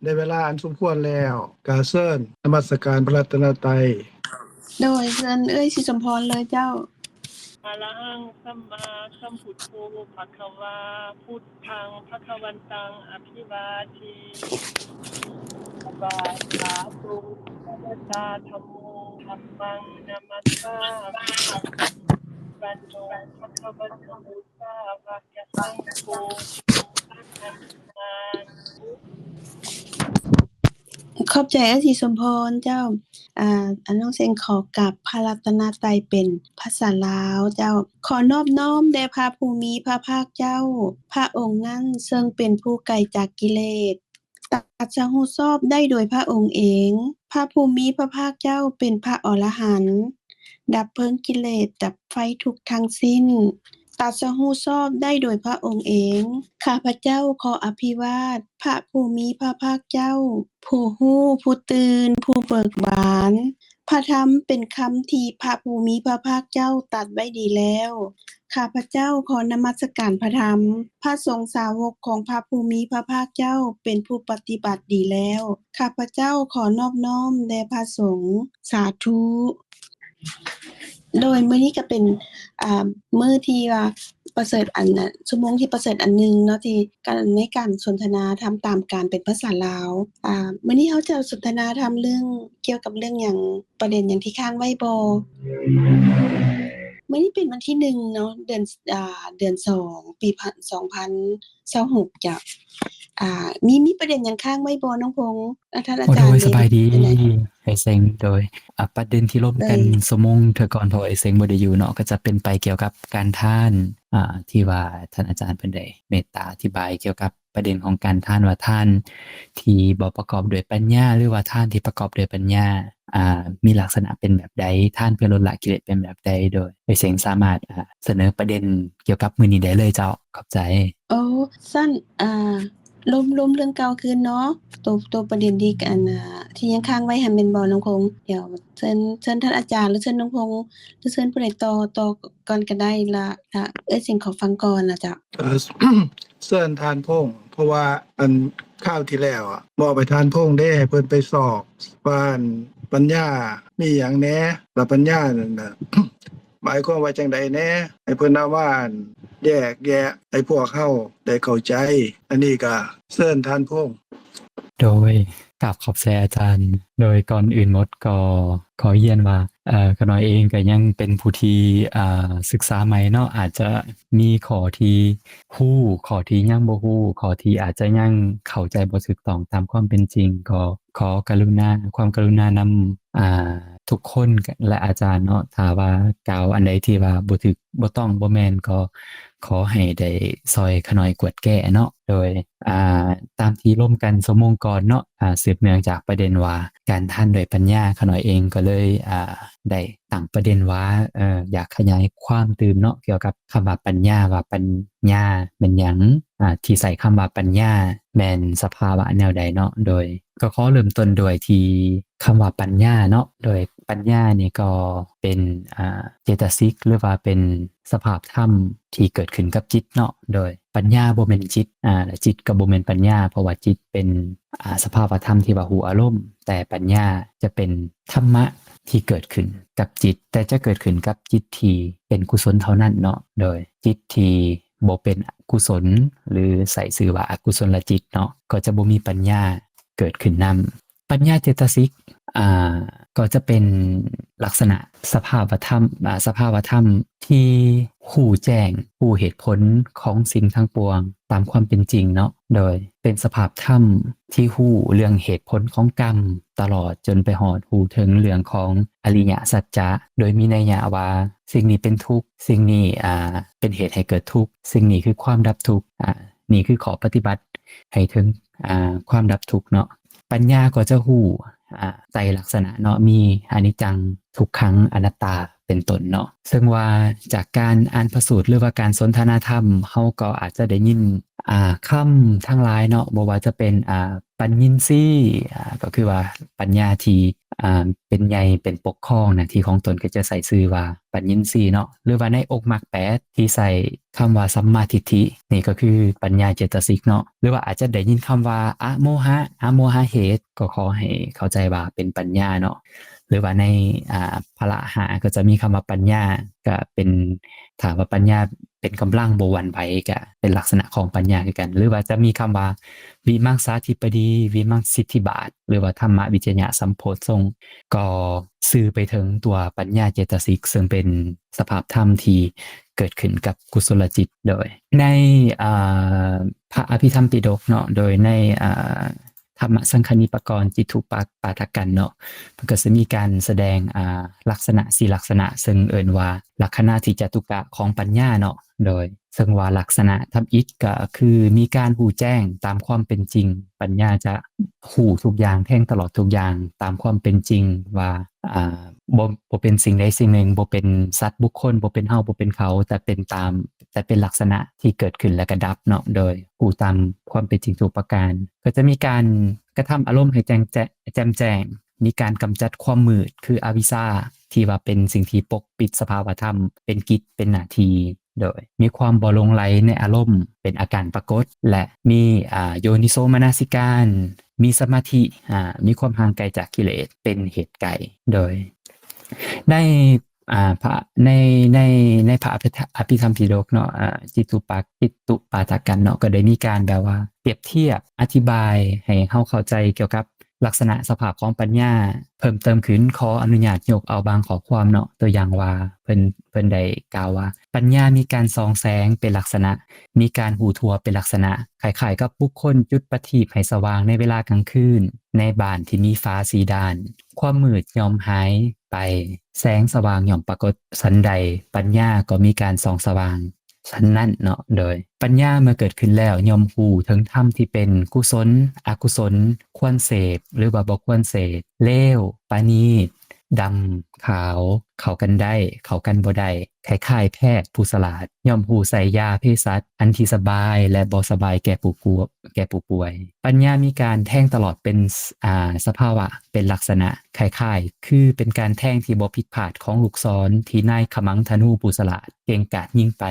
ໄດ້ເວລາອັນສົມຄວນແລ້ວ ກາເຊີນນະມັດສະການພະລັດຕະນະໄຕ. ໂດຍ ເຊີນເອື້ອຍສີສົມພອນເລີຍເຈົ້າ. ອະລະຫັງ ສຳມາສຳພຸດໂທ ພະຄະວາ ພຸດທັງ ພະຄະວັນຕັງ ອະພິວາເທ ສະວາກາໂຕ ພະຄະວະຕາ ທຳໂມ ທຳມັງ ນະມັດສາມິ ປະໂນ ພະຄະວະໂຕ ສາວະກະສັງໂຄ ສາທາ ຂອບໃຈອ້າຍສີສົມພອນເຈົ້າ. ອາ ອັນນ້ອງເສັງຂໍກາບພະລັດຕະນະໄຕເປັນພາສາລາວເຈົ້າ. ຂໍນອບນ້ອມແດ່ພະຜູ້ມີພະພາກເຈົ້າ, ພະອົງນັ້ນເຊິ່ງເປັນຜູ້ໄກຈາກກິເລດ, ຕັດສະຮູ້ຊອບໄດ້ໂດຍພະອົງເອງ. ພະຜູ້ມີພະພາກເຈົ້າເປັນພະອໍລະຫັນ, ດັບເພີງກິເລດ, ດັບໄຟທຸກທັງສິ້ນ, ຕັດສະຮູ້ຊອບໄດ້ໂດຍພະອົງເອງ. ຂ້າພະເຈົ້າຂໍອະພິວາດພະຜູ້ມີພະພາກເຈົ້າ, ຜູ້ຮູ້, ຜູ້ຕື່ນ, ຜູ້ເບີກບານ. ພະທຳເປັນຄຳທີ່ພະຜູ້ມີພະພາກເຈົ້າຕັດໄວ້ດີແລ້ວ. ຂ້າພະເຈົ້າຂໍນະມັດສະການພະທຳ. ພະສົງສາວົກຂອງພະຜູ້ມີພະພາກເຈົ້າເປັນຜູ້ປະຕິບັດດີແລ້ວ. ຂ້າພະເຈົ້າຂໍນອບນ້ອມແດ່ພະສົງ. ສາທຸ. ໂດຍມື້ນີ້ກໍເປັນ ອ່າ ມື້ທີ່ວ່າປະເສີດອັນນະ ຊົ່ວໂມງທີ່ປະເສີດອັນໜຶ່ງເນາະ ທີ່ການ ໃນການສົນທະນາທຳຕາມການເປັນພາສາລາວ. ອ່າ ມື້ນີ້ເຮົາຈະສົນທະນາທຳເລື່ອງ ກ່ຽວກັບເລື່ອງຫຍັງ? ປະເດັນຫຍັງທີ່ຄ້າງໄວ້ບໍ່? ມື້ນີ້ເປັນວັນທີໜຶ່ງເນາະ ເດືອນ ອ່າ ເດືອນສອງ ປີພັນ ສອງພັນຊາວຫົກເຈົ້າ. ອ່າ ມີ ມີປະເດັນຫຍັງຄ້າງໄວ້ບໍ່ນ້ອງພົງ? ອາ ທ່ານອາຈານ ໂດຍ ສະບາຍດີ ເປັນໃດ? ເອເຊັງ ໂດຍ ອາ ປະເດັນທີ່ລົມກັນ ໂດຍ ຊົ່ວໂມງເທື່ອກ່ອນ ເພາະວ່າເອເຊັງບໍ່ໄດ້ຢູ່ເນາະ ກໍຈະເປັນໄປກ່ຽວກັບການທານ ອາ ທີ່ວ່າທ່ານອາຈານເພິ່ນໄດ້ເມດຕາອະທິບາຍກ່ຽວກັບ ປະເດັນຂອງການທານວ່າ ທ່ານທີ່ບໍ່ປະກອບດ້ວຍປັນຍາ ຫຼືວ່າທ່ານທີ່ປະກອບດ້ວຍປັນຍາ ອ່າ ມີລັກສະນະເປັນແບບໃດ? ທ່ານເພື່ອລົດລະກິເລດເປັນແບບໃດ? ໂດຍ ເອເຊັງສາມາດ ອ່າ ສະເໜີປະເດັນກ່ຽວກັບມື້ນີ້ໄດ້ເລີຍເຈົ້າ. ຂອບໃຈ. ໂອ້ ຊັ້ນ ອ່າ ລົມ ລົມເລື່ອງເກົ່າຄືນເນາະ. ໂຕ ໂຕປະເດັນທີ່ ອັນ ອ່າ ທີ່ຍັງຄ້າງໄວ້ຫັ້ນແມ່ນບໍ່ນ້ອງຄົງ? ດຽວເຊີນ ເຊີນທ່ານອາຈານ ຫຼືເຊີນນ້ອງຄົງ ຫຼືເຊີນຜູ້ໃດຕໍ່ ຕໍ່ກ່ອນກໍໄດ້ລະ ລະເອື້ອຍເສັງຂໍຟັງກ່ອນລະເຈົ້າ. ເອີ ເຊີນທ່ານພົງ ເພາະວ່າອັນຄາວທີ່ແລ້ວອະ ມອບໃຫ້ທ່ານພົງເດ້ ໃຫ້ເພິ່ນໄປຊອກວ່າ ອັນ ປັນຍາມີຫຍັງແດ່ ລະປັນຍານັ້ນນະ ໝາຍຄວາມວ່າຈັ່ງໃດແດ່ ໃຫ້ເພິ່ນເອົາມາ ອັນ ແຍກແຍະໃຫ້ພວກເຮົາໄດ້ເຂົ້າໃຈ. ອັນນີ້ກະເຊີນທ່ານພົງ. ໂດຍ ກາບຂອບໃຈອາຈານ. ໂດຍ ກ່ອນອື່ນໝົດກໍຂໍຮຽນວ່າ ເອີ ຂະນ້ອຍເອງກໍຍັງເປັນຜູ້ທີ່ ອ່າ ສຶກສາໃໝ່ເນາະ ອາດຈະມີຂໍ້ທີ່ຮູ້ ຂໍ້ທີ່ຍັງບໍ່ຮູ້ ຂໍ້ທີ່ອາດຈະຍັງເຂົ້າໃຈບໍ່ຖືກຕ້ອງຕາມຄວາມເປັນຈິງ ກໍຂໍກະລຸນາ ຄວາມກະລຸນານຳ ອ່າ ທຸກຄົນ ແລະ ອາຈານເນາະ ຖ້າວ່າກ່າວອັນໃດທີ່ວ່າບໍ່ຖືກ ບໍ່ຕ້ອງ ບໍ່ແມ່ນ ກໍຂໍໃຫ້ໄດ້ຊ່ອຍຂະນ້ອຍກວດແກ້ເນາະ. ໂດຍ ອ່າ ຕາມທີ່ລົມກັນຊົ່ວໂມງກ່ອນເນາະ ອ່າ ສືບເນື່ອງຈາກປະເດັນວ່າ ການທານດ້ວຍປັນຍາ ຂະນ້ອຍເອງກໍເລີຍ ອ່າ ໄດ້ຕັ້ງປະເດັນວ່າ ເອີ ຢາກຂະຫຍາຍຄວາມຕື່ມເນາະ ກ່ຽວກັບຄຳວ່າປັນຍາ ວ່າປັນຍາແມ່ນຫຍັງ ອ່າ ທີ່ໃຊ້ຄຳວ່າປັນຍາ ແມ່ນສະພາວະແນວໃດເນາະ. ໂດຍ ກໍຂໍເລີ່ມຕົ້ນດ້ວຍທີ່ຄຳວ່າປັນຍາເນາະ. ໂດຍປັນຍານີ້ກໍເປັນ ອ່າ ເຈຕະສິກ ຫຼືວ່າເປັນສະພາບທຳທີ່ເກີດຂຶ້ນກັບຈິດເນາະ. ໂດຍປັນຍາບໍ່ແມ່ນຈິດ ອ່າ ແລະ ຈິດກໍບໍ່ແມ່ນປັນຍາ ເພາະວ່າຈິດເປັນ ອ່າ ສະພາວະທຳທີ່ວ່າຮູ້ອາລົມ, ແຕ່ປັນຍາຈະເປັນທຳມະທີ່ເກີດຂຶ້ນກັບຈິດ, ແຕ່ຈະເກີດຂຶ້ນກັບຈິດທີ່ເປັນກຸສົນເທົ່ານັ້ນເນາະ. ໂດຍຈິດທີ່ບໍ່ເປັນອະກຸສົນ ຫຼື ໃຊ້ຊື່ວ່າອະກຸສົນລະຈິດເນາະ ກໍຈະບໍ່ມີປັນຍາເກີດຂຶ້ນນຳ. ປັນຍາເຈຕະສິກ ອ່າ ກໍຈະເປັນລັກສະນະສະພາວະທຳ ອ່າ ສະພາວະທຳທີ່ຮູ້ແຈ້ງ ຮູ້ເຫດຜົນຂອງສິ່ງທັງປວງຕາມຄວາມເປັນຈິງເນາະ. ໂດຍເປັນສະພາບທຳທີ່ຮູ້ເລື່ອງເຫດຜົນຂອງກຳ ຕະຫຼອດຈົນໄປຮອດຮູ້ເຖິງເລື່ອງຂອງອະລິຍະສັດຈະ ໂດຍມີໄນຍະວ່າສິ່ງນີ້ເປັນທຸກ, ສິ່ງນີ້ ອ່າ ເປັນເຫດໃຫ້ເກີດທຸກ, ສິ່ງນີ້ຄືຄວາມດັບທຸກ, ອ່າ ນີ້ຄືຂໍ້ປະຕິບັດໃຫ້ເຖິງ ອ່າ ຄວາມດັບທຸກເນາະ. ປັນຍາກໍຈະຮູ້ ອ່າ ໄຕລະລັກສະນະເນາະ ມີອະນິດຈັງ ທຸກຂັງ ອະນັດຕາ ເປັນຕົ້ນເນາະ. ເຊິ່ງວ່າຈາກການອ່ານພະສູດ ຫຼືວ່າການສົນທະນາທຳ ເຮົາກໍອາດຈະໄດ້ຍິນ ອ່າ ຄຳທັງຫຼາຍເນາະ ບໍ່ວ່າຈະເປັນ ອ່າ ປັນຍິນຊີ ອ່າ ກໍຄືວ່າປັນຍາທີ່ ອ່າ ເປັນໃຫຍ່ ເປັນປົກຄອງ ໜ້າທີ່ຂອງຕົນກໍຈະໃຊ້ຊື່ວ່າປັນຍິນຊີເນາະ ຫຼືວ່າໃນອົງໝາກແປດທີ່ໃຊ້ຄຳວ່າສຳມາທິດຖິ ນີ້ກໍຄືປັນຍາເຈຕະສິກເນາະ ຫຼືວ່າອາດຈະໄດ້ຍິນຄຳວ່າອະໂມຫະ ອະໂມຫະເຫດ ກໍຂໍໃຫ້ເຂົ້າໃຈວ່າເປັນປັນຍາເນາະ ຫຼືວ່າໃນ ອ່າ ພະລະຫ້າກໍຈະມີຄຳວ່າປັນຍາ ກໍເປັນ ຖ້າວ່າປັນຍາເປັນກຳລັງບໍ່ຫວັ່ນໄຫວ ກະເປັນລັກສະນະຂອງປັນຍາຄືກັນ ຫຼືວ່າຈະມີຄຳວ່າວິມັງສາທິປະດີ ວິມັງສິດທິບາດ ຫຼືວ່າທຳມະວິຈະຍະສຳໂພດຊົງ ກໍສື່ໄປເຖິງຕົວປັນຍາເຈຕະສິກ ເຊິ່ງເປັນສະພາບທຳທີ່ເກີດຂຶ້ນກັບກຸສົລະຈິດ. ໂດຍໃນ ອ່າ ພະອະພິທຳປິດົກເນາະ ໂດຍໃນ ອ່າ ທຳມະສັງຄະນິປະກອນ ຈິດຖຸປາ ປາທະກັນເນາະ ເພິ່ນກໍຈະມີການສະແດງ ອ່າ ລັກສະນະສີ່ລັກສະນະ ເຊິ່ງເອີ້ນວ່າລັກຂະນາທິຈະຕຸກະຂອງປັນຍາເນາະ ໂດຍເຊິ່ງວ່າລັກສະນະທຳອິດກໍຄືມີການຮູ້ແຈ້ງຕາມຄວາມເປັນຈິງ ປັນຍາຈະຮູ້ທຸກຢ່າງ ແທງຕະຫຼອດທຸກຢ່າງຕາມຄວາມເປັນຈິງວ່າ ອ່າ ບໍ່ ບໍ່ເປັນສິ່ງໃດສິ່ງໜຶ່ງ ບໍ່ເປັນສັດບຸກຄົນ ບໍ່ເປັນເຮົາ ບໍ່ເປັນເຂົາ ແຕ່ເປັນຕາມ ແຕ່ເປັນລັກສະນະທີ່ເກີດຂຶ້ນແລ້ວກໍດັບເນາະ ໂດຍຮູ້ຕາມຄວາມເປັນຈິງທຸກປະການ ກໍຈະມີການກະທຳອາລົມໃຫ້ແຈ້ງແຈ້ງ ແຈ່ມແຈ້ງ ມີການກຳຈັດຄວາມມືດ ຄືອະວິຊາ ທີ່ວ່າເປັນສິ່ງທີ່ປົກປິດສະພາວະທຳ ເປັນກິດ ເປັນໜ້າທີ່ ໂດຍມີຄວາມບໍ່ຫຼົງໄຫຼໃນອາລົມ ເປັນອາການປາກົດ ແລະ ມີ ອ່າ ໂຍນິໂສມະນະສິການ ມີສະມາທິ ອ່າ ມີຄວາມຫ່າງໄກຈາກກິເລດ ເປັນເຫດໄກ ໂດຍໃນ ອ່າ ພະ ໃນ ໃນ ໃນພະອະພິທຳ ອະພິທຳປິດົກເນາະ ອ່າ ຈິດຕຸປາ ຈິດຕຸປາທະກັນເນາະ ກໍໄດ້ມີການແບບວ່າປຽບທຽບ ອະທິບາຍໃຫ້ເຮົາເຂົ້າໃຈກ່ຽວກັບລັກສະນະສະພາບຂອງປັນຍາເພີ່ມເຕີມຂຶ້ນ. ຂໍອະນຸຍາດຍົກເອົາບາງຂໍ້ຄວາມເນາະ ຕົວຢ່າງວ່າເພິ່ນ ເພິ່ນໄດ້ກ່າວວ່າ ປັນຍາມີການສ່ອງແສງເປັນລັກສະນະ, ມີການຮູ້ທົ່ວເປັນລັກສະນະ, ຄ້າຍໆກັບບຸກຄົນຈຸດປະທີບໃຫ້ສະຫວ່າງໃນເວລາກາງຄືນ ໃນບ້ານທີ່ມີຝາສີ່ດ້ານ. ຄວາມມືດຍ່ອມຫາຍໄປ, ແສງສະຫວ່າງຍ່ອມປາກົດ. ສັນໃດ, ປັນຍາກໍມີການສ່ອງສະຫວ່າງສັນນັ້ນເນາະ. ໂດຍປັນຍາເມື່ອເກີດຂຶ້ນແລ້ວ ຍ່ອມຮູ້ເຖິງທຳທີ່ເປັນກຸສົນ, ອະກຸສົນ, ຄວນເສບ ຫຼືວ່າບໍ່ຄວນເສບ, ເລວ, ປະນີດ, ດຳ, ຂາວ, ເຂົ້າກັນໄດ້, ເຂົ້າກັນບໍ່ໄດ້, ຄ້າຍໆແພດຜູ້ສະຫຼາດ, ຍ່ອມຮູ້ໃຊ້ຢາເພສັດອັນທີ່ສະບາຍ ແລະ ບໍ່ສະບາຍແກ່ຜູ້ກວ- ແກ່ຜູ້ປ່ວຍ. ປັນຍາມີການແທງຕະຫຼອດເປັນ ສ- ອ່າ ສະພາວະ ເປັນລັກສະນະ, ຄ້າຍໆຄືເປັນການແທງທີ່ບໍ່ຜິດພາດຂອງລູກສອນທີ່ນາຍຂະມັງທະນູຜູ້ສະຫຼາດເກັ່ງກາດຍິງໄປ.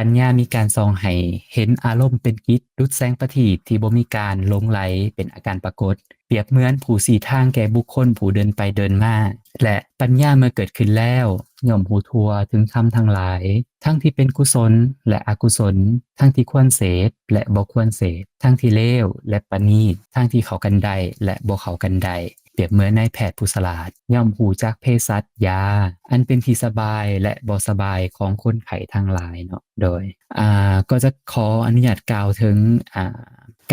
ປັນຍາມີການສ່ອງໃຫ້ເຫັນອາລົມເປັນກິດ ດຸດແສງປະທີບທີ່ບໍ່ມີການຫຼົງໄຫຼ ເປັນອາການປາກົດ. ປຽບເໝືອນຜູ້ຊີ້ທາງແກ່ບຸກຄົນຜູ້ເດີນໄປເດີນມາ ແລະ ປັນຍາເມື່ອເກີດຂຶ້ນແລ້ວ ຍ່ອມຮູ້ທົ່ວເຖິງທຳທັງຫຼາຍ ທັງທີ່ເປັນກຸສົນ ແລະ ອະກຸສົນ, ທັງທີ່ຄວນເສບ ແລະ ບໍ່ຄວນເສບ, ທັງທີ່ເລວ ແລະ ປະນີດ, ທັງທີ່ເຂົ້າກັນໄດ້ ແລະ ບໍ່ເຂົ້າກັນໄດ້. ປຽບເໝືອນນາຍແພດຜູ້ສະຫຼາດ ຍ່ອມຮູ້ຈັກເພສັດ, ຢາ ອັນເປັນທີ່ສະບາຍ ແລະ ບໍ່ສະບາຍຂອງຄົນໄຂ້ທັງຫຼາຍເນາະ. ໂດຍ ອ່າ ກໍຈະຂໍອະນຸຍາດກ່າວເຖິງ ອ່າ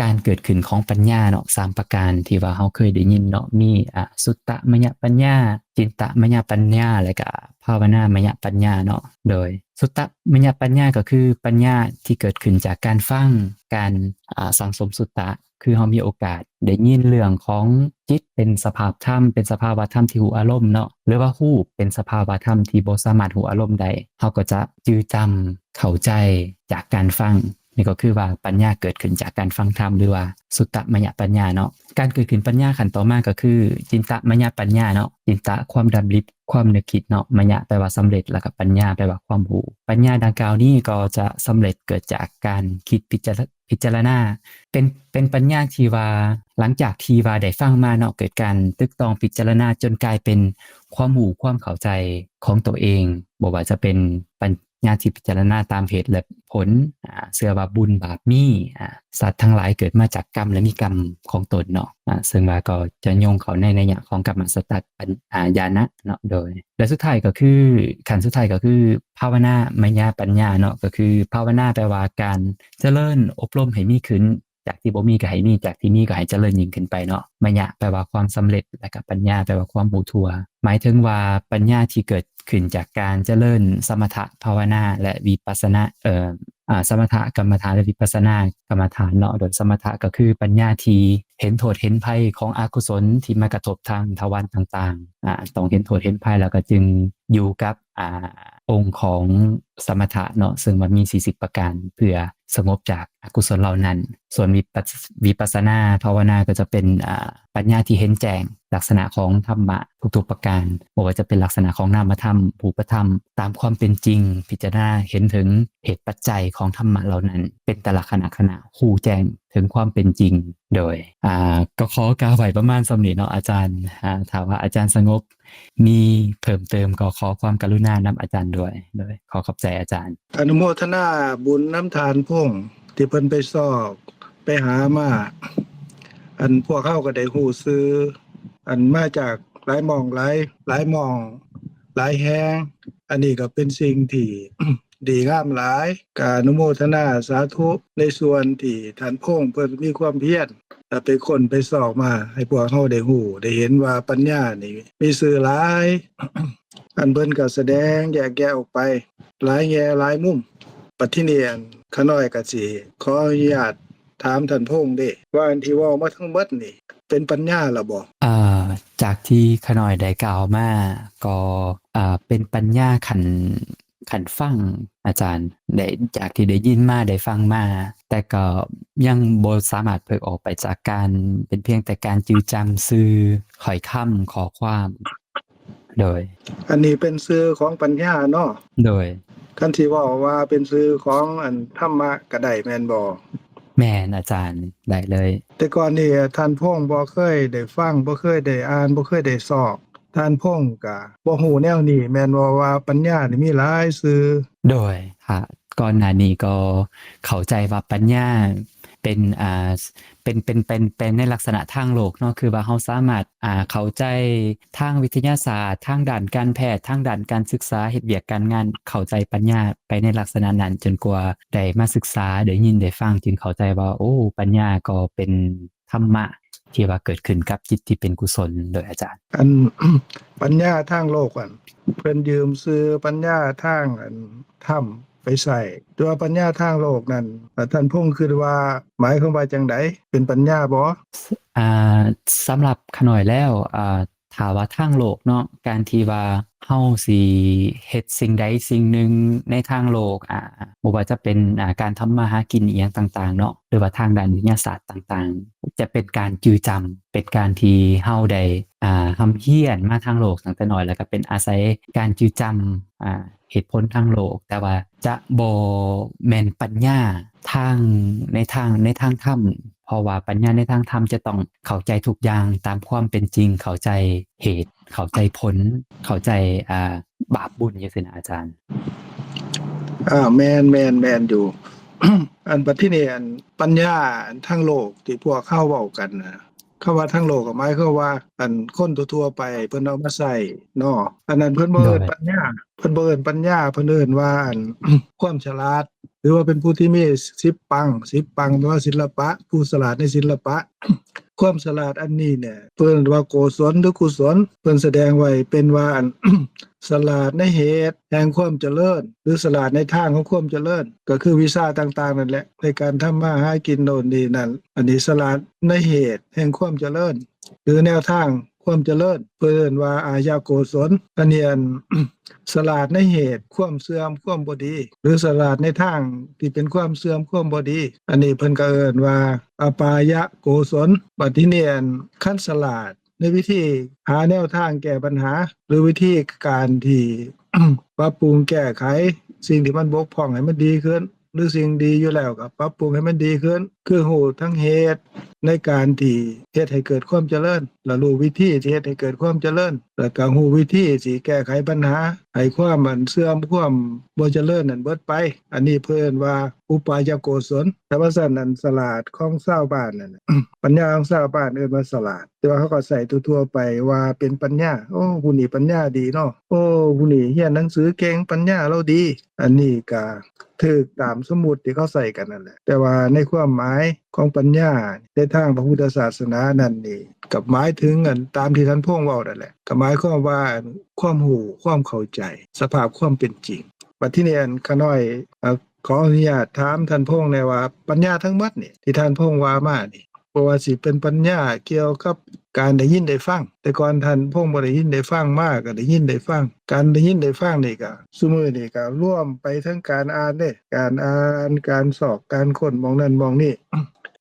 ການເກີດຂຶ້ນຂອງປັນຍາເນາະ ສາມປະການທີ່ວ່າເຮົາເຄີຍໄດ້ຍິນເນາະ ມີ ອ່າ ສຸດຕະມະຍະປັນຍາ, ຈິນຕະມະຍະປັນຍາ ແລະກະພາວະນາມະຍະປັນຍາເນາະ. ໂດຍສຸດຕະມະຍະປັນຍາກໍຄືປັນຍາທີ່ເກີດຂຶ້ນຈາກການຟັງ, ການ ອ່າ ສັງສົມສຸດຕະ ຄືເຮົາມີໂອກາດໄດ້ຍິນເລື່ອງຂອງຈິດເປັນສະພາບທຳ ເປັນສະພາວະທຳທີ່ຮູ້ອາລົມເນາະ ຫຼືວ່າຮູບເປັນສະພາວະທຳທີ່ບໍ່ສາມາດຮູ້ອາລົມໄດ້ ເຮົາກໍຈະຈື່ຈຳເຂົ້າໃຈຈາກການຟັງ. ນີ້ກໍຄືວ່າປັນຍາເກີດຂຶ້ນຈາກການຟັງທຳ ຫຼືວ່າສຸດຕະມະຍະປັນຍາເນາະ. ການເກີດຂຶ້ນປັນຍາຂັ້ນຕໍ່ມາກໍຄືຈິນຕະມະຍະປັນຍາເນາະ, ຈິນຕະຄວາມດຳລິດ ຄວາມນຶກຄິດເນາະ, ມະຍະແປວ່າສຳເລັດ ແລ້ວກໍປັນຍາແປວ່າຄວາມຮູ້. ປັນຍາດັ່ງກ່າວນີ້ກໍຈະສຳເລັດເກີດຈາກການຄິດພິຈາລະ- ພິຈາລະນາ ເປັນ ເປັນປັນຍາທີ່ວ່າ ຫຼັງຈາກທີ່ວ່າໄດ້ຟັງມາເນາະ ເກີດການຕຶກຕອງພິຈາລະນາ ຈົນກາຍເປັນຄວາມຮູ້ຄວາມເຂົ້າໃຈຂອງໂຕເອງ ບໍ່ວ່າຈະເປັນປັນຍາທີ່ພິຈາລະນາຕາມເຫດ ແລະ ຜົນ ອາ ເຊື່ອວ່າບຸນບາບມີ ອາ ສັດທັງຫຼາຍເກີດມາຈາກກຳ ແລະ ມີກຳຂອງຕົນເນາະ ອາ ເຊິ່ງວ່າກໍຈະໂຍງເຂົ້າໃນໄນຍະຂອງກຳມະສັດຕະ ອາ ຍານະເນາະ. ໂດຍ ແລະ ສຸດທ້າຍກໍຄື ຂັ້ນສຸດທ້າຍກໍຄືພາວະນາມະຍະປັນຍາເນາະ ກໍຄືພາວະນາແປວ່າການຈະເລີນອົບຮົມໃຫ້ມີຂຶ້ນ ຈາກທີ່ບໍ່ມີກໍໃຫ້ມີ ຈາກທີ່ມີກໍໃຫ້ຈະເລີນຍິ່ງຂຶ້ນໄປເນາະ. ມະຍະແປວ່າຄວາມສຳເລັດ ແລະກະປັນຍາແປວ່າຄວາມຮູ້ທົ່ວ ໝາຍເຖິງວ່າປັນຍາທີ່ເກີດຂຶ້ນຈາກການຈະເລີນສະມະຖະພາວະນາ ແລະ ວິປັດສະນາ ເອີ ອາ ສະມະຖະກຳມະຖານ ແລະ ວິປັດສະນາກຳມະຖານເນາະ. ໂດຍສະມະຖະກໍຄືປັນຍາທີ່ເຫັນໂທດເຫັນໄພຂອງອະກຸສົນທີ່ມາກະທົບທາງທະວານຕ່າງໆ ອາ ຕ້ອງເຫັນໂທດເຫັນໄພ ແລ້ວກໍຈຶ່ງຢູ່ກັບ ອາ ອົງຂອງສະມະຖະເນາະ ເຊິ່ງວ່າມີສີ່ສິບປະການ ເພື່ອສະຫງົບຈາກອະກຸສົນເຫຼົ່ານັ້ນ. ສ່ວນວິປັດ- ວິປັດສະນາພາວະນາກໍຈະເປັນ ອາ ປັນຍາທີ່ເຫັນແຈ້ງ ແລ ລັກສະນະຂອງທຳມະທຸກໆປະການ, ບໍ່ວ່າຈະເປັນລັກສະນະຂອງນາມະທຳ, ຮູບປະທຳ, ຕາມຄວາມເປັນຈິງ, ພິຈາລະນາເຫັນເຖິງເຫດປັດໄຈຂອງທຳມະເຫຼົ່ານັ້ນ ເປັນແຕ່ລະຂະນະຂະນະ ຮູ້ແຈ້ງເຖິງຄວາມເປັນຈິງ. ໂດຍ ອ່າ ກໍຂໍກ່າວໄວ້ປະມານສ່ຳນີ້ເນາະອາຈານ. ອ່າ ຖ້າວ່າອາຈານສະຫງົບ ມີເພີ່ມເຕີມກໍຂໍຄວາມກະລຸນານຳອາຈານດ້ວຍ. ໂດຍ ຂໍຂອບໃຈອາຈານ. ອະນຸໂມທະນາບຸນນຳທ່ານພົງ ທີ່ເພິ່ນໄປຊອກໄປຫາມາ. ອັນພວກເຮົາກໍໄດ້ຮູ້ຊື່ ອັນມາຈາກຫຼາຍໝ່ອງ ຫຼາຍ ຫຼາຍໝ່ອງ ຫຼາຍແຫ່ງ. ອັນນີ້ກໍເປັນສິ່ງທີ່ ດີງາມຫຼາຍ. ກະອະນຸໂມທະນາສາທຸໃນສ່ວນທີ່ທ່ານພົງເພິ່ນມີຄວາມພຽນ ແລະ ໄປຄົ້ນໄປຊອກມາໃຫ້ພວກເຮົາໄດ້ຮູ້ໄດ້ເຫັນວ່າປັນຍານີ້ມີຊື່ຫຼາຍ. ອັນເພິ່ນກໍສະແດງແຍກແຍະອອກໄປຫຼາຍແງ່ຫຼາຍມຸມ. ບັດທີນີ້ ອັນຂ້ານ້ອຍກໍຊິຂໍອະນຸຍາດຖາມທ່ານພົງເດ້ ວ່າອັນທີ່ເວົ້າມາທັງໝົດນີ້ເປັນປັນຍາລະບໍ່? ເອີ ຈາກທີ່ຂ້ານ້ອຍໄດ້ກ່າວມາ ກໍ ເປັນປັນຍາຂັ້ນ ຂັ້ນຟັງ ອາຈານ ໄດ້ ຈາກທີ່ໄດ້ຍິນມາ ໄດ້ຟັງມາ, ແຕ່ກໍຍັງບໍ່ສາມາດເພິກອອກໄປຈາກການ ເປັນພຽງແຕ່ການຈື່ຈຳຊື່ ຖ້ອຍຄຳ ຂໍ້ຄວາມ. ໂດຍ ອັນນີ້ເປັນຊື່ຂອງປັນຍາເນາະ? ໂດຍ ຄັນຊິເວົ້າວ່າເປັນຊື່ຂອງ ອັນ ທຳມະກໍໄດ້ແມ່ນບໍ່? ແມ່ນ ອາຈານ ໄດ້ເລີຍ. ແຕ່ກ່ອນນີ້ທ່ານພົງບໍ່ເຄີຍໄດ້ຟັງ ບໍ່ເຄີຍໄດ້ອ່ານ ບໍ່ເຄີຍໄດ້ຊອກ ທ່ານພົງກະບໍ່ຮູ້ແນວນີ້ແມ່ນບໍ່ ວ່າປັນຍານີ້ມີຫຼາຍຊື່? ໂດຍ ຖ້າກ່ອນໜ້ານີ້ກໍເຂົ້າໃຈວ່າປັນຍາເປັນ ອ່າ ເປັນ ເປັນ ເປັນ ເປັນໃນລັກສະນະທາງໂລກເນາະ ຄືວ່າເຮົາສາມາດ ອ່າ ເຂົ້າໃຈທາງວິທະຍາສາດ ທາງດ້ານການແພດ ທາງດ້ານການສຶກສາ ເຮັດວຽກການງານ ເຂົ້າໃຈປັນຍາໄປໃນລັກສະນະນັ້ນ ຈົນກວ່າໄດ້ມາສຶກສາ ໄດ້ຍິນໄດ້ຟັງ ຈຶ່ງເຂົ້າໃຈວ່າ ໂອ້ ປັນຍາກໍເປັນ ທຳມະທີ່ວ່າເກີດຂຶ້ນກັບຈິດທີ່ເປັນກຸສົນ ໂດຍອາຈານ. ອັນ ປັນຍາທາງໂລກ ອັນ ເພິ່ນຢືມຊື່ປັນຍາທາງ ອັນ ທຳໄປໃຊ້ ແຕ່ວ່າປັນຍາທາງໂລກນັ້ນ ທ່ານພົງຄິດວ່າໝາຍຄວາມວ່າຈັ່ງໃດ? ເປັນປັນຍາບໍ່? ອ່າ ສຳລັບຂ້ານ້ອຍແລ້ວ ອ່າ ຖ້າວ່າທາງໂລກເນາະ ການທີ່ວ່າເຮົາຊິເຮັດສິ່ງໃດສິ່ງໜຶ່ງໃນທາງໂລກ ອ່າ ບໍ່ວ່າຈະເປັນ ອ່າ ການທຳມາຫາກິນອີ່ຫຍັງຕ່າງໆເນາະ ຫຼືວ່າທາງດ້ານວິທະຍາສາດຕ່າງໆ ຈະເປັນການຈື່ຈຳ ເປັນການທີ່ເຮົາໄດ້ ອ່າ ຮ່ຳຮຽນມາທາງໂລກຕັ້ງແຕ່ນ້ອຍ ແລ້ວກໍເປັນອາໄສການຈື່ຈຳ ອ່າ ເຫດຜົນທາງໂລກ ແຕ່ວ່າຈະບໍ່ແມ່ນປັນຍາທາງ ໃນທາງ ໃນທາງທຳ ເພາະວ່າປັນຍາໃນທາງທຳຈະຕ້ອງເຂົ້າໃຈທຸກຢ່າງຕາມຄວາມເປັນຈິງ ເຂົ້າໃຈເຫດ ເຂົ້າໃຈຜົນ ເຂົ້າໃຈ ອ່າ ບາບບຸນ ຈັ່ງຊີ້ນະອາຈານ. ອ່າ ແມ່ນ ແມ່ນ ແມ່ນຢູ່. ອັນບັດທີນີ້ ອັນ ປັນຍາ ອັນ ທາງໂລກທີ່ພວກເຮົາເວົ້າກັນນະ ຄຳວ່າທາງໂລກກໍໝາຍຄວາມວ່າ ອັນ ຄົນທົ່ວໆໄປເພິ່ນເອົາມາໃຊ້ເນາະ ອັນນັ້ນເພິ່ນບໍ່ເອີ້ນ ໂດຍ ປັນຍາ ເພິ່ນບໍ່ເອີ້ນປັນຍາ ເພິ່ນເອີ້ນວ່າ ອັນ ຄວາມສະຫຼາດ ຫຼືວ່າເປັນຜູ້ທີ່ມີສິບປັງ ສິບປັງແປວ່າສິລະປະ ຜູ້ສະຫຼາດໃນສິລະປະ. ຄວາມສະຫຼາດອັນນີ້ເນຍ ເພິ່ນເອີ້ນວ່າໂກສົນ ຫຼື ກຸສົນ ເພິ່ນສະແດງໄວ້ເປັນວ່າ ອັນ ສະຫຼາດໃນເຫດແຫ່ງຄວາມຈະເລີນ ຫຼື ສະຫຼາດໃນທາງຂອງຄວາມຈະເລີນ ກໍຄືວິຊາຕ່າງໆນັ້ນແຫຼະ ໃນການທຳມາຫາກິນໂນ່ນນີ້ນັ້ນ. ອັນນີ້ສະຫຼາດໃນເຫດແຫ່ງຄວາມຈະເລີນ ຫຼື ແນວທາງຄວາມຈະເລີນ ເພິ່ນເອີ້ນວ່າອາຍະໂກສົນ. ອັນນີ້ ອັນ ສະຫຼາດໃນເຫດຄວາມເສື່ອມຄວາມບໍ່ດີ ຫຼື ສະຫຼາດໃນທາງທີ່ເປັນຄວາມເສື່ອມຄວາມບໍ່ດີ ອັນນີ້ເພິ່ນກໍເອີ້ນວ່າອະປາຍະໂກສົນ. ບັດທີນີ້ ອັນ ຄັນສະຫຼາດ ໃນວິທີຫາແນວທາງແກ້ບັນຫາ ຫຼື ວິທີການທີ່ ປັບປຸງແກ້ໄຂສິ່ງທີ່ມັນບົກຜ່ອງໃຫ້ມັນດີຂຶ້ນ ຫຼື ສິ່ງດີຢູ່ແລ້ວກໍປັບປຸງໃຫ້ມັນດີຂຶ້ນ ຄືຮູ້ທັງເຫດໃນການທີ່ເຮັດໃຫ້ເກີດຄວາມຈະເລີນ ແລະ ຮູ້ວິທີທີ່ເຮັດໃຫ້ເກີດຄວາມຈະເລີນ ແລະ ກໍຮູ້ວິທີທີ່ແກ້ໄຂບັນຫາໃຫ້ຄວາມ ອັນ ເສື່ອມ ຄວາມບໍ່ຈະເລີນນັ້ນເບິດໄປ. ອັນນີ້ເພິ່ນວ່າ ອຸປາຍະໂກສົນ. ຖ້າວ່າຊັ້ນ ອັນສະຫຼາດຂອງຊາວບ້ານນັ້ນນະ ປັນຍາຂອງຊາວບ້ານເອີ້ນວ່າສະຫຼາດ ແຕ່ວ່າເຂົາກໍໃຊ້ທົ່ວໆໄປວ່າເປັນປັນຍາ. ໂອ້ ຜູ້ນີ້ປັນຍາດີເນາະ, ໂອ້ ຜູ້ນີ້ຮຽນໜັງສືເກັ່ງ, ປັນຍາລາວດີ. ອັນນີ້ກໍຖືກຕາມສົມມຸດທີ່ເຂົາໃຊ້ກັນນັ້ນແຫຼະ, ແຕ່ວ່າໃນຄວາມໝາຍຂອງປັນຍາໃນທາງພະພຸດທະສາສະໜານັ້ນນີ້ ກໍໝາຍເຖິງອັນຕາມທີ່ທ່ານພງເວົ້ານັ້ນແຫຼະ, ກໍໝາຍຄວາມວ່າ ອັນ ຄວາມຮູ້, ຄວາມເຂົ້າໃຈ ສະພາບຄວາມເປັນຈິງ. ບັດທີນີ້ ອັນ ຂ້ານ້ອຍ ເອີ ຂໍອະນຸຍາດຖາມທ່ານພງແດ່ວ່າ ປັນຍາທັງໝົດນີ້ທີ່ທ່ານພງວ່າມານີ້ ບໍ່ວ່າຊິເປັນປັນຍາກ່ຽວກັບການໄດ້ຍິນໄດ້ຟັງ, ແຕ່ກ່ອນທ່ານພງບໍ່ໄດ້ຍິນໄດ້ຟັງ, ມາກໍໄດ້ຍິນໄດ້ຟັງ. ການໄດ້ຍິນໄດ້ຟັງນີ້ກໍ ຊຸມື້ນີ້ກໍລວມໄປເຖິງການອ່ານເດ້, ການອ່ານ, ການຊອກ, ການຄົ້ນໝ່ອງນັ້ນໝ່ອງນີ້.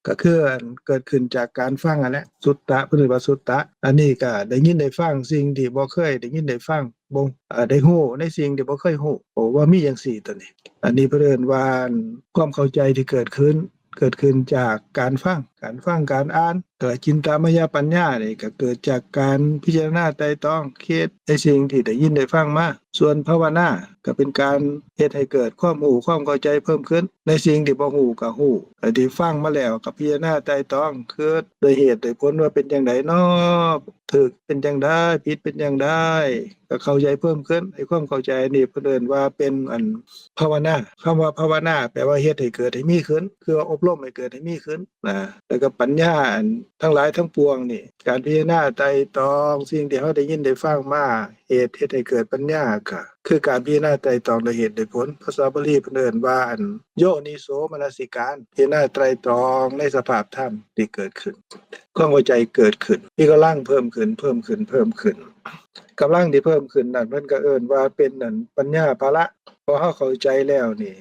ກໍຄືອັນເກີດຂຶ້ນຈາກການຟັງຫັ້ນແຫຼະ ສຸດຕະ ເພິ່ນເອີ້ນວ່າສຸດຕະ. ອັນນີ້ກໍໄດ້ຍິນໄດ້ຟັງສິ່ງທີ່ບໍ່ເຄີຍໄດ້ຍິນໄດ້ຟັງ ບໍ່ ເອີ ໄດ້ຮູ້ໃນສິ່ງທີ່ບໍ່ເຄີຍຮູ້ ໂອ້ ວ່າມີຈັ່ງຊີ້ຕົວນີ້. ອັນນີ້ເພິ່ນເອີ້ນວ່າຄວາມເຂົ້າໃຈທີ່ເກີດຂຶ້ນ ເກີດຂຶ້ນຈາກການຟັງ ການຟັງ ການອ່ານ. ແຕ່ວ່າຈິນຕະມະຍະປັນຍານີ້ກໍເກີດຈາກການພິຈາລະນາໄຕ່ຕອງ ຄິດໃນສິ່ງທີ່ໄດ້ຍິນໄດ້ຟັງມາ. ສ່ວນພາວະນາກໍເປັນການເຮັດໃຫ້ເກີດຄວາມຮູ້ ຄວາມເຂົ້າໃຈເພີ່ມຂຶ້ນ ໃນສິ່ງທີ່ບໍ່ຮູ້ກໍຮູ້ ແລະທີ່ຟັງມາແລ້ວກໍພິຈາລະນາໄຕ່ຕອງ ຄິດດ້ວຍເຫດດ້ວຍຜົນວ່າເປັນຈັ່ງໃດນໍ ຖືກເປັນຈັ່ງໃດ ຜິດເປັນຈັ່ງໃດ ກໍເຂົ້າໃຈເພີ່ມຂຶ້ນ. ໃນຄວາມເຂົ້າໃຈນີ້ເພິ່ນເອີ້ນວ່າເປັນອັນພາວະນາ. ຄຳວ່າພາວະນາແປວ່າເຮັດໃຫ້ເກີດໃຫ້ມີຂຶ້ນ ຄືວ່າອົບຮົມໃຫ້ເກີດໃຫ້ມີຂຶ້ນນະ. ແລ້ວກໍປັນຍາອັນທັງຫຼາຍທັງປວງນີ້ ການພິຈາລະນາໄຕ່ຕອງສິ່ງທີ່ເຮົາໄດ້ຍິນໄດ້ຟັງມາ ເຫດເຮັດໃຫ້ເກີດປັນຍາ ກໍຄືການພິຈາລະນາໄຕ່ຕອງດ້ວຍເຫດດ້ວຍຜົນ. ພາສາບາລີເພິ່ນເອີ້ນວ່າອັນໂຍນິໂສມະນະສິການ ພິຈາລະນາໄຕຣຕອງໃນສະພາບທຳທີ່ເກີດຂຶ້ນ ຄວາມເຂົ້າໃຈເກີດຂຶ້ນ ມີກຳລັງເພີ່ມຂຶ້ນ ເພີ່ມຂຶ້ນ ເພີ່ມຂຶ້ນ. ກຳລັງທີ່ເພີ່ມຂຶ້ນນັ້ນ ເພິ່ນກໍເອີ້ນວ່າເປັນອັນປັນຍາພະລະ ເພາະເຮົາເຂົ້າໃຈແລ້ວນີ້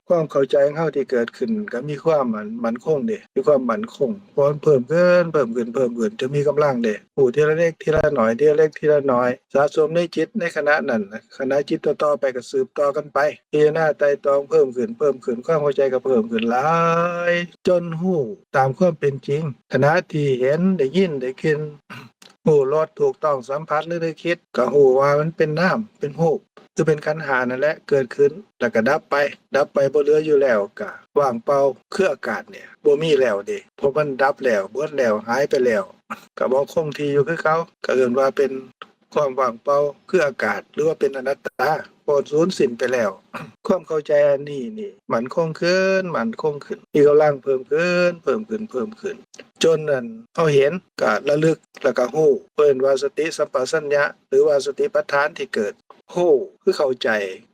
ຄວາມເຂົ້າໃຈຂອງເຮົາທີ່ເກີດຂຶ້ນກໍມີຄວາມໝັ້ນ ໝັ້ນຄົງເດ້ ມີຄວາມໝັ້ນຄົງ ເພາະມັນເພີ່ມຂຶ້ນ ເພີ່ມຂຶ້ນ ເພີ່ມຂຶ້ນ ຈະມີກຳລັງເດ້ ຮູ້ທີລະເລັກທີລະໜ້ອຍ ທີລະເລັກທີລະໜ້ອຍ ສະສົມໃນຈິດໃນຂະນະນັ້ນ ຂະນະຈິດຕໍ່ໆໄປກໍສືບຕໍ່ກັນໄປ ພິຈາລະນາໄຕ່ຕອງເພີ່ມຂຶ້ນ ເພີ່ມຂຶ້ນ ຄວາມເຂົ້າໃຈກໍເພີ່ມຂຶ້ນຫຼາຍ ຈົນຮູ້ຕາມຄວາມເປັນຈິງ ຂະນະທີ່ເຫັນ ໄດ້ຍິນ ໄດ້ກິ່ນ ຮູ້ລົດ ຖືກຕ້ອງສຳຜັດ ຫຼືໄດ້ຄິດ ກໍຮູ້ວ່າມັນເປັນນາມ ເປັນຮູບ ຄືເປັນຂັນຫ້ານັ້ນແຫຼະ ເກີດຂຶ້ນ ແລ້ວກໍດັບໄປ ດັບໄປບໍ່ເຫຼືອຢູ່ແລ້ວ ກໍວ່າງເປົ່າ ຄືອາກາດນີ້ ບໍ່ມີແລ້ວເດ້ ເພາະມັນດັບແລ້ວ ເບິດແລ້ວ ຫາຍໄປແລ້ວ ກໍບໍ່ຄົງທີ່ຢູ່ຄືເກົ່າ ກໍເອີ້ນວ່າເປັນຄວາມວ່າງເປົ່າ ຄືອາກາດ ຫຼືວ່າເປັນອະນັດຕາ ເພາະສູນສິ້ນໄປແລ້ວ. ຄວາມເຂົ້າໃຈອັນນີ້ນີ້ໝັ້ນຄົງຂຶ້ນ ໝັ້ນຄົງຂຶ້ນ ມີກຳລັງເພີ່ມຂຶ້ນ ເພີ່ມຂຶ້ນ ເພີ່ມຂຶ້ນ ຈົນອັນເຮົາເຫັນ ກະລະລຶກ ແລ້ວກະຮູ້ ເອີ້ນວ່າສະຕິສຳປະຊັນຍະ ຫຼືວ່າສະຕິປັດຖານທີ່ເກີດ ຮູ້ຄືເຂົ້າໃຈ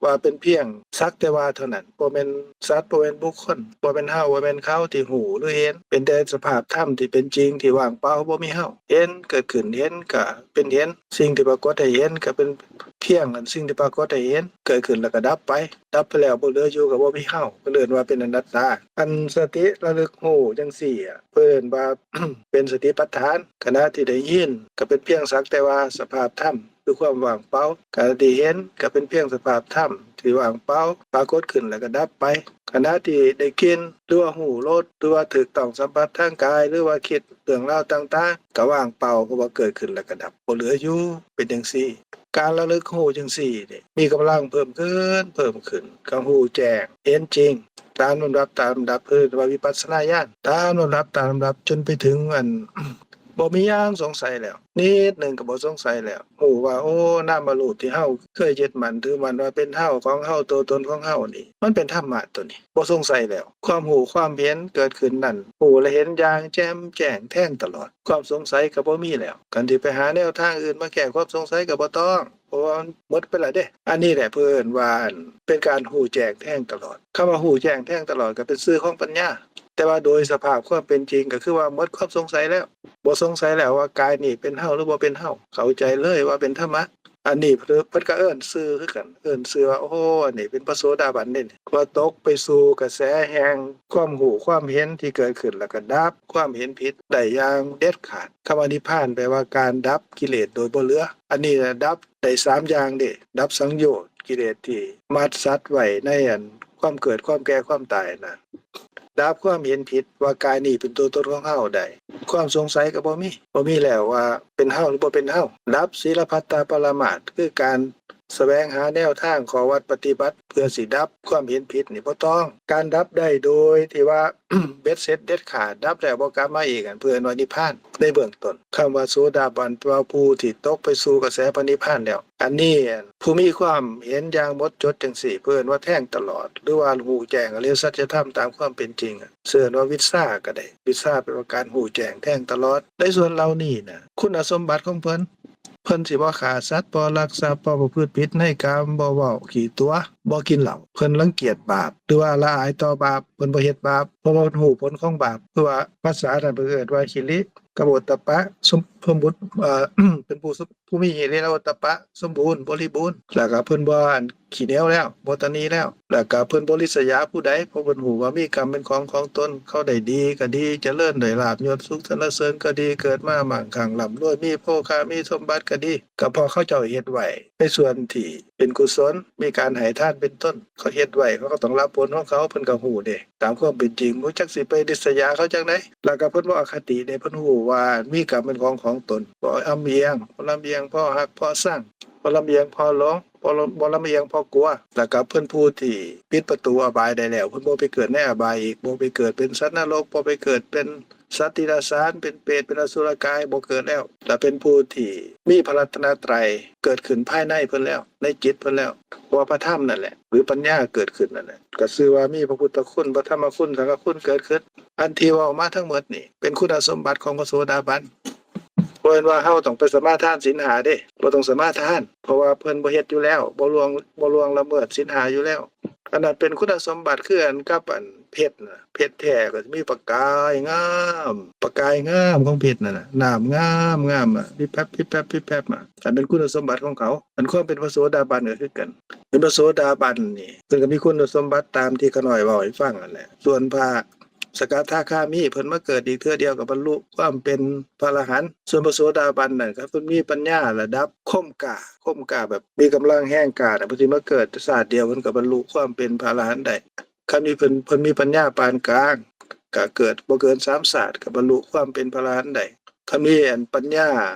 ວ່າເປັນພຽງສັກແຕ່ວ່າເທົ່ານັ້ນ ບໍ່ແມ່ນສັດ ບໍ່ແມ່ນບຸກຄົນ ບໍ່ແມ່ນເຮົາ ບໍ່ແມ່ນເຂົາທີ່ຮູ້ ຫຼືເຫັນ ເປັນແຕ່ສະພາບທຳທີ່ເປັນຈິງທີ່ວ່າງເປົ່າ ບໍ່ມີເຮົາ ເຫັນເກີດຂຶ້ນ ເຫັນກະເປັນເຫັນ ສິ່ງທີ່ປາກົດໃຫ້ເຫັນກະເປັນພຽງອັນສິ່ງທີ່ປາກົດໃຫ້ເຫັນ ເກີດຂຶ້ນແລ້ວກະດັບໄປ ດັບໄປແລ້ວບໍ່ເຫຼືອຢູ່ ກໍບໍ່ມີເຮົາ ເພິ່ນເອີ້ນວ່າເປັນອະນັດຕາ. ອັນສະຕິລະລຶກຮູ້ຈັ່ງຊີ້ ເພິ່ນເອີ້ນວ່າ ເປັນສະຕິປັດຖານ ຂະນະທີ່ໄດ້ຍິນກໍເປັນພຽງສັກແຕ່ວ່າສະພາບທຳ ຄືຄວາມວ່າງເປົ່າ ຂະນະທີ່ເຫັນກໍເປັນພຽງສະພາບທຳທີ່ວ່າງເປົ່າ ປາກົດຂຶ້ນແລ້ວກໍດັບໄປ ຂະນະທີ່ໄດ້ກິ່ນ ຫຼືວ່າຮູ້ລົດ ຫຼືວ່າຖືກຕ້ອງສຳຜັດທາງກາຍ ຫຼືວ່າຄິດເລື່ອງລາວຕ່າງໆ ກໍວ່າງເປົ່າ ເພາະວ່າເກີດຂຶ້ນແລ້ວກໍດັບ ບໍ່ເຫຼືອຢູ່ ເປັນຈັ່ງຊີ້. ການລະລຶກຮູ້ຈັ່ງຊີ້ນີ້ ມີກຳລັງເພີ່ມຂຶ້ນ ເພີ່ມຂຶ້ນ ກໍຮູ້ແຈ້ງ ເຫັນຈິງ ຕາມລຳດັບ ຕາມລຳດັບ ເອີ້ນວ່າວິປັດສະນາຍານ ຕາມລຳດັບ ຕາມລຳດັບ ຈົນໄປເຖິງອັນ ບໍ່ມີຫຍັງສົງໄສແລ້ວ ນິດໜຶ່ງກໍບໍ່ສົງໄສແລ້ວ ຮູ້ວ່າ ໂອ້ ນາມະຮູບທີ່ເຮົາເຄີຍຍຶດໝັ້ນຖືໝັ້ນວ່າເປັນເຮົາ ຂອງເຮົາ ໂຕຕົນຂອງເຮົານີ້ ມັນເປັນທຳມະໂຕນີ້ ບໍ່ສົງໄສແລ້ວ. ຄວາມຮູ້ຄວາມເຫັນເກີດຂຶ້ນນັ້ນ ຮູ້ແລະເຫັນຢ່າງແຈ່ມແຈ້ງແທງຕະຫຼອດ ຄວາມສົງໄສກໍບໍ່ມີແລ້ວ. ຄັນຊິໄປຫາແນວທາງອື່ນມາແກ້ຄວາມສົງໄສກໍບໍ່ຕ້ອງ ເພາະວ່າມັນໝົດໄປແລ້ວເດ້. ອັນນີ້ແຫຼະເພິ່ນວ່າ ອັນ ເປັນການຮູ້ແຈ້ງແທງຕະຫຼອດ. ຄຳວ່າຮູ້ແຈ້ງແທງຕະຫຼອດກໍເປັນຊື່ຂອງປັນຍາ, ແຕ່ວ່າໂດຍສະພາບຄວາມເປັນຈິງກໍຄືວ່າໝົດຄວາມສົງໄສແລ້ວ, ບໍ່ສົງໄສແລ້ວວ່າກາຍນີ້ເປັນເຮົາ ຫຼື ບໍ່ເປັນເຮົາ, ເຂົ້າໃຈເລີຍວ່າເປັນທຳມະ. ອັນນີ້ເພິ່ນກໍເອີ້ນຊື່ຄືກັນ, ເອີ້ນຊື່ວ່າ ໂອ້ ອັນນີ້ເປັນພະໂສດາບັນເດ້, ວ່າຕົກໄປສູ່ກະແສແຫ່ງຄວາມຮູ້ຄວາມເຫັນທີ່ເກີດຂຶ້ນ ແລ້ວກໍດັບຄວາມເຫັນຜິດໄດ້ຢ່າງເດັດຂາດ. ຄຳວ່ານິບພານແປວ່າການດັບກິເລດໂດຍບໍ່ເຫຼືອ. ອັນນີ້ນະດັບໄດ້ສາມຢ່າງເດ້, ດັບສັງໂຍດ ກິເລດທີ່ມັດສັດໄວ້ໃນອັນຄວາມເກີດ ຄວາມແກ່ ຄວາມຕາຍນະ, ດັບຄວາມເຫັນຜິດວ່າກາຍນີ້ເປັນຕົວຕົນຂອງເຮົາໄດ້, ຄວາມສົງໄສກໍບໍ່ມີ, ບໍ່ມີແລ້ວວ່າເປັນເຮົາ ຫຼື ບໍ່ເປັນເຮົາ, ດັບສີລະພັດຕາປະລະມາດ ຄືການສະແຫວງຫາແນວທາງຂໍ້ວັດປະຕິບັດ ເພື່ອຊິດັບຄວາມເຫັນຜິດນີ້ບໍ່ຕ້ອງ. ການດັບໄດ້ໂດຍທີ່ວ່າເບັດເສັດເດັດຂາດ, ດັບແລ້ວບໍ່ກັບມາອີກ, ອັນເພິ່ນວ່ານິບພານໃນເບື້ອງຕົ້ນ. ຄຳວ່າໂສດາບັນ ແປວ່າຜູ້ທີ່ຕົກໄປສູ່ກະແສພະນິບພານແລ້ວ. ອັນນີ້ ອັນ ຜູ້ມີຄວາມເຫັນຢ່າງໝົດຈົດຈັ່ງຊີ້ ເພິ່ນວ່າແທງຕະຫຼອດ ຫຼືວ່າຮູ້ແຈ້ງອະລິຍະສັດຈະທຳຕາມຄວາມເປັນຈິງ, ເອີ້ນວ່າວິດຊາກໍໄດ້. ວິດຊາແປວ່າການຮູ້ແຈ້ງແທງຕະຫຼອດ. ໃນສ່ວນເຫຼົ່ານີ້ນະ ຄຸນສົມບັດຂອງເພິ່ນ, ເພິ່ນຊິບໍ່ຂ້າສັດ, ບໍ່ລັກຊັບ, ບໍ່ປະພຶດຜິດໃນກາມ, ບໍ່ເວົ້າຂີ້ຕົວະ, ບໍ່ກິນເຫຼົ້າ. ເພິ່ນລັງກຽດບາບ ຫຼືວ່າລະອາຍຕໍ່ບາບ, ເພິ່ນບໍ່ເຮັດບາບ ເພາະວ່າເພິ່ນຮູ້ຜົນຂອງບາບ. ຄືວ່າພາສານັ້ນເພິ່ນເອີ້ນວ່າຫິລິ ກະໂມດຕະປະ ສົມ ສົມບູນ ເປັນຜູ້ ຜູ້ມີຫິລິໂອດຕະປະສົມບູນບໍລິບູນ ແລ້ວກໍເພິ່ນບໍ່ອັນ ຂີ້ໜຽວແລ້ວ ບໍ່ຕະໜີແລ້ວ ແລ້ວກະເພິ່ນບໍ່ລິດສະຢາຜູ້ໃດ ເພາະເພິ່ນຮູ້ວ່າມີກຳເປັນຂອງຂອງຕົນ ເຂົາໄດ້ດີກໍດີ ຈະເລີນດ້ວຍລາບຍົດສຸກສັນລະເສີນກໍດີ ເກີດມາໝັ່ງຄັ່ງລ່ຳລວຍ ມີໂພຄາ ມີສົມບັດກໍດີ ກໍເພາະເຂົາເຈົ້າເຮັດໄວ້ໃນສ່ວນທີ່ເປັນກຸສົນ ມີການໃຫ້ທານເປັນຕົ້ນ ເຂົາເຮັດໄວ້ ເຂົາກໍຕ້ອງຮັບຜົນຂອງເຂົາ ເພິ່ນກໍຮູ້ເດ້ ຕາມຄວາມເປັນຈິງ ບໍ່ຈັກຊິໄປລິດສະຢາເຂົາຈັ່ງໃດ ແລ້ວກໍເພິ່ນບໍ່ອະຄະຕິເດ້ ເພິ່ນຮູ້ວ່າມີກຳເປັນຂອງຂອງຕົນ ບໍ່ລຳອຽງ ບໍ່ລຳອຽງເພາະຮັກເພາະຊັງ ບໍ່ລຳອຽງເພາະຫຼົງ ບໍ່ລຳ ບໍ່ລຳອຽງເພາະກົວ ແລ້ວກໍເພິ່ນຜູ້ທີ່ປິດປະຕູອະບາຍໄດ້ແລ້ວ ເພິ່ນບໍ່ໄປເກີດໃນອະບາຍອີກ ບໍ່ໄປເກີດເປັນສັດນະລົກ ບໍ່ໄປເກີດເປັນສັດຕິລະສານ ເປັນເປດ ເປັນອະສຸລະກາຍ ບໍ່ເກີດແລ້ວ ແລະເປັນຜູ້ທີ່ມີພະລັດຕະນະໄຕເກີດຂຶ້ນພາຍໃນເພິ່ນແລ້ວ ໃນຈິດເພິ່ນແລ້ວ ເພາະວ່າພະທຳນັ້ນແຫຼະ ຫຼືປັນຍາເກີດຂຶ້ນນັ້ນແຫຼະ ກໍຊື່ວ່າມີພະພຸດທະຄຸນ ພະທຳມະຄຸນ ສັງຄະຄຸນເກີດຂຶ້ນ ອັນທີ່ເວົ້າມາທັງໝົດນີ້ ເປັນຄຸນສົມບັດຂອງພະໂສດາບັນ ບໍ່ແມ່ນວ່າເຮົາຕ້ອງໄປສະມາທານສິນຫ້າເດ້ ບໍ່ຕ້ອງສະມາທານ ເພາະວ່າເພິ່ນບໍ່ເຮັດຢູ່ແລ້ວ ບໍ່ລ່ວງ ບໍ່ລ່ວງລະເມີດສິນຫ້າຢູ່ແລ້ວ ອັນນັ້ນເປັນຄຸນສົມບັດຄືກັນກັບອັນເພັດນະ ເພັດແທ້ກໍຊິມີປະກາຍງາມ ປະກາຍງາມຂອງເພັດນັ້ນນະ ນ້ຳງາມໆ ວິບແວບ ວິບແວບ ວິບແວບ ອາ ອັນເປັນຄຸນສົມບັດຂອງເຂົາ ອັນຄວາມເປັນພະໂສດາບັນກໍຄືກັນ ເປັນພະໂສດາບັນນີ້ ເພິ່ນກໍມີຄຸນສົມບັດຕາມທີ່ຂ້ານ້ອຍເວົ້າໃຫ້ຟັງນັ້ນແຫຼະ ສ່ວນພະ ສະກະທາຄາມີ ເພິ່ນມາເກີດອີກເທື່ອດຽວກໍບັນລຸຄວາມເປັນພະອະລະຫັນ ສ່ວນພະໂສດາບັນນັ້ນ ຄັນເພິ່ນມີປັນຍາລະດັບຄົມກ້າ ຄົມກ້າແບບມີກຳລັງແຮງກ້ານະ ເພິ່ນຊິມາເກີດຊາດດຽວ ເພິ່ນກໍບັນລຸຄວາມເປັນພະອະລະຫັນໄດ້ ຄັນມີເພິ່ນ ເພິ່ນມີປັນຍາປານກາງ ກໍເກີດບໍ່ເກີນສາມຊາດ ກໍບັນລຸຄວາມເປັນພະອະລະຫັນໄດ້ ຄັນມີອັນປັນຍາ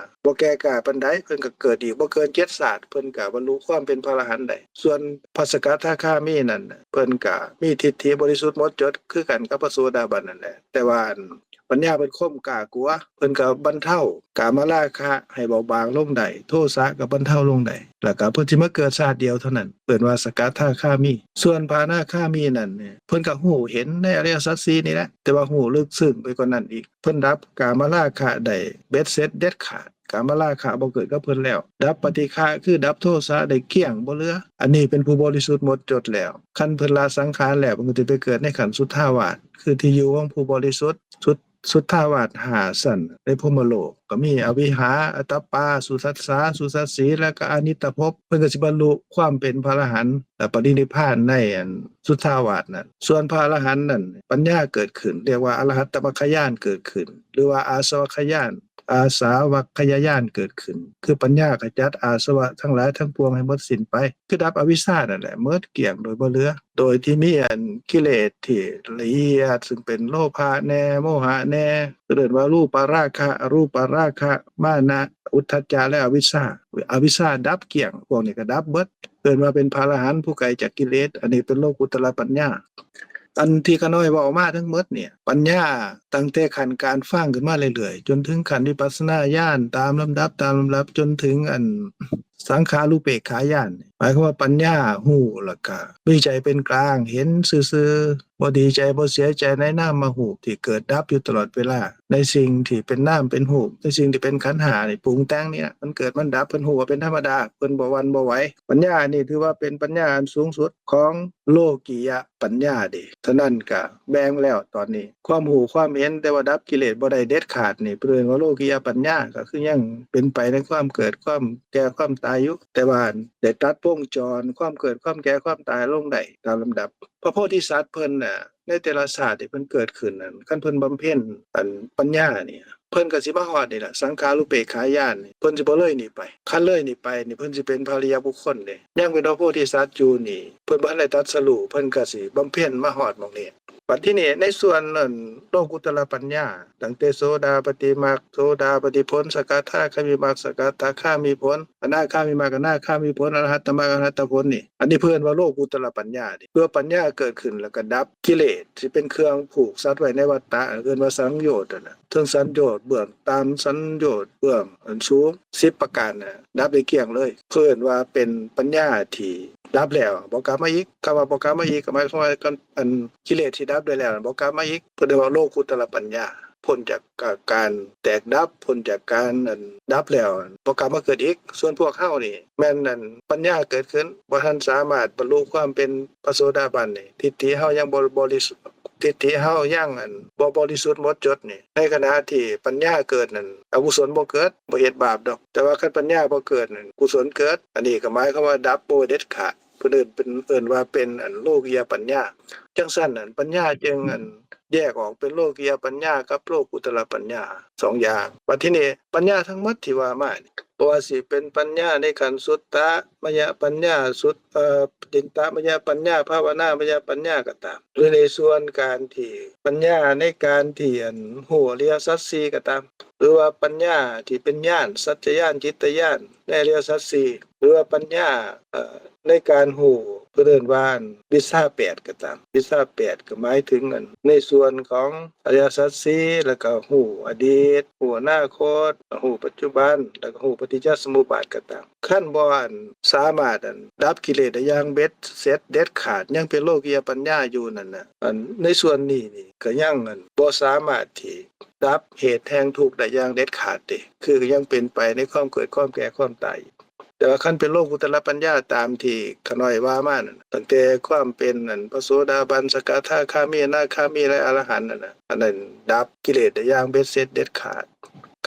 ບໍ່ແກ່ກ້າປານໃດ ເພິ່ນກໍເກີດອີກບໍ່ເກີນເຈັດຊາດ ເພິ່ນກໍບັນລຸຄວາມເປັນພະອະລະຫັນໄດ້ ສ່ວນພະສະກະທາຄາມີນັ້ນ ເພິ່ນກໍມີທິດຖິບໍລິສຸດໝົດຈົດຄືກັນກັບພະໂສດາບັນນັ້ນແຫຼະ ແຕ່ວ່າອັນປັນຍາເພິ່ນຄົມກ້າກວ່າ ເພິ່ນກໍບັນເທົາກາມະລາຄະໃຫ້ເບົາບາງລົງໄດ້ ໂທສະກໍບັນເທົາລົງໄດ້ ແລ້ວກໍເພິ່ນຊິມາເກີດຊາດດຽວເທົ່ານັ້ນ ເອີ້ນວ່າສະກະທາຄາມີ ສ່ວນພະອະນາຄາມີນັ້ນ ເພິ່ນກໍຮູ້ເຫັນໃນອະລິຍະສັດສີ່ນີ້ແຫຼະ ແຕ່ວ່າຮູ້ເລິກເຊິ່ງໄປກວ່ານັ້ນອີກ ເພິ່ນດັບກາມະລາຄະໄດ້ເບັດເສັດເດັດຂາດ ກາມະລາຄະບໍ່ເກີດກັບເພິ່ນແລ້ວ ດັບປະຕິຄະ ຄືດັບໂທສະໄດ້ກ້ຽງບໍ່ເຫຼືອ ອັນນີ້ເປັນຜູ້ບໍລິສຸດໝົດຈົດແລ້ວ ຄັນເພິ່ນລະສັງຂານແລ້ວ ເພິ່ນກໍຈະໄປເກີດໃນຂັ້ນສຸດທາວາດ ຄືທີ່ຢູ່ຂອງຜູ້ບໍລິສຸດ ສຸດ ສຸດທາວາດຫ້າຊັ້ນ ໃນພົມມະໂລກ ກໍມີອະວິຫາ ອະຕະປາ ສຸທັດສາ ສຸທັດສີ ແລະກໍອະນິດຕະພົບ ເພິ່ນກໍຊິບັນລຸຄວາມເປັນພະອະລະຫັນ ແລະປະລິນິບພານໃນອັນສຸດທາວາດນັ້ນ ສ່ວນພະອະລະຫັນນັ້ນ ປັນຍາເກີດຂຶ້ນ ຮຽກວ່າອະລະຫັດຕະມັກຄະຍານເກີດຂຶ້ນ ຫຼືວ່າອາສະວັກຂະຍານ ອາສະວັກຂະຍາຍານເກີດຂຶ້ນ ຄືປັນຍາຂະຈັດອາສະວະທັງຫຼາຍທັງປວງໃຫ້ໝົດສິ້ນໄປ ຄືດັບອະວິຊຊານັ້ນແຫຼະ ໝົດກ້ຽງໂດຍບໍ່ເຫຼືອ ໂດຍທີ່ມີອັນກິເລດທີ່ລະອຽດ ຊຶ່ງເປັນໂລພະແນ່ ໂມຫະແນ່ ເອີ້ນວ່າຮູປະລາຄະ ອະຮູປະລາຄະ ມານະ ອຸດທັດຈະ ແລະອະວິຊຊາ ອະວິຊຊາດັບກ້ຽງ ພວກນີ້ກໍດັບເບິດ ເອີ້ນວ່າເປັນພະອະລະຫັນຜູ້ໄກຈາກກິເລດ ອັນນີ້ເປັນໂລກຸດຕະລະປັນຍາ ອັນທີ່ຂ້ານ້ອຍເວົ້າມາທັງໝົດນີ້ ປັນຍາຕັ້ງແຕ່ຂັ້ນການຟັງຂຶ້ນມາເລື້ອຍໆ ຈົນເຖິງຂັ້ນວິປັດສະນາຍານ ຕາມລຳດັບ ຕາມລຳດັບ ຈົນເຖິງອັນ ສັງຂານຸເປກຂາຍານ ໝາຍຄວາມວ່າປັນຍາຮູ້ ແລ້ວກະມີໃຈເປັນກາງ ເຫັນຊື່ໆ ບໍ່ດີໃຈ ບໍ່ເສຍໃຈໃນນາມມະຮູບທີ່ເກີດດັບຢູ່ຕະຫຼອດເວລາ ໃນສິ່ງທີ່ເປັນນາມເປັນຮູບ ໃນສິ່ງທີ່ເປັນຂັນຫ້ານີ້ ປຸງແຕ່ງນີ້ນະ ມັນເກີດມັນດັບ ເພິ່ນຮູ້ວ່າເປັນທຳມະດາ ເພິ່ນບໍ່ຫວັ່ນບໍ່ໄຫວ ປັນຍານີ້ຖືວ່າເປັນປັນຍາອັນສູງສຸດຂອງໂລກີຍະ ປັນຍາເດ ເທົ່ານັ້ນກະແບ່ງແລ້ວຕອນນີ້ ຄວາມຮູ້ຄວາມເຫັນ ແຕ່ວ່າດັບກິເລດບໍ່ໄດ້ເດັດຂາດນີ້ ເພິ່ນເອີ້ນວ່າໂລກິຍະປັນຍາ ກໍຄືຍັງເປັນໄປໃນຄວາມເກີດ ຄວາມແກ່ ຄວາມຕາຍຢູ່ ແຕ່ວ່າໄດ້ຕັດວົງຈອນຄວາມເກີດ ຄວາມແກ່ ຄວາມຕາຍລົງໄດ້ຕາມລຳດັບ. ພະໂພທິສັດເພິ່ນນະ ໃນແຕ່ລະຊາດທີ່ເພິ່ນເກີດຂຶ້ນນັ້ນ ຄັນເພິ່ນບຳເພັນອັນປັນຍານີ້ ເພິ່ນກໍຊິມາຮອດນີ້ລະ ສັງຂານຸເປກຂາຍານນີ້ ເພິ່ນຊິບໍ່ເລີຍນີ້ໄປ. ຄັນເລີຍນີ້ໄປນີ້ ເພິ່ນຊິເປັນພະລິຍະບຸກຄົນເດ້. ຍັງເປັນພະໂພທິສັດຢູ່ນີ້ ເພິ່ນບໍ່ທັນໄດ້ຕັດສະຮູ້ ເພິ່ນກໍຊິບຳເພັນມາຮອດໝ່ອງນີ້. ບັດທີນີ້ ໃນສ່ວນນັ້ນ ໂລກຸດຕະລະປັນຍາ ຕັ້ງແຕ່ໂສດາປະຕິມັກ ໂສດາປະຕິຜົນ ສະກະທາຄາມີມັກ ສະກະທາຄາມີຜົນ ອະນາຄາມີມັກ ອະນາຄາມີຜົນ ອະລະຫັດຕະມັກ ອະລະຫັດຕະຜົນນີ້ ອັນນີ້ເພິ່ນວ່າໂລກຸດຕະລະປັນຍາເດ້. ເມື່ອປັນຍາເກີດຂຶ້ນ ແລ້ວກໍດັບກິເລດທີ່ເປັນເຄື່ອງຜູກສັດໄວ້ໃນວັດຕະ ເອີ້ນວ່າສັງໂຍດຫັ້ນນະ. ເຖິງສັນໂຍດເບື້ອງຕ່ຳ ສັນໂຍດເບື້ອງອັນສູງ ສິບປະການນະ ດັບໄດ້ກ້ຽງເລີຍ. ເພິ່ນວ່າເປັນປັນຍາທີ່ດັບແລ້ວບໍ່ກັບມາອີກ. ຄຳວ່າບໍ່ກັບມາອີກ ກໍໝາຍຄວາມວ່າ ອັນກິເລດທີ່ດັບໄດ້ແລ້ວບໍ່ກັບມາອີກ. ເພິ່ນເອີ້ນວ່າໂລກຸດຕະລະປັນຍາ. ພົ້ນຈາກການແຕກດັບ, ພົ້ນຈາກການອັນດັບແລ້ວບໍ່ກັບມາເກີດອີກ. ສ່ວນພວກເຮົານີ້ແມ່ນອັນປັນຍາເກີດຂຶ້ນ, ບໍ່ທັນສາມາດບັນລຸຄວາມເປັນພະໂສດາບັນນີ້, ທິດຖິເຮົາຍັງບໍ່ບໍລິສຸດ, ທິດຖິເຮົາຍັງອັນບໍ່ບໍລິສຸດໝົດຈົດນີ້. ໃນຂະນະທີ່ປັນຍາເກີດນັ້ນ ອະກຸສົນບໍ່ເກີດ, ບໍ່ເຮັດບາບດອກ. ແຕ່ວ່າຄັນປັນຍາບໍ່ເກີດນັ້ນ ກຸສົນເກີດ. ອັນນີ້ກໍໝາຍຄວາມວ່າດັບບໍ່ເດັດຂາດ. ເພິ່ນເອີ້ນເປັນ ເອີ້ນວ່າເປັນອັນໂລກິຍະປັນຍາ. ຈັ່ງຊັ້ນ ອັນປັນຍາຈຶ່ງອັນແຍກອອກເປັນໂລກິຍະປັນຍາກັບໂລກຸດຕະລະປັນຍາສອງຢ່າງ. ບັດທີນີ້ປັນຍາທັງໝົດທີ່ວ່າມານີ້ ບໍ່ວ່າຊິເປັນປັນຍາໃນຂັ້ນສຸດຕະມະຍະປັນຍາ ສຸດ ເອີ ຕິນຕະມະຍະປັນຍາ ພາວະນາມະຍະປັນຍາກໍຕາມ ຫຼືໃນສ່ວນການທີ່ປັນຍາໃນການທີ່ອັນຮູ້ອະລິຍະສັດສີ່ກໍຕາມ ຫຼືວ່າປັນຍາທີ່ເປັນຍານ ສັດຈະຍານ ຈິດຕະຍານ ໃນອະລິຍະສັດສີ່ ຫຼືວ່າປັນຍາ ເອີ ໃນການຮູ້ ເພິ່ນເອີ້ນວ່າວິດຊາແປດກໍຕາມ. ວິດຊາແປດກໍໝາຍເຖິງອັນໃນສ່ວນຂອງອະລິຍະສັດສີ່ ແລ້ວກໍຮູ້ອະດີດ ຮູ້ອະນາຄົດ ຮູ້ປັດຈຸບັນ ແລ້ວກໍຮູ້ປະຕິດຈະສະມຸບາດກໍຕາມ. ຄັນບໍ່ອັນສາມາດອັນດັບກິເລດໄດ້ຢ່າງເບັດເສັດເດັດຂາດ ຍັງເປັນໂລກິຍະປັນຍາຢູ່ນັ້ນນະ ອັນໃນສ່ວນນີ້ນີ້ກໍຍັງອັນບໍ່ສາມາດທີ່ດັບເຫດແຫ່ງທຸກໄດ້ຢ່າງເດັດຂາດເດ ຄືກໍຍັງເປັນໄປໃນຄວາມເກີດ ຄວາມແກ່ ຄວາມຕາຍ. ແຕ່ວ່າຄັນເປັນໂລກຸດຕະລະປັນຍາຕາມທີ່ຂ້ານ້ອຍວ່າມານັ້ນ ຕັ້ງແຕ່ຄວາມເປັນອັນພະໂສດາບັນ ສະກະທາຄາມີ ອະນາຄາມີ ແລະ ອະລະຫັນນັ້ນນະ ອັນນັ້ນດັບກິເລດໄດ້ຢ່າງເບັດເສັດເດັດຂາດ.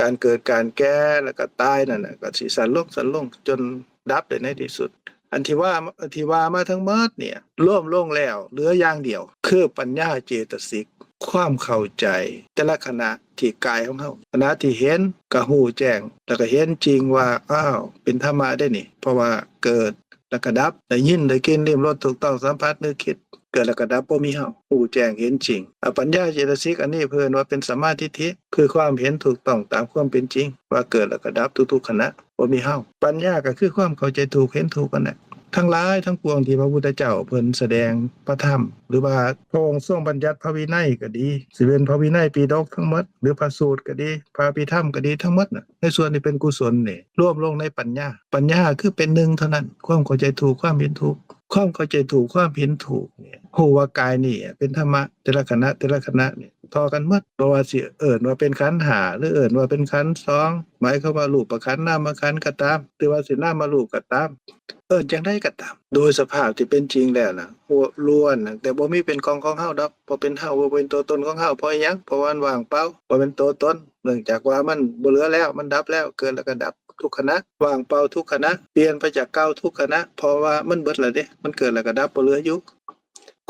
ການເກີດ ການແກ່ ແລ້ວກໍຕາຍນັ້ນນະ ກໍຊິສັ້ນລົງ ສັ້ນລົງ ຈົນດັບໄດ້ໃນທີ່ສຸດ. ອັນທີ່ວ່າ ທີ່ວ່າມາທັງໝົດນີ້ ລວມລົງແລ້ວເຫຼືອຢ່າງດຽວ ຄືປັນຍາເຈຕະສິກ ຄວາມເຂົ້າໃຈແຕ່ລະຂະນະທີ່ກາຍຂອງເຮົາ ຂະນະທີ່ເຫັນກໍຮູ້ແຈ້ງ ແລ້ວກໍເຫັນຈິງວ່າ ອ້າວ ເປັນທຳມະເດ້ນີ້ ເພາະວ່າເກີດ ແລ້ວກໍດັບ, ໄດ້ຍິນ ໄດ້ກິ່ນ ລິ້ມ ລົດ ຖືກຕ້ອງ ສຳຜັດ ນຶກ ຄິດ, ເກີດແລ້ວກໍດັບ ບໍ່ມີເຮົາ, ຮູ້ແຈ້ງເຫັນຈິງ. ອາ ປັນຍາເຈຕະສິກອັນນີ້ເພິ່ນວ່າເປັນສຳມາທິດຖິ, ຄືຄວາມເຫັນຖືກຕ້ອງຕາມຄວາມເປັນຈິງ ວ່າເກີດແລ້ວກໍດັບທຸກໆຂະນະ, ບໍ່ມີເຮົາ. ປັນຍາກໍຄືຄວາມເຂົ້າໃຈຖືກ ເຫັນຖືກນັ້ນແຫຼະ. ທັງຫຼາຍທັງປວງທີ່ພະພຸດທະເຈົ້າເພິ່ນສະແດງພະທຳ ຫຼືວ່າພະອົງຊົງບັນຍັດພະວິໄນກໍດີ, ຊິເປັນພະວິໄນປີດົກທັງໝົດ ຫຼືພະສູດກໍດີ, ພະອະພິທຳກໍດີ, ທັງໝົດນະ ໃນສ່ວນທີ່ເປັນກຸສົນນີ້ ລວມລົງໃນປັນຍາ. ປັນຍາຄືເປັນໜຶ່ງເທົ່ານັ້ນ, ຄວາມເຂົ້າໃຈຖືກ ຄວາມເຫັນຖືກ. ຄວາມເຂົ້າໃຈຖືກ ຄວາມເຫັນຖືກນີ້ ຮູ້ວ່າກາຍນີ້ເປັນທຳມະ ແຕ່ລະຂະນະ ແຕ່ລະຂະນະນີ້ທໍ່ກັນໝົດ. ບໍ່ວ່າຊິເອີ້ນວ່າເປັນຂັນຫ້າ ຫຼືເອີ້ນວ່າເປັນຂັນສອງ ໝາຍຄວາມວ່າຮູບປະຂັນ ນາມມະຂັນກໍຕາມ ຫຼືວ່າຊິນາມມະຮູບກໍຕາມ ເອີ້ນຈັ່ງໃດກໍຕາມ ໂດຍສະພາບທີ່ເປັນຈິງແລ້ວນະ ລ້ວນຕັ້ງແຕ່ບໍ່ມີເປັນຂອງຂອງເຮົາດອກ ບໍ່ເປັນເຮົາ ບໍ່ເປັນຕົວຕົນຂອງເຮົາ. ເພາະອີຫຍັງ? ເພາະວ່າມັນວ່າງເປົ່າ ບໍ່ແມ່ນຕົວຕົນ. ເນື່ອງຈາກວ່າມັນບໍ່ເຫຼືອແລ້ວ ມັນດັບແລ້ວ ເກີດແລ້ວກໍດັບ ທຸກຂະນະ ວ່າງເປົ່າທຸກຂະນະ ປ່ຽນໄປຈາກເກົ່າທຸກຂະນະ ເພາະວ່າມັນເບິດແລ້ວເດ້ ມັນເກີດແລ້ວກໍດັບ ບໍ່ເຫຼືອຢູ່.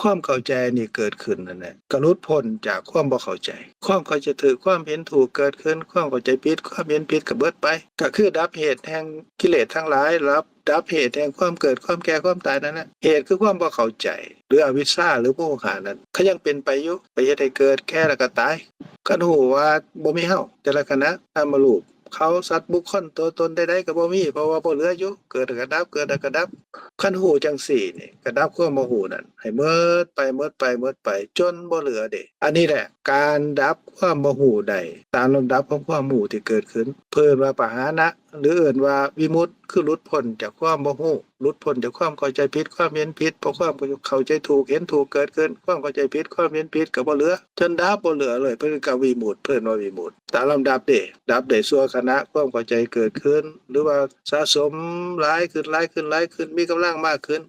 ຄວາມເຂົ້າໃຈນີ້ເກີດຂຶ້ນນັ້ນແຫຼະ ກໍຫຼຸດພົ້ນຈາກຄວາມບໍ່ເຂົ້າໃຈ. ຄວາມເຂົ້າໃຈຖືກ ຄວາມເຫັນຖືກເກີດຂຶ້ນ ຄວາມເຂົ້າໃຈຜິດ ຄວາມເຫັນຜິດກໍເບິດໄປ ກໍຄືດັບເຫດແຫ່ງກິເລດທັງຫຼາຍ ດັບ ດັບເຫດແຫ່ງຄວາມເກີດ ຄວາມແກ່ ຄວາມຕາຍນັ້ນແຫຼະ. ເຫດຄືຄວາມບໍ່ເຂົ້າໃຈ ຫຼືອະວິດຊາ ຫຼືໂມຫະນັ້ນ ກໍຍັງເປັນໄປຢູ່ ໄປເຮັດໃຫ້ເກີດ ແກ່ ແລ້ວກໍຕາຍ. ຄັນຮູ້ວ່າບໍ່ມີເຮົາ ແຕ່ລະຂະນະ ນາມະຮູບ ເຂົາ ສັດ ບຸກຄົນ ຕົວຕົນໃດໆກໍບໍ່ມີ ເພາະວ່າບໍ່ເຫຼືອຢູ່ ເກີດແລ້ວກໍດັບ ເກີດແລ້ວກໍດັບ. ຄັນຮູ້ຈັ່ງຊີ້ນີ້ ກໍດັບຄວາມບໍ່ຮູ້ນັ້ນໃຫ້ໝົດໄປ ໝົດໄປ ໝົດໄປ ຈົນບໍ່ເຫຼືອເດ້. ອັນນີ້ແຫຼະ ການດັບຄວາມບໍ່ຮູ້ໄດ້ຕາມລຳດັບຂອງຄວາມຮູ້ທີ່ເກີດຂຶ້ນ ເພິ່ນວ່າປະຫານະ ຫຼືເອີ້ນວ່າວິມຸດ ຄືຫຼຸດພົ້ນຈາກຄວາມບໍ່ຮູ້ ຫຼຸດພົ້ນຈາກຄວາມເຂົ້າໃຈຜິດ ຄວາມເຫັນຜິດ ເພາະຄວາມເຂົ້າໃຈຖືກ ເຫັນຖືກເກີດຂຶ້ນ ຄວາມເຂົ້າໃຈຜິດ ຄວາມເຫັນຜິດກໍບໍ່ເຫຼືອ ຈົນດັບບໍ່ເຫຼືອເລີຍ ເພິ່ນກໍວິມຸດ ເພິ່ນວ່າວິມຸດ. ຕາມລຳດັບເດ້ ດັບໄດ້ຊົ່ວຂະນະ ຄວາມເຂົ້າໃຈເກີດຂຶ້ນ ຫຼືວ່າສະສົມຫຼາຍຂຶ້ນ ຫຼາຍຂຶ້ນ ຫຼາຍຂຶ້ນ ມີກຳລັງມາກຂຶ້ນ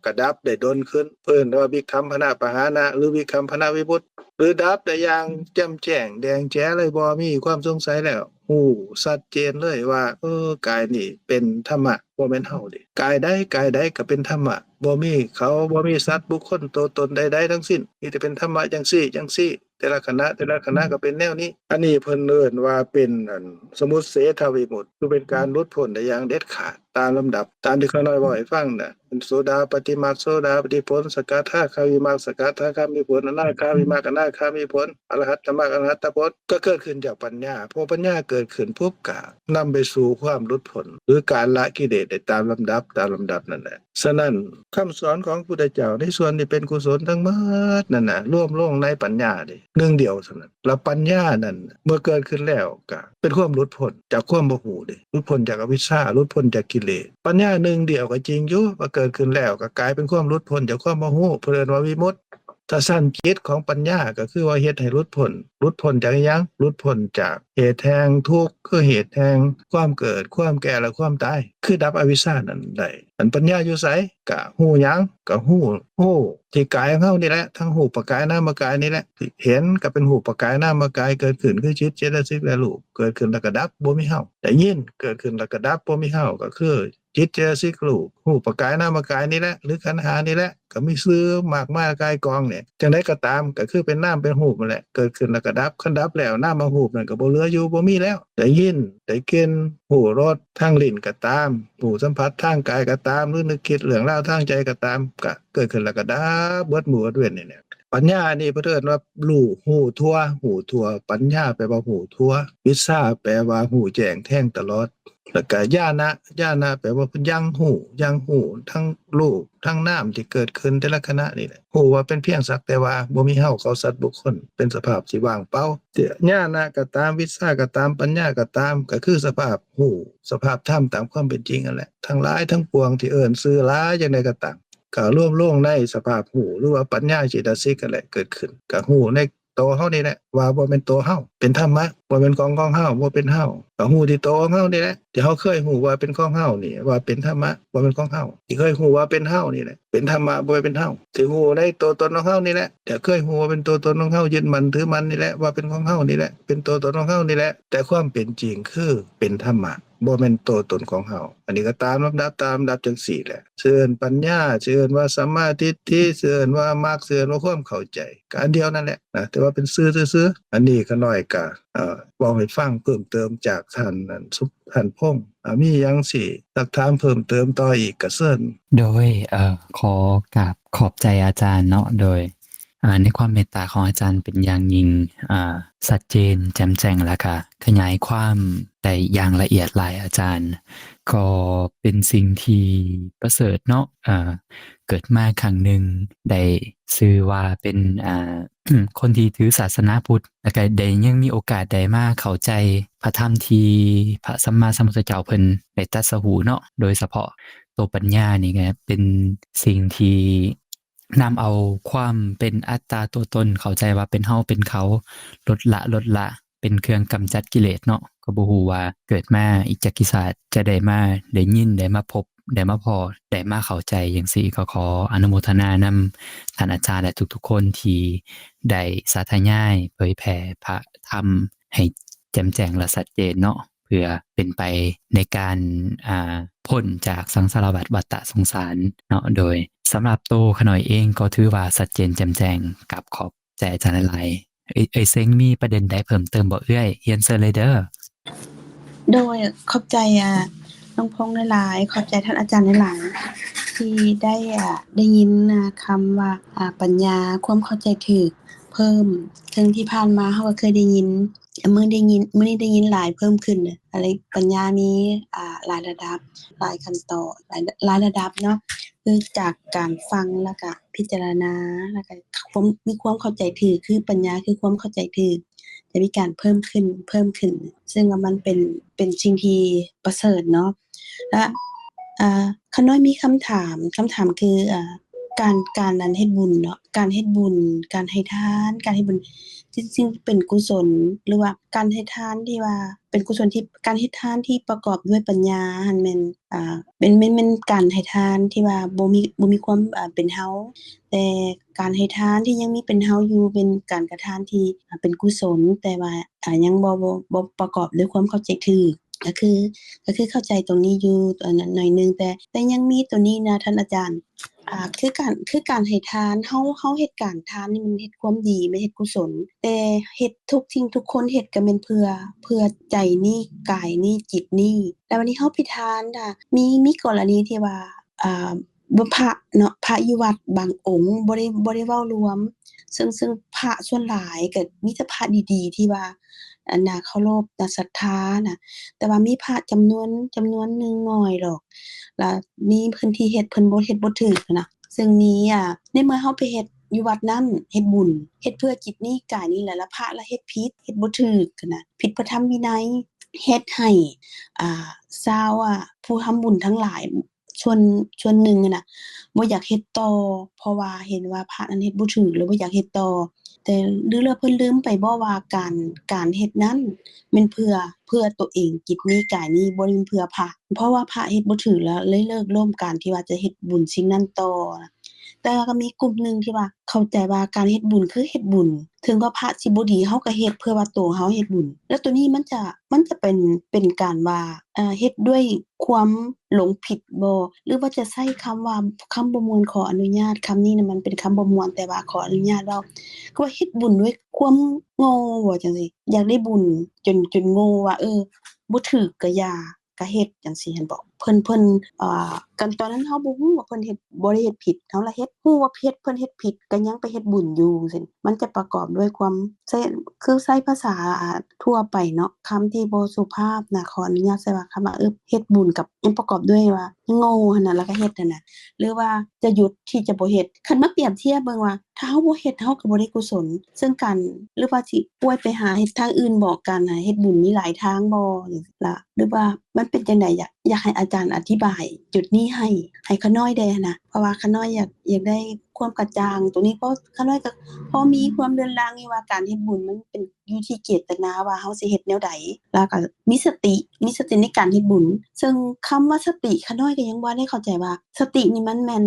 ກະດັບໄດ້ດົນຂຶ້ນ ເພິ່ນວ່າວິກຳພະນະປະຫານະ ຫຼືວິກຳພະນະວິມຸດ ຫຼືດັບໄດ້ຢ່າງແຈ່ມແຈ້ງແດງແຈ້ເລີຍ ບໍ່ມີຄວາມສົງໄສແລ້ວ ຮູ້ຊັດເຈນເລີຍວ່າ ເອີ ກາຍນີ້ເປັນທຳມະ ບໍ່ແມ່ນເຮົາເດ້. ກາຍໃດ ກາຍໃດກໍເປັນທຳມະ ບໍ່ມີເຂົາ ບໍ່ມີສັດ ບຸກຄົນ ຕົວຕົນໃດໆທັງສິ້ນ ມີແຕ່ເປັນທຳມະຈັ່ງຊີ້ ຈັ່ງຊີ້ ແຕ່ລະຂະນະ ແຕ່ລະຂະນະກໍເປັນແນວນີ້. ອັນນີ້ເພິ່ນເອີ້ນວ່າເປັນ ອັນ ສະໝຸດເສທະວິມຸດ ຄືເປັນການຫຼຸດພົ້ນໄດ້ຢ່າງເດັດຂາດ ຕາມລຳດັບ ຕາມທີ່ຂ້ານ້ອຍເວົ້າໃຫ້ຟັງນະ ເປັນໂສດາປັດຕິມັກ ໂສດາປັດຕິຜົນ ສະກະທາຄາມີມັກ ສະກະທາຄາມີຜົນ ອະນາຄາມີມັກ ອະນາຄາມີຜົນ ອະລະຫັດຕະມັກ ອະລະຫັດຕະຜົນ ກໍເກີດຂຶ້ນຈາກປັນຍາ. ເພາະປັນຍາເກີດຂຶ້ນປຸບ ກໍນຳໄປສູ່ຄວາມຫຼຸດພົ້ນ ຫຼືການລະກິເລດໄດ້ຕາມລຳດັບ ຕາມລຳດັບນັ້ນແຫຼະ. ສະນັ້ນ ຄຳສອນຂອງພຸດທະເຈົ້າໃນສ່ວນທີ່ເປັນກຸສົນທັງໝົດນັ້ນນະ ລວມລົງໃນປັນຍາເດ້ ໜຶ່ງດຽວເທົ່ານັ້ນ. ແລ້ວປັນຍານັ້ນເມື່ອເກີດຂຶ້ນແລ້ວ ກໍເປັນຄວາມຫຼຸດພົ້ນຈາກຄວາມບໍ່ຮູ້ເດ້ ຫຼຸດພົ້ນຈາກອະວິດຊາ ຫຼຸດພົ້ນຈາກກິເລດ. ປັນຍາໜຶ່ງດຽວກໍຈິງຢູ່ ວ່າເກີດຂຶ້ນແລ້ວກໍກາຍເປັນຄວາມຫຼຸດພົ້ນຈາກຄວາມບໍ່ຮູ້ ເພິ່ນເອີ້ນວ່າວິມຸດ. ຖ້າຊັ້ນຈິດຂອງປັນຍາກໍຄືວ່າເຮັດໃຫ້ຫຼຸດພົ້ນ, ຫຼຸດພົ້ນຈາກອີ່ຫຍັງ? ຫຼຸດພົ້ນຈາກເຫດແຫ່ງທຸກ ຄືເຫດແຫ່ງຄວາມເກີດ, ຄວາມແກ່ ແລະ ຄວາມຕາຍ, ຄືດັບອະວິຊຊານັ້ນໄດ້. ອັນປັນຍາຢູ່ໃສ? ກະຮູ້ຫຍັງ? ກະຮູ້ ຮູ້ທີ່ກາຍຂອງເຮົານີ້ແຫຼະ, ທັງຮູບປະກາຍນາມະກາຍນີ້ແຫຼະ, ທີ່ເຫັນກໍເປັນຮູບປະກາຍນາມະກາຍເກີດຂຶ້ນ ຄືຈິດເຈຕະສິກ ແລະ ຮູບ ເກີດຂຶ້ນແລ້ວກໍດັບ ບໍ່ມີເຮົາ. ໄດ້ຍິນ ເກີດຂຶ້ນແລ້ວກໍດັບ ບໍ່ມີເຮົາ ກໍຄືຈິດເຈຕະສິກ ຮູບ ຮູບປະກາຍນາມະກາຍນີ້ແຫຼະ ຫຼື ຂັນຫ້ານີ້ແຫຼະ ກໍມີຊື່ມາກມາຍກ່າຍກອງນີ້. ຈັ່ງໃດກໍຕາມ ກໍຄືເປັນນາມເປັນຮູບນັ້ນແຫຼະ ເກີດຂຶ້ນແລ້ວກໍດັບ. ຄັນດັບແລ້ວ ນາມະຮູບນັ້ນກໍບໍ່ເຫຼືອຢູ່ ບໍ່ມີແລ້ວ. ໄດ້ຍິນ ໄດ້ກິ່ນ ຮູ້ລົດທາງລີ້ນກໍຕາມ, ຮູ້ສຳຜັດທາງກາຍກໍຕາມ ຫຼື ນຶກຄິດເລື່ອງລາວທາງໃຈກໍຕາມ ກະເກີດຂຶ້ນແລ້ວກໍດັບເບິດໝູ່ເບິດເວນນີ້ແຫຼະ. ປັນຍານີ້ເພິ່ນເອີ້ນວ່າຮູ້ ຮູ້ທົ່ວ, ຮູ້ທົ່ວ. ປັນຍາແປວ່າຮູ້ທົ່ວ, ວິຊາແປວ່າຮູ້ແຈ້ງແທງຕະຫຼອດ, ແລ້ວກະຍານະ, ຍານະແປວ່າຍັງຮູ້, ຍັງຮູ້ທັງຮູບ ທັງນາມທີ່ເກີດຂຶ້ນແຕ່ລະຂະນະນີ້ແຫຼະ. ຮູ້ວ່າເປັນພຽງສັກແຕ່ວ່າ, ບໍ່ມີເຮົາ ເຂົາ ສັດ ບຸກຄົນ, ເປັນສະພາບທີ່ວ່າງເປົ່າ. ຍານະກໍຕາມ, ວິຊາກໍຕາມ, ປັນຍາກໍຕາມ, ກໍຄືສະພາບຮູ້, ສະພາບທຳຕາມຄວາມເປັນຈິງນັ້ນແຫຼະ. ທັງຫຼາຍທັງປວງທີ່ເອີ້ນຊື່ຫຼາຍຈັ່ງໃດກໍຕາມ, ກໍລວມລົງໃນສະພາບຮູ້ ຫຼືວ່າປັນຍາເຈຕະສິກນັ້ນແຫຼະເກີດຂຶ້ນ. ກໍຮູ້ໃນໂຕເຮົານີ້ແຫຼະວ່າບໍ່ແມ່ນໂຕເຮົາ, ເປັນທຳມະ, ບໍ່ແມ່ນຂອງຂອງເຮົາ, ບໍ່ເປັນເຮົາ. ກໍຮູ້ທີ່ໂຕຂອງເຮົານີ້ແຫຼະ, ທີ່ເຮົາເຄີຍຮູ້ວ່າເປັນຂອງເຮົານີ້ ວ່າເປັນທຳມະ, ບໍ່ແມ່ນຂອງເຮົາ. ທີ່ເຄີຍຮູ້ວ່າເປັນເຮົານີ້ແຫຼະ ເປັນທຳມະ, ບໍ່ແມ່ນເປັນເຮົາ. ທີ່ຮູ້ໃນໂຕຕົນຂອງເຮົານີ້ແຫຼະ, ທີ່ເຄີຍຮູ້ວ່າເປັນໂຕຕົນຂອງເຮົາ, ຍຶດໝັ້ນຖືໝັ້ນນີ້ແຫຼະ ວ່າເປັນຂອງເຮົານີ້ແຫຼະ, ເປັນໂຕຕົນຂອງເຮົານີ້ແຫຼະ, ແຕ່ຄວາມເປັນຈິງຄືເປັນທຳມະ, ບໍ່ແມ່ນໂຕຕົນຂອງເຮົາ. ອັນນີ້ກໍຕາມລຳດັບ, ຕາມລຳດັບຈັ່ງຊີ້ແຫຼະ. ຊິເອີ້ນປັນຍາ, ຊິເອີ້ນວ່າສຳມາທິດຖິ, ຊິເອີ້ນວ່າມັກ, ຊິເອີ້ນວ່າຄວາມເຂົ້າໃຈ, ກໍອັນດຽວນັ້ນແຫຼະນະ, ແຕ່ວ່າເປັນຊື່ຊື່ໆ. ອັນນີ້ຂ້ານ້ອຍກໍ ເອີ ເວົ້າໃຫ້ຟັງເພີ່ມເຕີມຈາກທ່ານ ອັນ ທ່ານພົງ. ອາ ມີຫຍັງຊິຊັກຖາມເພີ່ມເຕີມຕໍ່ອີກກໍເຊີນ. ໂດຍ ເອີ ຂໍກາບຂອບໃຈອາຈານເນາະ, ໂດຍ ອາ ໃນຄວາມເມດຕາຂອງອາຈານເປັນຢ່າງຍິ່ງ, ອາ ຊັດເຈນ ແຈ່ມແຈ້ງ ແລ້ວກະຂະຫຍາຍຄວາມໄດ້ຢ່າງລະອຽດຫຼາຍອາຈານ. ກໍເປັນສິ່ງທີ່ປະເສີດເນາະ, ອາ ເກີດມາຄັ້ງໜຶ່ງໄດ້ຊື່ວ່າເປັນ ອາ ຄົນທີ່ຖືສາສະໜາພຸດ ແລ້ວກະໄດ້ຍັງມີໂອກາດໄດ້ມາເຂົ້າໃຈພະທຳທີ່ພະສຳມາສຳພຸດທະເຈົ້າເພິ່ນໄດ້ຕັດສະຮູ້ເນາະ, ໂດຍສະເພາະໂຕປັນຍານີ້ກະເປັນສິ່ງທີ່ນຳເອົາຄວາມເປັນອັດຕາຕົວຕົນ, ເຂົ້າໃຈວ່າເປັນເຮົາເປັນເຂົາ, ລົດລະ ລົດລະ ເປັນເຄື່ອງກຳຈັດກິເລດເນາະ. ກໍບໍ່ຮູ້ວ່າເກີດມາອີກຈັກກີ້ຊາດ ຈະໄດ້ມາໄດ້ຍິນ ໄດ້ມາພົບ ໄດ້ມາພໍ້ ໄດ້ມາເຂົ້າໃຈຈັ່ງຊີ້. ກໍຂໍອະນຸໂມທະນານຳທ່ານອາຈານ ແລະ ທຸກໆຄົນທີ່ໄດ້ສາທະຍາຍເຜີຍແຜ່ພະທຳໃຫ້ແຈ່ມແຈ້ງ ແລະ ຊັດເຈນເນາະ, ເພື່ອເປັນໄປໃນການ ອາ ພົ້ນຈາກສັງສາລະວັດວັດຕະສົງສານເນາະ. ໂດຍສຳລັບໂຕຂ້ານ້ອຍເອງກໍຖືວ່າຊັດເຈນແຈ່ມແຈ້ງ. ກາບຂອບ ໃຈອາຈານຫຼາຍໆ. ເອີ ເອີ ເຊັງມີປະເດັນໃດເພີ່ມເຕີມບໍ່ເອື້ອຍ? ຮຽນເຊີນເລີຍເດີ. ໂດຍ ຂອບໃຈ ອາ ນ້ອງພົງຫຼາຍໆ, ຂອບໃຈທ່ານອາຈານຫຼາຍໆ ທີ່ໄດ້ ອາ ໄດ້ຍິນ ອາ ຄຳວ່າ ອາ ປັນຍາ ຄວາມເຂົ້າໃຈຖືກເພີ່ມ. ເຊິ່ງທີ່ຜ່ານມາເຮົາກໍເຄີຍໄດ້ຍິນ, ມື້ໄດ້ຍິນ ມື້ນີ້ໄດ້ຍິນຫຼາຍເພີ່ມຂຶ້ນ. ອາ ປັນຍາມີ ອາ ຫຼາຍລະດັບ, ຫຼາຍຂັ້ນຕອນ, ຫຼາຍ ຫຼາຍລະດັບເນາະ, ຄືຈາກການຟັງ ແລ້ວກະພິຈາລະນາ ແລ້ວກະຄວາມ ມີຄວາມເຂົ້າໃຈຖືກ, ຄືປັນຍາ ຄືຄວາມເຂົ້າໃຈຖືກ ຈະມີການເພີ່ມຂຶ້ນ ເພີ່ມຂຶ້ນ, ເຊິ່ງວ່າມັນເປັນ ເປັນສິ່ງທີ່ປະເສີດເນາະ. ແລະ ອາ ຂ້ານ້ອຍມີຄຳຖາມ, ຄຳຖາມຄື ອາ ການ ການອັນເຮັດບຸນເນາະ, ການເຮັດບຸນ, ການໃຫ້ທານ, ການເຮັດບຸນ ທີ່ ທີ່ເປັນກຸສົນ ຫຼືວ່າການໃຫ້ທານທີ່ວ່າເປັນກຸສົນ ທີ່ ການເຮັດທານທີ່ປະກອບດ້ວຍປັນຍາຫັ້ນແມ່ນ ອາ ແມ່ນ ແມ່ນ ແມ່ນການໃຫ້ທານທີ່ວ່າບໍ່ມີ ບໍ່ມີຄວາມ ອາ ເປັນເຮົາ, ແຕ່ການໃຫ້ທານທີ່ຍັງມີເປັນເຮົາຢູ່ ເປັນການກະທຳທີ່ ອາ ເປັນກຸສົນ ແຕ່ວ່າ ອາ ຍັງບໍ່ ບໍ່ ບໍ່ປະກອບດ້ວຍຄວາມເຂົ້າໃຈຖືກ. ກໍຄື ກໍຄືເຂົ້າໃຈຕົງນີ້ຢູ່ ອັນນັ້ນໜ້ອຍໜຶ່ງ, ແຕ່ ແຕ່ຍັງມີຕົວນີ້ນະທ່ານອາຈານ. ອ່າ ຄືການ ຄືການໃຫ້ທານ ເຮົາ ເຮົາເຮັດການທານນີ້ ມັນເຮັດຄວາມດີ ແມ່ນເຮັດກຸສົນ ແຕ່ເຮັດ ທຸກສິ່ງທຸກຄົນເຮັດກໍແມ່ນເພື່ອ ເພື່ອໃຈນີ້ ກາຍນີ້ ຈິດນີ້. ແລ້ວບັດນີ້ເຮົາໄປທານນະ ມີ ມີກໍລະນີທີ່ວ່າ ອ່າ ພະເນາະ ພະຢູ່ວັດບາງອົງ ບໍ່ໄດ້ ບໍ່ໄດ້ເວົ້າລວມ ເຊິ່ງ ເຊິ່ງພະສ່ວນຫຼາຍກໍມີແຕ່ພະດີໆ ທີ່ວ່າ ອັນ ໜ້າເຄົາລົບ ໜ້າສັດທານະ ແຕ່ວ່າມີພະຈຳນວນ ຈຳນວນໜຶ່ງໜ້ອຍດອກ ລະມີເພິ່ນທີ່ເຮັດ ເພິ່ນບໍ່ ເຮັດບໍ່ຖືກນະ. ເຊິ່ງມີ ອາ ໃນເມື່ອເຮົາໄປເຮັດຢູ່ວັດນັ້ນ ເຮັດບຸນ ເຮັດເພື່ອຈິດນີ້ກາຍນີ້ແຫຼະ ລະພະລະເຮັດຜິດ ເຮັດບໍ່ຖືກນະ ຜິດພະທຳວິໄນ ເຮັດໃຫ້ ອາ ຊາວ ອາ ຜູ້ທຳບຸນທັງຫຼາຍ ສ່ວນ ສ່ວນໜຶ່ງຫັ້ນນະ ບໍ່ຢາກເຮັດຕໍ່ ເພາະວ່າເຫັນວ່າພະນັ້ນເຮັດບໍ່ຖືກ ແລ້ວບໍ່ຢາກເຮັດຕໍ່. ແຕ່ຫຼືວ່າເພິ່ນລືມໄປບໍວ່າ ການ ການເຮັດນັ້ນແມ່ນເພື່ອ ເພື່ອໂຕເອງ ຈິດນີ້ ກາຍນີ້ ບໍ່ແມ່ນເພື່ອພະ. ເພາະວ່າພະເຮັດບໍ່ຖືກ ແລ້ວເລີຍເລີກລົ້ມການທີ່ວ່າຈະເຮັດບຸນສິ່ງນັ້ນຕໍ່. ແຕ່ວ່າກໍມີກຸ່ມໜຶ່ງທີ່ວ່າເຂົ້າໃຈວ່າການເຮັດບຸນຄືເຮັດບຸນ ເຖິງວ່າພະຊິບໍ່ດີ ເຮົາກໍເຮັດເພື່ອວ່າໂຕເຮົາເຮັດບຸນ. ແລ້ວໂຕນີ້ມັນຈະ ມັນຈະເປັນ ເປັນການວ່າ ເຮັດດ້ວຍຄວາມຫຼົງຜິດບໍ ຫຼືວ່າຈະໃຊ້ຄຳວ່າ ຄຳບໍ່ມ່ວນ ຂໍອະນຸຍາດ ຄຳນີ້ນະມັນເປັນຄຳບໍ່ມ່ວນ ແຕ່ວ່າຂໍອະນຸຍາດເວົ້າ ຄືວ່າເຮັດບຸນດ້ວຍຄວາມໂງ່ບໍ ຈັ່ງຊີ້ ຢາກໄດ້ບຸນຈົນ ຈົນໂງ່ວ່າ ເອີ ບໍ່ຖືກກໍຢ່າ ກະເຮັດຈັ່ງຊີ້ຫັ້ນບໍ ເພິ່ນ ເພິ່ນ ອ່າ ການຕອນນັ້ນເຮົາບໍ່ຮູ້ວ່າເພິ່ນເຮັດ ບໍ່ໄດ້ເຮັດຜິດ ເຮົາລະເຮັດ ຮູ້ວ່າເຮັດ ເພິ່ນເຮັດຜິດ ກະຍັງໄປເຮັດບຸນຢູ່ຊີ້ ມັນຈະປະກອບດ້ວຍຄວາມ ໃຊ້ ຄືໃຊ້ພາສາ ອ່າ ທົ່ວໄປເນາະ ຄຳທີ່ບໍ່ສຸພາບນະ ຂໍອະນຸຍາດໃຊ້ວ່າຄຳວ່າ ເອີ ເຮັດບຸນກັບ ຍັງປະກອບດ້ວຍວ່າໂງ່ຫັ້ນນະ ລະກະເຮັດຫັ້ນນະ ຫຼືວ່າຈະຢຸດທີ່ຈະບໍ່ເຮັດ. ຄັນມາປຽບທຽບເບິ່ງວ່າ ຖ້າເຮົາບໍ່ເຮັດ ເຮົາກໍບໍ່ໄດ້ກຸສົນ ເຊິ່ງການ ຫຼືວ່າຊິປ່ວຍໄປຫາເຮັດທາງອື່ນບໍ ການເຮັດບຸນມີຫຼາຍທາງບໍ ລະ ຫຼືວ່າມັນເປັນຈັ່ງໃດ ຢາກ ຢາກໃຫ້ອາຈານອະທິບາຍຈຸດນີ້ໃຫ້ ໃຫ້ຂ້ານ້ອຍແດ່ຫັ້ນນະ ເພາະວ່າຂ້ານ້ອຍຢາກ ຢາກໄດ້ຄວາມກະຈ່າງໂຕນີ້ ເພາະຂ້ານ້ອຍກໍພໍມີຄວາມເລືອນລາງຢູ່ວ່າ ການເຮັດບຸນມັນເປັນຢູ່ທີ່ເຈດຕະນາວ່າເຮົາຊິເຮັດແນວໃດ ລະກໍມີສະຕິ ມີສະຕິໃນການເຮັດບຸນ ເຊິ່ງຄຳວ່າສະຕິ ຂ້ານ້ອຍກໍຍັງບໍ່ໄດ້ເຂົ້າໃຈວ່າ ສະຕິນີ້ມັນແມ່ນ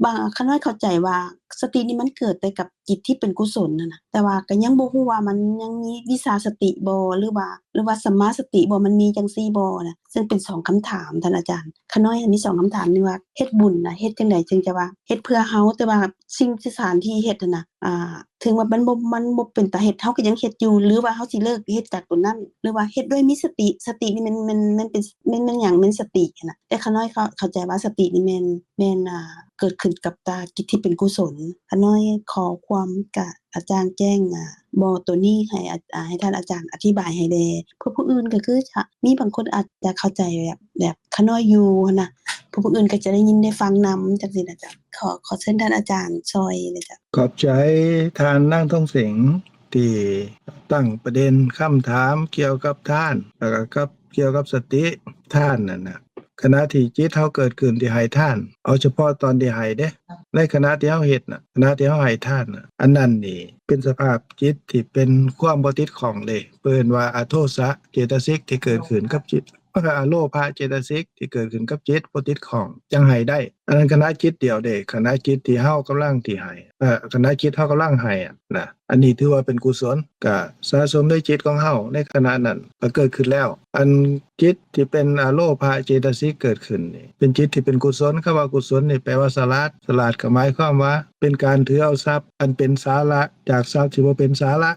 ບາງ ຂ້ານ້ອຍເຂົ້າໃຈວ່າ ສະຕິນີ້ມັນເກີດແຕ່ກັບຈິດທີ່ເປັນກຸສົນຫັ້ນນະ ແຕ່ວ່າກໍຍັງບໍ່ຮູ້ວ່າມັນຍັງມີວິຊາສະຕິບໍ ຫຼືວ່າ ຫຼືວ່າສຳມາສະຕິບໍ ມັນມີຈັ່ງຊີ້ບໍນະ ເຊິ່ງເປັນສອງຄຳຖາມທ່ານອາຈານ. ຂ້ານ້ອຍມີສອງຄຳຖາມ ໜຶ່ງວ່າເຮັດບຸນນະ ເຮັດຈັ່ງໃດຈຶ່ງຈະວ່າເຮັດເພື່ອເຮົາ ແຕ່ວ່າສິ່ງ ສະຖານທີ່ເຮັດຫັ້ນນະ ອ່າ ເຖິງວ່າມັນບໍ່ ມັນບໍ່ເປັນຕາເຮັດ ເຮົາກໍຍັງເຮັດຢູ່ ຫຼືວ່າເຮົາຊິເລີກເຮັດຈາກໂຕນັ້ນ ຫຼືວ່າເຮັດດ້ວຍມີສະຕິ ສະຕິນີ້ແມ່ນ ແມ່ນ ແມ່ນເປັນ ແມ່ນ ແມ່ນຫຍັງ ແມ່ນສະຕິຫັ້ນນະ ແຕ່ຂ້ານ້ອຍເຂົ້າ ເຂົ້າໃຈວ່າສະຕິນີ້ແມ່ນ ແມ່ນ ອ່າ ເກີດຂຶ້ນກັບຕາຈິດທີ່ເປັນກຸສົນ. ຂ້ານ້ອຍຂໍຄວາມກະ ອາຈານແຈ້ງ ອ່າ ບໍ່ໂຕນີ້ໃຫ້ ອາ ໃຫ້ທ່ານອາຈານອະທິບາຍໃຫ້ແດ່ ເພື່ອຜູ້ອື່ນກໍຄືຈະມີບາງຄົນອາດຈະເຂົ້າໃຈແບບ ແບບຂ້ານ້ອຍຢູ່ຫັ້ນນະ ຜູ້ ຜູ້ອື່ນກໍຈະໄດ້ຍິນໄດ້ຟັງນຳ ຈັ່ງຊີ້ນະເຈົ້າ. ຂໍ ຂໍເຊີນທ່ານອາຈານຊ່ອຍນະເຈົ້າ. ຂອບໃຈທ່ານນາງທອງເສັງ ທີ່ຕັ້ງປະເດັນຄຳຖາມກ່ຽວກັບທານ ແລ້ວກໍກັບ ກ່ຽວກັບສະຕິ ທານນັ້ນນະ ຂະນະທີ່ຈິດເຮົາເກີດຂຶ້ນທີ່ໃຫ້ທານ ເອົາສະເພາະຕອນທີ່ໃຫ້ເດ້ ໃນຂະນະທີ່ເຮົາເຮັດນະ ຂະນະທີ່ເຮົາໃຫ້ທານນະ ອັນນັ້ນນີ້ເປັນສະພາບຈິດທີ່ເປັນຄວາມບໍ່ຕິດຂ້ອງເດ້ ເພິ່ນວ່າອະໂທສະເຈຕະສິກທີ່ເກີດຂຶ້ນກັບຈິດ ແລ້ວກໍອະໂລພະເຈຕະສິກທີ່ເກີດຂຶ້ນກັບຈິດບໍ່ຕິດຂ້ອງ ຈັ່ງໃຫ້ໄດ້. ອັນນັ້ນຂະນະຈິດດຽວເດ້ ຂະນະຈິດທີ່ເຮົາກຳລັງທີ່ໃຫ້ ເອີ ຂະນະຈິດເຮົາກຳລັງໃຫ້ນະ ອັນນີ້ຖືວ່າເປັນກຸສົນ ກະສະສົມໃນຈິດຂອງເຮົາໃນຂະນະນັ້ນ ກະເກີດຂຶ້ນແລ້ວ. ອັນຈິດທີ່ເປັນອະໂລພະເຈຕະສິກເກີດຂຶ້ນນີ້ ເປັນຈິດທີ່ເປັນກຸສົນ. ຄຳວ່າກຸສົນນີ້ແປວ່າສະຫຼາດ, ສະຫຼາດກໍໝາຍຄວາມວ່າເປັນການຖືເອົາຊັບອັນເປັນສາລະ ຈາກຊັບທີ່ບໍ່ເປັນສາລະ,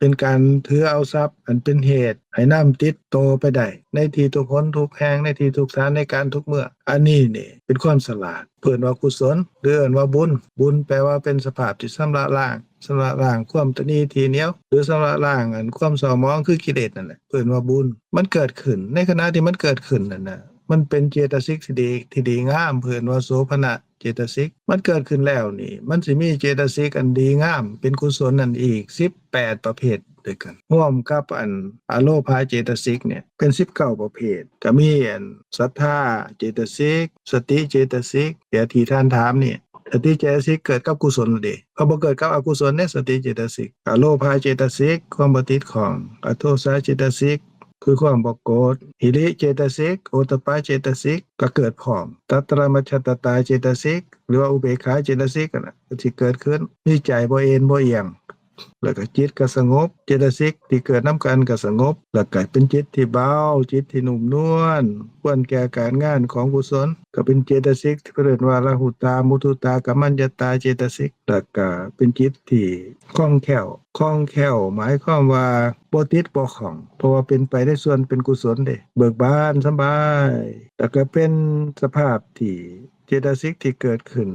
ເປັນການຖືເອົາຊັບອັນເປັນເຫດໃຫ້ນຳຕິດໂຕໄປໄດ້ ໃນທີ່ທຸກຫົນທຸກແຫ່ງ ໃນທີ່ທຸກສະຖານ ໃນການທຸກເມື່ອ. ອັນນີ້ນີ້ເປັນຄວາມສະຫຼາດ ເອີ້ນວ່າກຸສົນ ຫຼືເອີ້ນວ່າບຸນ. ບຸນແປວ່າເປັນສະພາບທີ່ຊຳລະລ້າງ ຊຳລະລ້າງຄວາມຕະໜີທີ່ໜຽວ ຫຼືຊຳລະລ້າງອັນຄວາມເສົ້າໝອງຄືກິເລດນັ້ນແຫຼະ ເອີ້ນວ່າບຸນ. ມັນເກີດຂຶ້ນ ໃນຂະນະທີ່ມັນເກີດຂຶ້ນນັ້ນນະ ມັນເປັນເຈຕະສິກທີ່ດີ ທີ່ດີງາມ ເອີ້ນວ່າໂສພະນະເຈຕະສິກ. ມັນເກີດຂຶ້ນແລ້ວນີ້ ມັນຊິມີເຈຕະສິກອັນດີງາມເປັນກຸສົນນັ້ນອີກສິບແປດປະເພດດ້ວຍກັນ ຮ່ວມກັບອັນອະໂລພະເຈຕະສິກນີ້ເປັນສິບເກົ້າປະເພດ. ກະມີອັນສັດທາເຈຕະສິກ, ສະຕິເຈຕະສິກ ແບບທີ່ທ່ານຖາມນີ້ ສະຕິເຈຕະສິກເກີດກັບກຸສົນເດ້. ເຮົາບໍ່ເກີດກັບອະກຸສົນເດ້ ສະຕິເຈຕະສິກ. ອະໂລພະເຈຕະສິກ ຄວາມບໍ່ຕິດຂ້ອງ, ອະໂທສະເຈຕະສິກ ຄືຄວາມບໍ່ໂກດ, ຫິລິເຈຕະສິກ, ໂອຕະປະເຈຕະສິກ ກໍເກີດພ້ອມ. ຕັດຕະລະມັດຈະຕະຕາເຈຕະສິກ ຫຼືວ່າອຸເບກຂາເຈຕະສິກນັ້ນນະ ກໍຊິເກີດຂຶ້ນ ມີໃຈບໍ່ເອັນບໍ່ອຽງ ແລ້ວກໍຈິດກໍສະຫງົບ, ເຈຕະສິກທີ່ເກີດນຳກັນກໍສະຫງົບ ແລ້ວກໍເປັນຈິດທີ່ເບົາ, ຈິດທີ່ນຸ້ມນວນ ຄວນແກ່ການງານຂອງກຸສົນ. ກໍເປັນເຈຕະສິກທີ່ເພິ່ນເອີ້ນວ່າລະຫຸຕາ, ມຸທຸຕາ, ກຳມັນຍະຕາເຈຕະສິກ ແລ້ວກະເປັນຈິດທີ່ຄ່ອງແຄ້ວ, ຄ່ອງແຄ້ວໝາຍຄວາມວ່າບໍ່ຕິດບໍ່ຂ້ອງ ເພາະວ່າເປັນໄປໃນສ່ວນເປັນກຸສົນເດ້, ເບີກບານສະບາຍ. ແລ້ວກະເປັນສະພາບທີ່ ເຈຕະສິກທີ່ເກີດຂຶ້ນ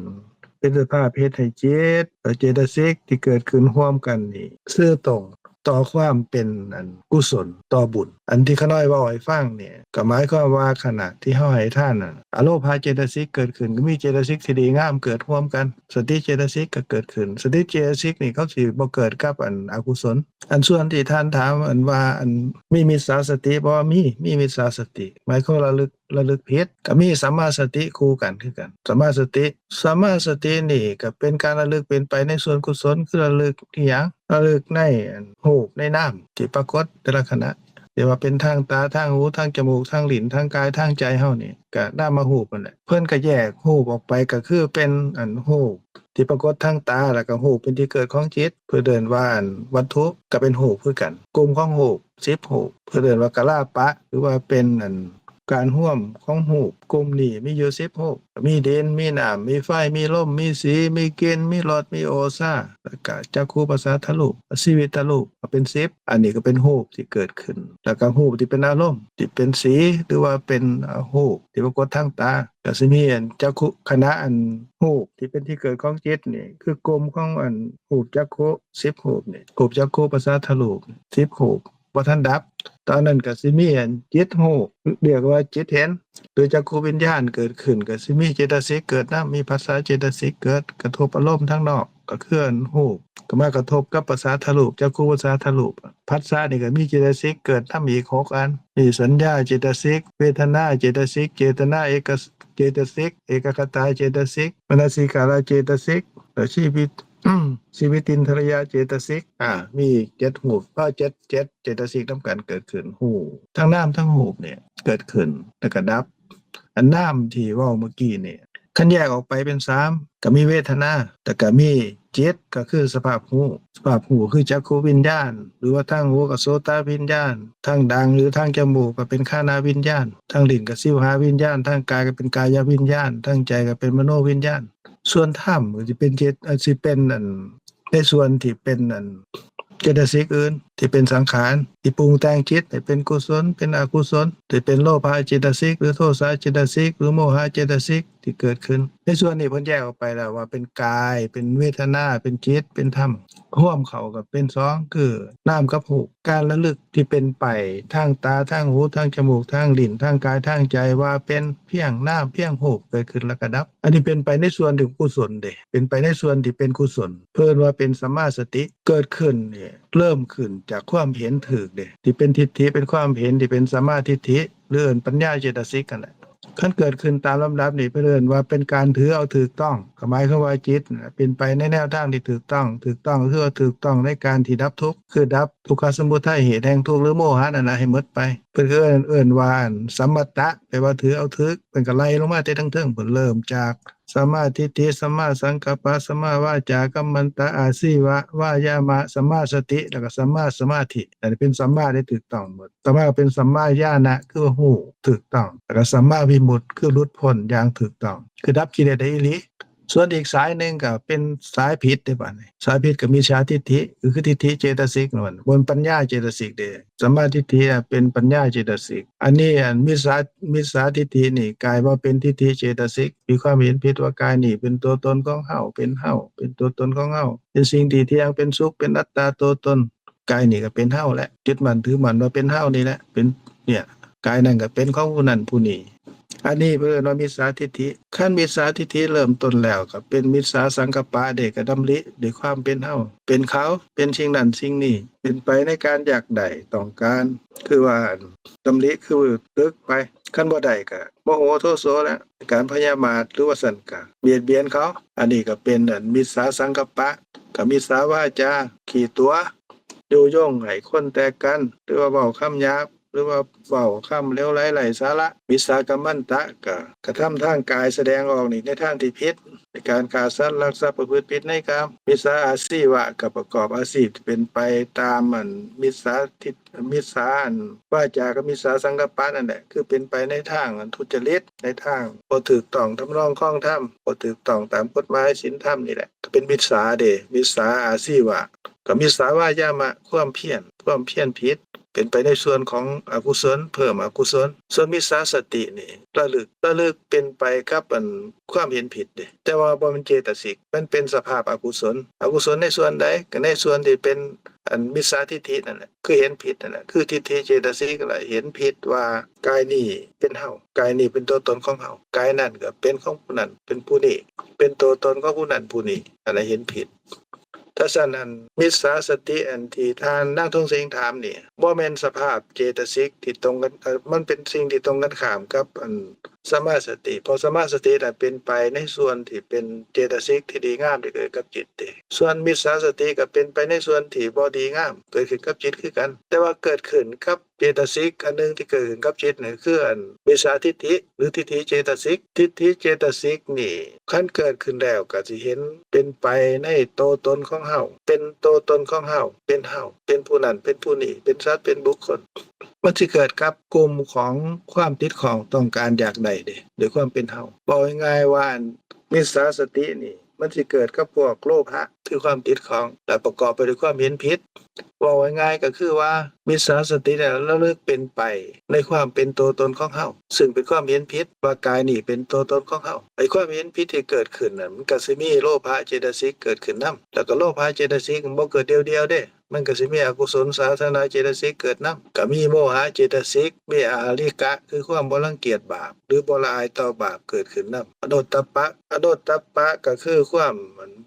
ເປັນສະພາບເຮັດໃຫ້ຈິດ ແລະ ເຈຕະສິກທີ່ເກີດຂຶ້ນຮ່ວມກັນນີ້ ຊື່ຕົງ ຕໍ່ຄວາມເປັນອັນກຸສົນຕໍ່ບຸນ. ອັນທີ່ຂ້ານ້ອຍເວົ້າໃຫ້ຟັງນີ້ ກໍໝາຍຄວາມວ່າຂະນະທີ່ເຮົາໃຫ້ທານນັ້ນ ອະໂລພະເຈຕະສິກເກີດຂຶ້ນ ກໍມີເຈຕະສິກທີ່ດີງາມເກີດຮ່ວມກັນ, ສະຕິເຈຕະສິກກໍເກີດຂຶ້ນ. ສະຕິເຈຕະສິກນີ້ເຂົາຊິບໍ່ເກີດກັບອັນອະກຸສົນ. ອັນສ່ວນທີ່ທ່ານຖາມອັນວ່າ ອັນມີມິດສາສະຕິບໍ່? ມີ, ມີມິດສາສະຕິ. ໝາຍຄວາມວ່າລະລຶກ ລະລຶກຜິດ ກໍມີສຳມາສະຕິຄູ່ກັນຄືກັນ. ສຳມາສະຕິ ສຳມາສະຕິນີ້ກໍເປັນການລະລຶກເປັນໄປໃນສ່ວນກຸສົນ ຄືລະລຶກອີຫຍັງ? ລະລຶກໃນອັນຮູບໃນນາມທີ່ປາກົດແຕ່ລະຂະນະ ທີ່ວ່າເປັນທາງຕາ, ທາງຫູ, ທາງຈະມູກ, ທາງລີ້ນ, ທາງກາຍ, ທາງໃຈເຮົານີ້ ກໍນາມະຮູບນັ້ນແຫຼະ. ເພິ່ນກໍແຍກຮູບອອກໄປ ກໍຄືເປັນອັນຮູບ ທີ່ປາກົດທາງຕາ ແລ້ວກໍຮູບເປັນທີ່ເກີດຂອງຈິດ ເພິ່ນເອີ້ນວ່າອັນວັດຖຸ ກໍເປັນຮູບຄືກັນ. ກຸ່ມຂອງຮູບ ສິບຮູບ ເພິ່ນເອີ້ນວ່າກະລາປະ ຫຼືວ່າເປັນອັນການຮວມຂອງຮູບ. ກຸ່ມນີ້ມີຢູ່ສິບຮູບ ມີດິນ ມີນ້ຳ ມີໄຟ ມີລົມ ມີສີ ມີກິ່ນ ມີລົດ ມີໂອຊາ ແລ້ວກໍຈັກຂຸປະສາທະຮູບ ຊີວິດຕະຮູບ ກໍເປັນສິບ. ອັນນີ້ກໍເປັນຮູບທີ່ເກີດຂຶ້ນ ແລ້ວກໍຮູບທີ່ເປັນອາລົມ ທີ່ເປັນສີ ຫຼືວ່າເປັນຮູບທີ່ປາກົດທາງຕາ ກໍຊິມີອັນຈັກຂຸ ຂະນະອັນຮູບທີ່ເປັນທີ່ເກີດຂອງຈິດນີ້ ຄືກຸ່ມຂອງອັນຮູບຈັກຂຸສິບຮູບນີ້ ຮູບຈັກຂຸປະສາທະຮູບສິບຮູບ ບໍ່ທັນດັບ. ຕອນນັ້ນກໍຊິມີອັນຈິດຮູບ ເອີ້ນວ່າຈິດເຫັນ ຫຼືຈັກຂຸວິນຍານເກີດຂຶ້ນ ກໍຊິມີເຈຕະສິກເກີດນຳ ມີພັດສະເຈຕະສິກເກີດ ກະທົບອາລົມທາງນອກ ກໍຄືອັນຮູບ ກໍມາກະທົບກັບປະສາທະຮູບ ຈັກຂຸປະສາທະຮູບ. ພັດສະນີ້ກໍມີເຈຕະສິກເກີດນຳອີກຫົກອັນ ມີສັນຍາເຈຕະສິກ ເວທະນາເຈຕະສິກ ເຈຕະນາເອກະ ເຈຕະສິກ ເອກະຄະຕາເຈຕະສິກ ມະນະສິກາລະເຈຕະສິກ ແລະ ຊີວິດ ຊີວິດຕິນທະລະຍະເຈຕະສິກ. ອາ ມີເຈັດຮູບ ເອີ ເຈັດ ເຈັດເຈຕະສິກນຳກັນເກີດຂຶ້ນ ຮູບ ທັງນາມທັງຮູບນີ້ເກີດຂຶ້ນ ແລ້ວກໍດັບ. ອັນນາມທີ່ເວົ້າເມື່ອກີ້ນີ້ ຄັນແຍກອອກໄປເປັນສາມ ກໍມີເວທະນາ ແລ້ວກໍມີຈິດ ກໍຄືສະພາບຮູ້. ສະພາບຮູ້ຄືຈັກຂຸວິນຍານ ຫຼືວ່າທາງຫູກໍໂສຕະວິນຍານ, ທາງດັງ ຫຼືທາງຈະມູກກໍເປັນຄານະວິນຍານ, ທາງລີ້ນກໍຊິວຫາວິນຍານ, ທາງກາຍກໍເປັນກາຍະວິນຍານ, ທາງໃຈກໍເປັນມະໂນວິນຍານ. ສ່ວນທຳກໍຊິເປັນຈິດ ອາ ຊິເປັນອັນ ໃນສ່ວນທີ່ເປັນອັນເຈຕະສິກອື່ນ ທີ່ເປັນສັງຂານ ທີ່ປຸງແຕ່ງຈິດໃຫ້ເປັນກຸສົນ ເປັນອະກຸສົນ ທີ່ເປັນໂລພະເຈຕະສິກ ຫຼືໂທສະເຈຕະສິກ ຫຼືໂມຫະເຈຕະສິກທີ່ເກີດຂຶ້ນ. ໃນສ່ວນນີ້ເພິ່ນແຍກອອກໄປແລ້ວວ່າເປັນກາຍ ເປັນເວທະນາ ເປັນຈິດ ເປັນທຳ ຮວມເຂົ້າກໍເປັນສອງ ຄືນາມກັບຮູບ. ການລະລຶກທີ່ເປັນໄປທາງຕາ ທາງຫູ ທາງຈະມູກ ທາງລີ້ນ ທາງກາຍ ທາງໃຈ ວ່າເປັນພຽງນາມພຽງຮູບເກີດຂຶ້ນແລ້ວກໍດັບ. ອັນນີ້ເປັນໄປໃນສ່ວນທີ່ກຸສົນເດ້ ເປັນໄປໃນສ່ວນທີ່ເປັນກຸສົນ ເພິ່ນວ່າເປັນສຳມາສະຕິ. ເກີດຂຶ້ນນີ້ເລີ່ມຂຶ້ນຈາກຄວາມເຫັນຖືກເດ້ ທີ່ເປັນທິດຖິ ເປັນຄວາມເຫັນທີ່ເປັນສຳມາທິດຖິ ຫຼືເອີ້ນປັນຍາເຈຕະສິກຫັ້ນແຫຼະ. ຄັນເກີດຂຶ້ນຕາມລຳດັບນີ້ ເພິ່ນເອີ້ນວ່າເປັນການຖືເອົາຖືກຕ້ອງ ກໍໝາຍຄວາມວ່າຈິດເປັນໄປໃນແນວທາງທີ່ຖືກຕ້ອງ. ຖືກຕ້ອງກໍຄືວ່າຖືກຕ້ອງໃນການທີ່ດັບທຸກ ຄືດັບທຸກຂະສະມຸໄທ ເຫດແຫ່ງທຸກ ຫຼືໂມຫະນັ້ນນະ ໃຫ້ໝົດໄປ. ເພິ່ນກໍເອີ້ນ ເອີ້ນວ່າອັນສຳມະຕະ ແປວ່າຖືເອົາຖືກ. ເພິ່ນກໍໄລ່ລົງມາແຕ່ທາງເທິງ ເພິ່ນເລີ່ມຈາກ ສຳມາທິດຖິ ສຳມາສັງກັບປະ ສຳມາວາຈາ ກັມມັນຕະ ອາຊີວະ ວາຍາມະ ສຳມາສະຕິ ແລ້ວກໍສຳມາສະມາທິ. ອັນນີ້ເປັນສຳມາໄດ້ຖືກຕ້ອງໝົດ. ຕໍ່ມາກໍເປັນສຳມາຍານະ ຄືວ່າຮູ້ຖືກຕ້ອງ ແລ້ວກໍສຳມາວິມຸດ ຄືຫຼຸດພົ້ນຢ່າງຖືກຕ້ອງ ຄືດັບກິເລດໄດ້ອີ່ຫຼີ. ສ່ວນອີກສາຍໜຶ່ງກໍເປັນສາຍຜິດເດ້ ບາດນີ້ສາຍຜິດກໍມິດສາທິດຖິ ກໍຄືທິດຖິເຈຕະສິກນັ້ນ ບໍ່ແມ່ນປັນຍາເຈຕະສິກເດ້. ສຳມາທິດຖິເປັນປັນຍາເຈຕະສິກ. ອັນນີ້ ອັນມິດສາ ມິດສາທິດຖິນີ້ກາຍມາເປັນທິດຖິເຈຕະສິກ ມີຄວາມເຫັນຜິດວ່າກາຍນີ້ເປັນຕົວຕົນຂອງເຮົາ ເປັນເຮົາ ເປັນຕົວຕົນຂອງເຮົາ ເປັນສິ່ງທີ່ທ່ຽງ ເປັນສຸກ ເປັນອັດຕາຕົວຕົນ. ກາຍນີ້ກໍເປັນເຮົາແຫຼະ ຍຶດໝັ້ນຖືໝັ້ນວ່າເປັນເຮົານີ້ແຫຼະ ເປັນ ເນຍ ກາຍນັ້ນກໍເປັນຂອງຜູ້ນັ້ນຜູ້ນີ້. ອັນນີ້ເພິ່ນເອີ້ນວ່າມິດສາທິດຖິ. ຄັນມິດສາທິດຖິເລີ່ມຕົ້ນແລ້ວ ກໍເປັນມິດສາສັງກັບປະເດ້ ກໍດຳລິດ້ວຍຄວາມເປັນເຮົາ ເປັນເຂົາ ເປັນສິ່ງນັ້ນສິ່ງນີ້ ເປັນໄປໃນການຢາກໄດ້ຕ້ອງການ ຄືວ່າດຳລິຄືຕຶກໄປ. ຄັນບໍ່ໄດ້ກໍໂມໂຫໂທໂສແຫຼະ ການພະຍາມາດ ຫຼືວ່າຊັ້ນກໍບຽດບຽນເຂົາ. ອັນນີ້ກໍເປັນອັນມິດສາສັງກັບປະ. ກໍມິດສາວາຈາ ຂີ້ຕົວະ ຍຸຍົງໃຫ້ຄົນແຕກກັນ ຫຼືວ່າເວົ້າຄຳຫຍາບ ຫຼືວ່າເວົ້າຄຳເຫຼວໄຫຼໄຮ້ສາລະ. ມິດສາກັມມັນຕະ ກໍກະທຳທາງກາຍສະແດງອອກນີ້ໃນທາງທີ່ຜິດ ໃນການຂ້າສັດ ລັກຊັບ ປະພຶດຜິດໃນກາມ. ມິດສາອາຊີວະ ກໍປະກອບອາຊີບທີ່ເປັນໄປຕາມອັນມິດສາທິດ ມິດສາອັນວາຈາກັບມິດສາສັງກັບປະນັ້ນແຫຼະ ຄືເປັນໄປໃນທາງອັນທຸດຈະລິດ ໃນທາງບໍ່ຖືກຕ້ອງທຳນອງຄອງທຳ ບໍ່ຖືກຕ້ອງຕາມກົດໝາຍສິນທຳນີ້ແຫຼະ ກໍເປັນມິດສາເດ້ ມິດສາອາຊີວະ. ກໍມິດສາວາຍາມະ ຄວາມພຽນ ຄວາມພຽນຜິດ ເປັນໄປໃນສ່ວນຂອງອະກຸສົນ ເພີ່ມອະກຸສົນ. ສ່ວນມິດສາສະຕິນີ້ລະລຶກ ລະລຶກເປັນໄປກັບອັນຄວາມເຫັນຜິດເດ້ ແຕ່ວ່າບໍ່ແມ່ນເຈຕະສິກ ມັນເປັນສະພາບອະກຸສົນ. ອະກຸສົນໃນສ່ວນໃດ? ກໍໃນສ່ວນທີ່ເປັນອັນມິດສາທິດຖິນັ້ນແຫຼະ ຄືເຫັນຜິດນັ້ນແຫຼະ ຄືທິດຖິເຈຕະສິກນັ້ນແຫຼະ ເຫັນຜິດວ່າກາຍນີ້ເປັນເຮົາ ກາຍນີ້ເປັນຕົວຕົນຂອງເຮົາ ກາຍນັ້ນກໍເປັນຂອງຜູ້ນັ້ນ ເປັນຜູ້ນີ້ ເປັນຕົວຕົນຂອງຜູ້ນັ້ນຜູ້ນີ້ ອັນນັ້ນເຫັນຜິດ. ຖ້າຊັ້ນ ອັນມິດສາສະຕິອັນທີ່ທ່ານນາງທອງເສັງຖາມນີ້ ບໍ່ແມ່ນສະພາບເຈຕະສິກທີ່ຕົງກັນ ເອີ ມັນເປັນສິ່ງທີ່ຕົງກັນຂ້າມກັບອັນສຳມາສະຕິ ເພາະສຳມາສະຕິນັ້ນເປັນໄປໃນສ່ວນທີ່ເປັນເຈຕະສິກທີ່ດີງາມທີ່ເກີດກັບຈິດເດ. ສ່ວນມິດສາສະຕິກໍເປັນໄປໃນສ່ວນທີ່ບໍ່ດີງາມເກີດຂຶ້ນກັບຈິດຄືກັນ ແຕ່ວ່າເກີດຂຶ້ນກັບ ເຈຕະສິກອັນໜຶ່ງທີ່ເກີດຂຶ້ນກັບຈິດນັ້ນ ຄືອັນມິດສາທິດຖິ ຫຼື ທິດຖິເຈຕະສິກ. ທິດຖິເຈຕະສິກນີ້ ຄັນເກີດຂຶ້ນແລ້ວກໍຊິເຫັນເປັນໄປໃນໂຕຕົນຂອງເຮົາ ເປັນໂຕຕົນຂອງເຮົາ ເປັນເຮົາ ເປັນຜູ້ນັ້ນ ເປັນຜູ້ນີ້ ເປັນສັດ ເປັນບຸກຄົນ. ມັນຊິເກີດກັບກຸ່ມຂອງຄວາມຕິດຂ້ອງ ຕ້ອງການຢາກໄດ້ເດ້ ດ້ວຍຄວາມເປັນເຮົາ. ເວົ້າງ່າຍໆວ່າ ອັນມິດສາສະຕິນີ້ ມັນຊິເກີດກັບພວກໂລພະ ຄືຄວາມຕິດຂ້ອງ ແລະ ປະກອບໄປດ້ວຍຄວາມເຫັນຜິດ. ເວົ້າງ່າຍໆກໍຄືວ່າ ມິດສາສະຕິນີ້ລະລຶກເປັນໄປໃນຄວາມເປັນຕົວຕົນຂອງເຮົາ ຊຶ່ງເປັນຄວາມເຫັນຜິດວ່າກາຍນີ້ເປັນຕົວຕົນຂອງເຮົາ. ໄອ້ຄວາມເຫັນຜິດທີ່ເກີດຂຶ້ນນັ້ນ ມັນກໍຊິມີໂລພະເຈຕະສິກເກີດຂຶ້ນນຳ ແລ້ວກໍໂລພະເຈຕະສິກມັນບໍ່ເກີດດຽວໆເດ້ ມັນກໍຊິມີອະກຸສົນສາທາລະນະເຈຕະສິກເກີດນຳ ກໍມີໂມຫະເຈຕະສິກ ມີອະຫະລິກະ ຄືຄວາມບໍ່ລັງກຽດບາບ ຫຼື ບໍ່ລະອາຍຕໍ່ບາບເກີດຂຶ້ນນຳ. ອະໂນດຕະປະ ອະໂນດຕະປະກໍຄືຄວາມ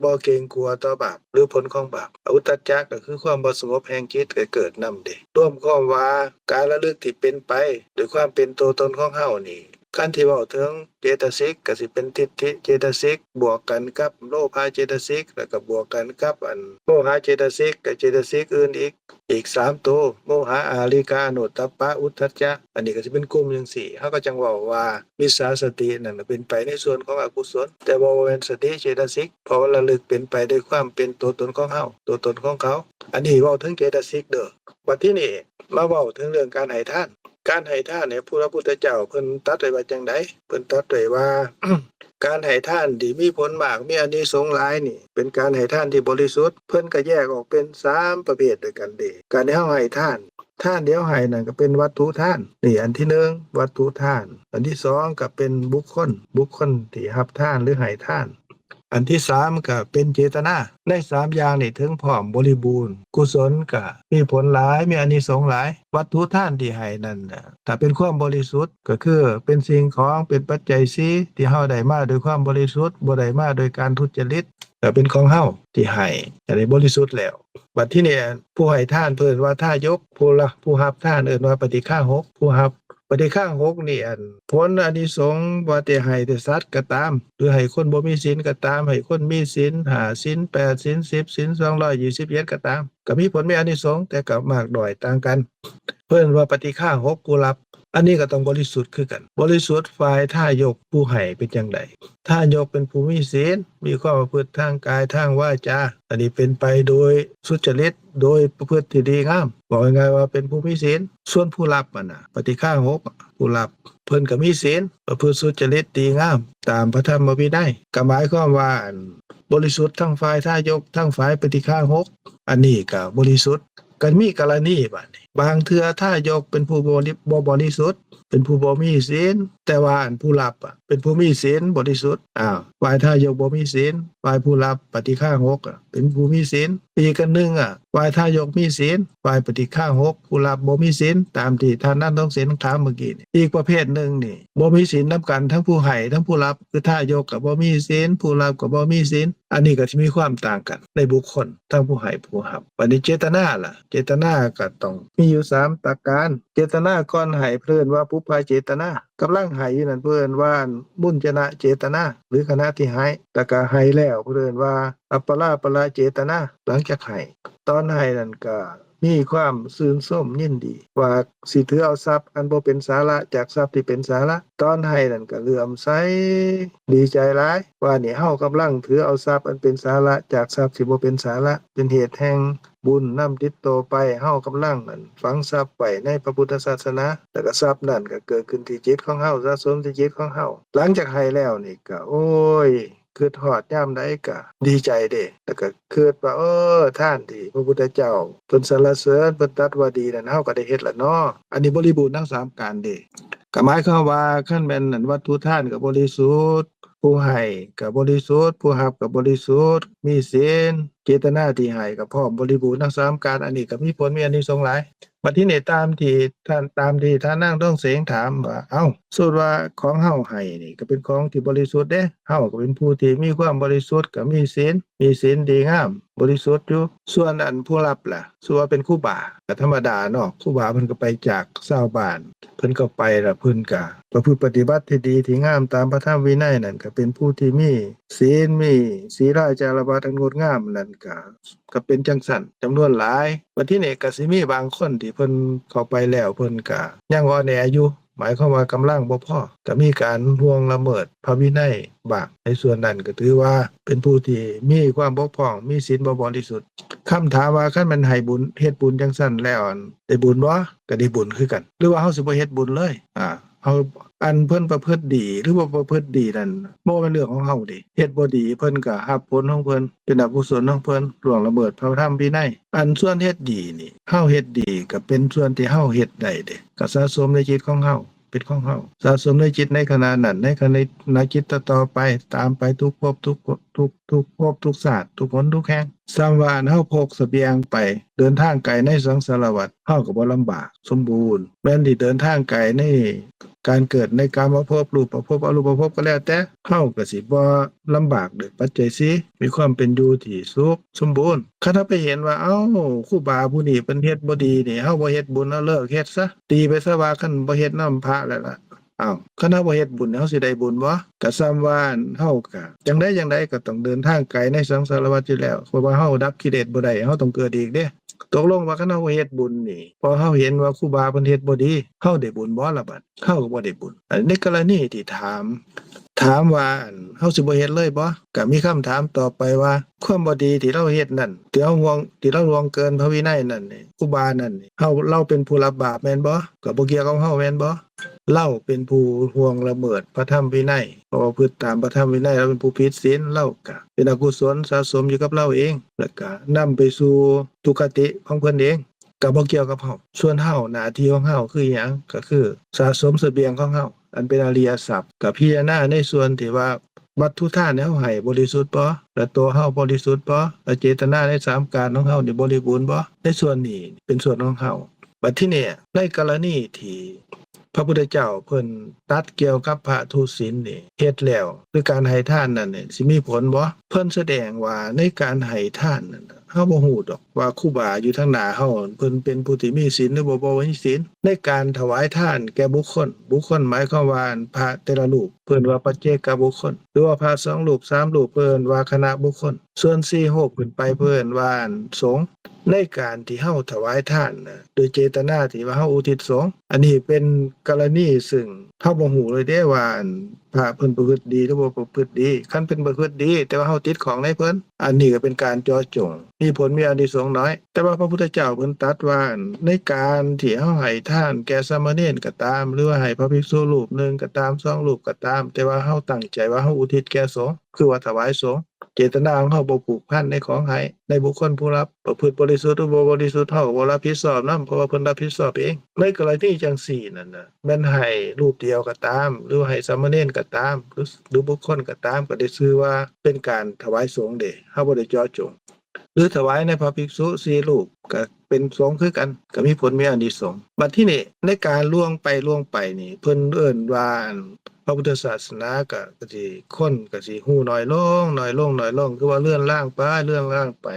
ບໍ່ເກງກົວຕໍ່ບາບ ຫຼື ຜົນຂອງບາບ. ອະອຸດຕັດຈະກໍຄືຄວາມບໍ່ສະຫງົບແຫ່ງຈິດກໍເກີດນຳເດ້. ລວມຄວາມວ່າການລະລຶກທີ່ເປັນໄປໂດຍຄວາມເປັນຕົວຕົນຂອງເຮົານີ້ ຄັນທີ່ເວົ້າເຖິງເຈຕະສິກ ກໍຊິເປັນທິດຖິເຈຕະສິກ ບວກກັນກັບໂລພະເຈຕະສິກ ແລ້ວກໍບວກກັນກັບອັນໂມຫະເຈຕະສິກ ແລະ ເຈຕະສິກອື່ນອີກ ອີກສາມໂຕ ໂມຫະ ອະຫະລິກະ ອະໂນດຕະປະ ອຸດຕັດຈະ. ອັນນີ້ກໍຊິເປັນກຸ່ມຈັ່ງຊີ້ ເຮົາກໍຈັ່ງເວົ້າວ່າ ມິດສາສະຕິນັ້ນເປັນໄປໃນສ່ວນຂອງອະກຸສົນ ແຕ່ວ່າບໍ່ແມ່ນສະຕິເຈຕະສິກ ເພາະວ່າລະລຶກເປັນໄປໂດຍຄວາມເປັນຕົວຕົນຂອງເຮົາ ຕົວຕົນຂອງເຂົາ. ອັນນີ້ເວົ້າເຖິງເຈຕະສິກເດີ້. ບັດທີນີ້ມາເວົ້າເຖິງເລື່ອງການໃຫ້ທານ. ການໃຫ້ທານນີ້ ພະພຸດທະເຈົ້າເພິ່ນຕັດໄວ້ວ່າຈັ່ງໃດ? ເພິ່ນຕັດໄວ້ວ່າ ການໃຫ້ທານທີ່ມີຜົນມາກ ມີອານິສົງຫຼາຍນີ້ ເປັນການໃຫ້ທານທີ່ບໍລິສຸດ. ເພິ່ນກໍແຍກອອກເປັນສາມປະເພດດ້ວຍກັນເດ້. ການທີ່ເຮົາໃຫ້ທານ ທານທີ່ເຮົາໃຫ້ນັ້ນກໍເປັນວັດຖຸທານ ນີ້ອັນທີໜຶ່ງ ວັດຖຸທານ. ອັນທີສອງກໍເປັນບຸກຄົນ ບຸກຄົນທີ່ຮັບທານ ຫຼື ໃຫ້ທານ. ອັນທີສາມກໍເປັນເຈຕະນາ. ໃນສາມຢ່າງນີ້ເຖິງພ້ອມບໍລິບູນ ກຸສົນກໍມີຜົນຫຼາຍ ມີອານິສົງຫຼາຍ. ວັດຖຸທານທີ່ໃຫ້ນັ້ນນະ ຖ້າເປັນຄວາມບໍລິສຸດ ກໍຄືເປັນສິ່ງຂອງ ເປັນປັດໄຈສີ່ ທີ່ເຮົາໄດ້ມາໂດຍຄວາມບໍລິສຸດ ບໍ່ໄດ້ມາໂດຍການທຸດຈະລິດ ກໍເປັນຂອງເຮົາທີ່ໃຫ້ ອັນນີ້ບໍລິສຸດແລ້ວ. ບັດທີນີ້ ອັນຜູ້ໃຫ້ທານເພິ່ນວ່າທາຍົກ ຜູ້ລະ ຜູ້ຮັບທານເອີ້ນວ່າປະຕິຄາຫົກ ຜູ້ຮັບ. ປະຕິຄາຫົກນີ້ ອັນ ຜົນອານິສົງ ບໍ່ວ່າຈະໃຫ້ແຕ່ສັດກໍຕາມ ຫຼື ໃຫ້ຄົນບໍ່ມີສິນກໍຕາມ ໃຫ້ຄົນມີສິນຫ້າສິນແປດສິນສິບສິນສອງຮ້ອຍຊາວເອັດກໍຕາມ ກໍມີຜົນມີອານິສົງ ແຕ່ກໍມາກໜ້ອຍຕ່າງກັນ. ເພິ່ນວ່າປະຕິຄາຫົກ ຜູ້ຮັບ. ອັນນີ້ກໍຕ້ອງບໍລິສຸດຄືກັນ ບໍລິສຸດຝ່າຍທາຍົກ ຜູ້ໃຫ້ເປັນຈັ່ງໃດ? ທາຍົກເປັນຜູ້ມີສິນ ມີຄວາມປະພຶດທາງກາຍ ທາງວາຈາ ອັນນີ້ເປັນໄປໂດຍສຸດຈະລິດ ໂດຍປະພຶດທີ່ດີງາມ ເວົ້າງ່າຍໆວ່າເປັນຜູ້ມີສິນ. ສ່ວນຜູ້ຮັບຫັ້ນນະ ປະຕິຄາຫົກ ຜູ້ຮັບ ເພິ່ນກໍມີສິນ ປະພຶດສຸດຈະລິດດີງາມຕາມພະທຳມະວິໄນ ກໍໝາຍຄວາມວ່າ ອັນ ບໍລິສຸດທັງຝ່າຍທາຍົກ ທັງຝ່າຍປະຕິຄາຫົກ ອັນນີ້ກໍບໍລິສຸດ. ກໍມີກໍລະນີບາດນີ້ ບາງເທື່ອທາຍົກເປັນຜູ້ບໍ່ ບໍ່ບໍລິສຸດ ເປັນຜູ້ບໍ່ມີສິນ ແຕ່ວ່າອັນຜູ້ຮັບອະ ເປັນຜູ້ມີສິນບໍລິສຸດ. ອ້າວ ຝ່າຍທາຍົກບໍ່ມີສິນ ຝ່າຍຜູ້ຮັບປະຕິຄາຫົກອະ ເປັນຜູ້ມີສິນ. ອີກອັນໜຶ່ງອະ ຝ່າຍທາຍົກມີສິນ ຝ່າຍປະຕິຄາຫົກ ຜູ້ຮັບບໍ່ມີສິນ ຕາມທີ່ທ່ານນາງທອງເສັງຖາມເມື່ອກີ້ນີ້. ອີກປະເພດໜຶ່ງນີ້ ບໍ່ມີສິນນຳກັນ ທັງຜູ້ໃຫ້ ທັງຜູ້ຮັບ ຄືທາຍົກກໍບໍ່ມີສິນ ຜູ້ຮັບກໍບໍ່ມີສິນ. ອັນນີ້ກໍຊິມີຄວາມຕ່າງກັນໃນບຸກຄົນ ທັງຜູ້ໃຫ້ຜູ້ຮັບ. ບັດນີ້ເຈຕະນາລະ? ເຈຕະນາກໍຕ້ອງມີຢູ່ສາມປະການ. ເຈຕະນາກ່ອນໃຫ້ ເພິ່ນວ່າປຸບພະເຈຕະນາ ກຳລັງໃຫ້ຢູ່ນັ້ນ ເພິ່ນວ່າບຸນຈະນະເຈຕະນາ ຫຼື ຂະນະທີ່ໃຫ້ ແລ້ວກໍໃຫ້ແລ້ວ ເພິ່ນວ່າອັບປະລາປະລະເຈຕະນາ ຫຼັງຈາກໃຫ້. ຕອນໃຫ້ນັ້ນກໍມີຄວາມຊື່ນຊົມຍິນດີ ວ່າຊິຖືເອົາຊັບອັນບໍ່ເປັນສາລະຈາກຊັບທີ່ເປັນສາລະ. ຕອນໃຫ້ນັ້ນກໍເຫຼື້ອມໃສດີໃຈຫຼາຍ ວ່ານີ້ເຮົາກຳລັງຖືເອົາຊັບອັນເປັນສາລະຈາກຊັບທີ່ບໍ່ເປັນສາລະ ເປັນເຫດແຫ່ງບຸນນຳຕິດຕໍ່ໄປ. ເຮົາກຳລັງ ອັນ ຝັງຊັບໄວ້ໃນພະພຸດທະສາສະໜາ ແລ້ວກໍຊັບນັ້ນກໍເກີດຂຶ້ນທີ່ຈິດຂອງເຮົາ ສະສົມທີ່ຈິດຂອງເຮົາ. ຫຼັງຈາກໃຫ້ແລ້ວນີ້ກໍ ໂອ້ຍ ຄິດຮອດຍາມໃດກໍດີໃຈເດ້ ແລ້ວກໍຄິດວ່າ ເອີ ທານທີ່ພະພຸດທະເຈົ້າເພິ່ນສັນລະເສີນ ເພິ່ນຕັດວ່າດີນັ້ນ ເຮົາກໍໄດ້ເຮັດລະເນາະ. ອັນນີ້ບໍລິບູນທັງສາມການເດ້. ກໍໝາຍຄວາມວ່າ ຄັນແມ່ນອັນວັດຖຸທານກໍບໍລິສຸດ, ຜູ້ໃຫ້ກໍບໍລິສຸດ, ຜູ້ຮັບກໍບໍລິສຸດ, ມີສິນ, ເຈດຕະນາທີ່ໃຫ້ກໍພ້ອມບໍລິບູນທັງສາມການ. ອັນນີ້ກໍມີຜົນມີອານິສົງຫຼາຍ. ບັດທີນີ້ຕາມທີ່ທ່ານ ຕາມທີ່ທ່ານນາງທອງເສງຖາມວ່າ ເອົ້າ ສົມມຸດວ່າຂອງເຮົາໃຫ້ນີ້ກໍເປັນຂອງທີ່ບໍລິສຸດເດ້, ເຮົາກໍເປັນຜູ້ທີ່ມີຄວາມບໍລິສຸດ, ກໍມີສິນ, ມີສິນດີງາມ, ບໍລິສຸດຢູ່. ສ່ວນອັນຜູ້ຮັບລະ? ສົມມຸດວ່າເປັນຄູບາ ກໍທຳມະດາເນາະ, ຄູບາເພິ່ນກໍໄປຈາກຊາວບ້ານ, ເພິ່ນກໍໄປລະ ເພິ່ນກໍປະພຶດປະຕິບັດທີ່ດີທີ່ງາມຕາມພະທຳວິໄນນັ້ນ, ກໍເປັນຜູ້ທີ່ມີສິນ, ມີສີລາຈາລະວັດອັນງົດງາມ, ນັ້ນກໍ ກໍເປັນຈັ່ງຊັ້ນຈຳນວນຫຼາຍ. ບັດທີນີ້ກໍຊິມີບາງຄົນທີ່ເພິ່ນເຂົ້າໄປແລ້ວ ເພິ່ນກໍຍັງອ່ອນແອຢູ່, ໝາຍຄວາມວ່າກຳລັງບໍ່ພໍ, ກໍມີການລ່ວງລະເມີດພະວິໄນບ້າງ. ໃນສ່ວນນັ້ນກໍຖືວ່າເປັນຜູ້ທີ່ມີຄວາມບົກຜ່ອງ, ມີສິນບໍ່ບໍລິສຸດ. ຄຳຖາມວ່າ ຄັນແມ່ນໃຫ້ບຸນ, ເຮັດບຸນຈັ່ງຊັ້ນແລ້ວ ໄດ້ບຸນບໍ່? ກໍໄດ້ບຸນຄືກັນ. ຫຼືວ່າເຮົາຊິບໍ່ເຮັດບຸນເລີຍ? ອາ ເຮົາ ອັນເພິ່ນປະພຶດດີ ຫຼືບໍ່ປະພຶດດີນັ້ນ ບໍ່ແມ່ນເລື່ອງຂອງເຮົາເດ້. ເຮັດບໍ່ດີ ເພິ່ນກໍຮັບຜົນຂອງເພິ່ນ ເປັນອະກຸສົນຂອງເພິ່ນ ລ່ວງລະເມີດພະທຳວິໄນ. ອັນສ່ວນເຮັດດີນີ້ ເຮົາເຮັດດີກໍເປັນສ່ວນທີ່ເຮົາເຮັດໄດ້ເດ້, ກໍສະສົມໃນຈິດຂອງເຮົາ ເປັນຂອງເຮົາ, ສະສົມໃນຈິດໃນຂະນະນັ້ນ ໃນຂະນະຈິດຕໍ່ໆໄປ ຕາມໄປທຸກພົບ ທຸກ ທຸກ ທຸກພົບ ທຸກຊາດ ທຸກຫົນ ທຸກແຫ່ງ. ສ່ຳວ່າເຮົາພົກສະບຽງໄປ ເດີນທາງໄກໃນສັງສາລະວັດ ເຮົາກໍບໍ່ລຳບາກ ສົມບູນ. ແມ່ນທີ່ເດີນທາງໄກໃນການເກີດໃນກາມະພົບ, ຮູບປະພົບ, ອະຮູບປະພົບກໍແລ້ວແຕ່, ເຮົາກໍຊິບໍ່ລຳບາກດ້ວຍປັດໄຈສີ່, ມີຄວາມເປັນຢູ່ທີ່ສຸກສົມບູນ. ຄັນເຮົາໄປເຫັນວ່າ ເອົ້າ ຄູບາຜູ້ນີ້ເພິ່ນເຮັດບໍ່ດີນີ້ ເຮົາບໍ່ເຮັດບຸນ, ເຮົາເລີກເຮັດຊະ, ຕີໄປຊະວ່າ ຄັນບໍ່ເຮັດນຳພະແລ້ວລະ. ອ້າວ ຄັນເຮົາບໍ່ເຮັດບຸນ ເຮົາຊິໄດ້ບຸນບໍ່? ກະສ່ຳວ່າເຮົາກະຈັ່ງໃດຈັ່ງໃດກໍຕ້ອງເດີນທາງໄກໃນສັງສາລະວັດຢູ່ແລ້ວ, ເພາະວ່າເຮົາດັບກິເລດບໍ່ໄດ້ ເຮົາຕ້ອງເກີດອີກເດ້. ຕົກລົງວ່າຄັນເຮົາເຮັດບຸນນີ້ ພໍເຮົາເຫັນວ່າຄູບາເພິ່ນເຮັດບໍ່ດີ ເຮົາໄດ້ບຸນບໍ່ລະບັດ? ເຮົາກໍບໍ່ໄດ້ບຸນ. ອັນໃນກໍລະນີທີ່ຖາມ ຖາມວ່າ ອັນ ເຮົາຊິບໍ່ເຮັດເລີຍບໍ່? ກໍມີຄຳຖາມຕໍ່ໄປວ່າ ຄວາມບໍ່ດີທີ່ລາວເຮັດນັ້ນ ທີ່ເຮົາລ່ວງ ທີ່ລາວລ່ວງເກີນພະວິໄນນັ້ນນີ້ ຄູບານັ້ນນີ້ ເຮົາ ລາວເປັນຜູ້ຮັບບາບແມ່ນບໍ່? ກໍບໍ່ກ່ຽວກັບເຮົາແມ່ນບໍ່? ລາວເປັນຜູ້ລ່ວງລະເມີດພະທຳວິໄນ ເພາະວ່າປະພຶດຕາມພະທຳວິໄນ ລາວເປັນຜູ້ຜິດສິນ ລາວກະເປັນອະກຸສົນສະສົມຢູ່ກັບລາວເອງ ແລ້ວກະນຳໄປສູ່ທຸກຄະຕິຂອງເພິ່ນເອງ ກະບໍ່ກ່ຽວກັບເຮົາ. ສ່ວນເຮົາ ໜ້າທີ່ຂອງເຮົາຄືຫຍັງ? ກະຄືສະສົມສະບຽງຂອງເຮົາ ອັນເປັນອະລິຍະຊັບ ກະພິຈາລະນາໃນສ່ວນທີ່ວ່າ ວັດຖຸທານທີ່ເຮົາໃຫ້ບໍລິສຸດບໍ່? ແລະ ຕົວເຮົາບໍລິສຸດບໍ່? ແລະ ເຈດຕະນາໃນສາມການຂອງເຮົານີ້ບໍລິບູນບໍ່? ໃນສ່ວນນີ້ເປັນສ່ວນຂອງເຮົາ. ບັດທີນີ້ ໃນກໍລະນີທີ່ພະພຸດທະເຈົ້າເພິ່ນຕັດກ່ຽວກັບພະທຸສິນນີ້ ເຮັດແລ້ວ ຄືການໃຫ້ທານນັ້ນນີ້ ຊິມີຜົນບໍ່? ເພິ່ນສະແດງວ່າໃນການໃຫ້ທານນັ້ນ ເຮົາບໍ່ຮູ້ດອກວ່າຄູບາຢູ່ທາງໜ້າເຮົາ ເພິ່ນເປັນຜູ້ທີ່ມີສິນ ຫຼື ບໍ່ ບໍ່ມີສິນ. ໃນການຖວາຍທານແກ່ບຸກຄົນ, ບຸກຄົນໝາຍຄວາມວ່າພະແຕ່ລະຮູບ ເພິ່ນວ່າປັດເຈກະບຸກຄົນ ຫຼືວ່າພະສອງຮູບ ສາມຮູບ ເພິ່ນວ່າຄະນະບຸກຄົນ, ສ່ວນສີ່ຮູບຂຶ້ນໄປ ເພິ່ນວ່າສົງ. ໃນການທີ່ເຮົາຖວາຍທານນະ ໂດຍເຈດຕະນາທີ່ວ່າເຮົາອຸທິດສົງ, ອັນນີ້ເປັນກໍລະນີ ຊຶ່ງເຮົາບໍ່ຮູ້ເລີຍເດ້ວ່າ ອັນ ພະເພິ່ນປະພຶດດີ ຫຼື ບໍ່ປະພຶດດີ. ຄັນເພິ່ນປະພຶດດີ ແຕ່ວ່າເຮົາຕິດຂ້ອງໃນເພິ່ນ, ອັນນີ້ກໍເປັນການເຈາະຈົງ ມີຜົນມີອານິສົງໜ້ອຍ. ແຕ່ວ່າພະພຸດທະເຈົ້າເພິ່ນຕັດວ່າ ໃນການທີ່ເຮົາໃຫ້ທານແກ່ສາມະເນນກໍຕາມ ຫຼືວ່າໃຫ້ພະພິກສຸຮູບໜຶ່ງກໍຕາມ ສອງຮູບກໍຕາມ ແຕ່ວ່າເຮົາຕັ້ງໃຈວ່າເຮົາອຸທິດແກ່ສົງ ຄືວ່າຖວາຍສົງ, ເຈດຕະນາຂອງເຮົາບໍ່ຜູກພັນໃນຂອງໃຫ້ ໃນບຸກຄົນຜູ້ຮັບ ປະພຶດບໍລິສຸດ ຫຼື ບໍ່ບໍລິສຸດ ເຮົາກໍບໍ່ຮັບຜິດຊອບນຳ ເພາະວ່າເພິ່ນຮັບຜິດຊອບເອງ. ໃນກໍລະນີຈັ່ງຊີ້ນັ້ນນະ ແມ່ນໃຫ້ຮູບດຽວກໍຕາມ ຫຼື ໃຫ້ສາມະເນນກໍຕາມ ຫຼື ຫຼື ບຸກຄົນກໍຕາມ ກໍໄດ້ຊື່ວ່າເປັນການຖວາຍສົງເດ້, ເຮົາບໍ່ໄດ້ເຈາະຈົງ. ຫຼືຖວາຍໃນພະພິກສຸສີ່ຮູບ ກໍເປັນສົງຄືກັນ, ກໍມີຜົນມີອານິສົງ. ບັດທີນີ້ ໃນການລ່ວງໄປລ່ວງໄປນີ້ ເພິ່ນເອີ້ນວ່າ ອັນ ພະພຸດທະສາສະໜາກໍ ກໍຊິ ຄົນກໍຊິຮູ້ໜ້ອຍລົງ ໜ້ອຍລົງ ໜ້ອຍລົງ ຄືວ່າເລືອນລາງໄປ ເລືອນລາງໄປ.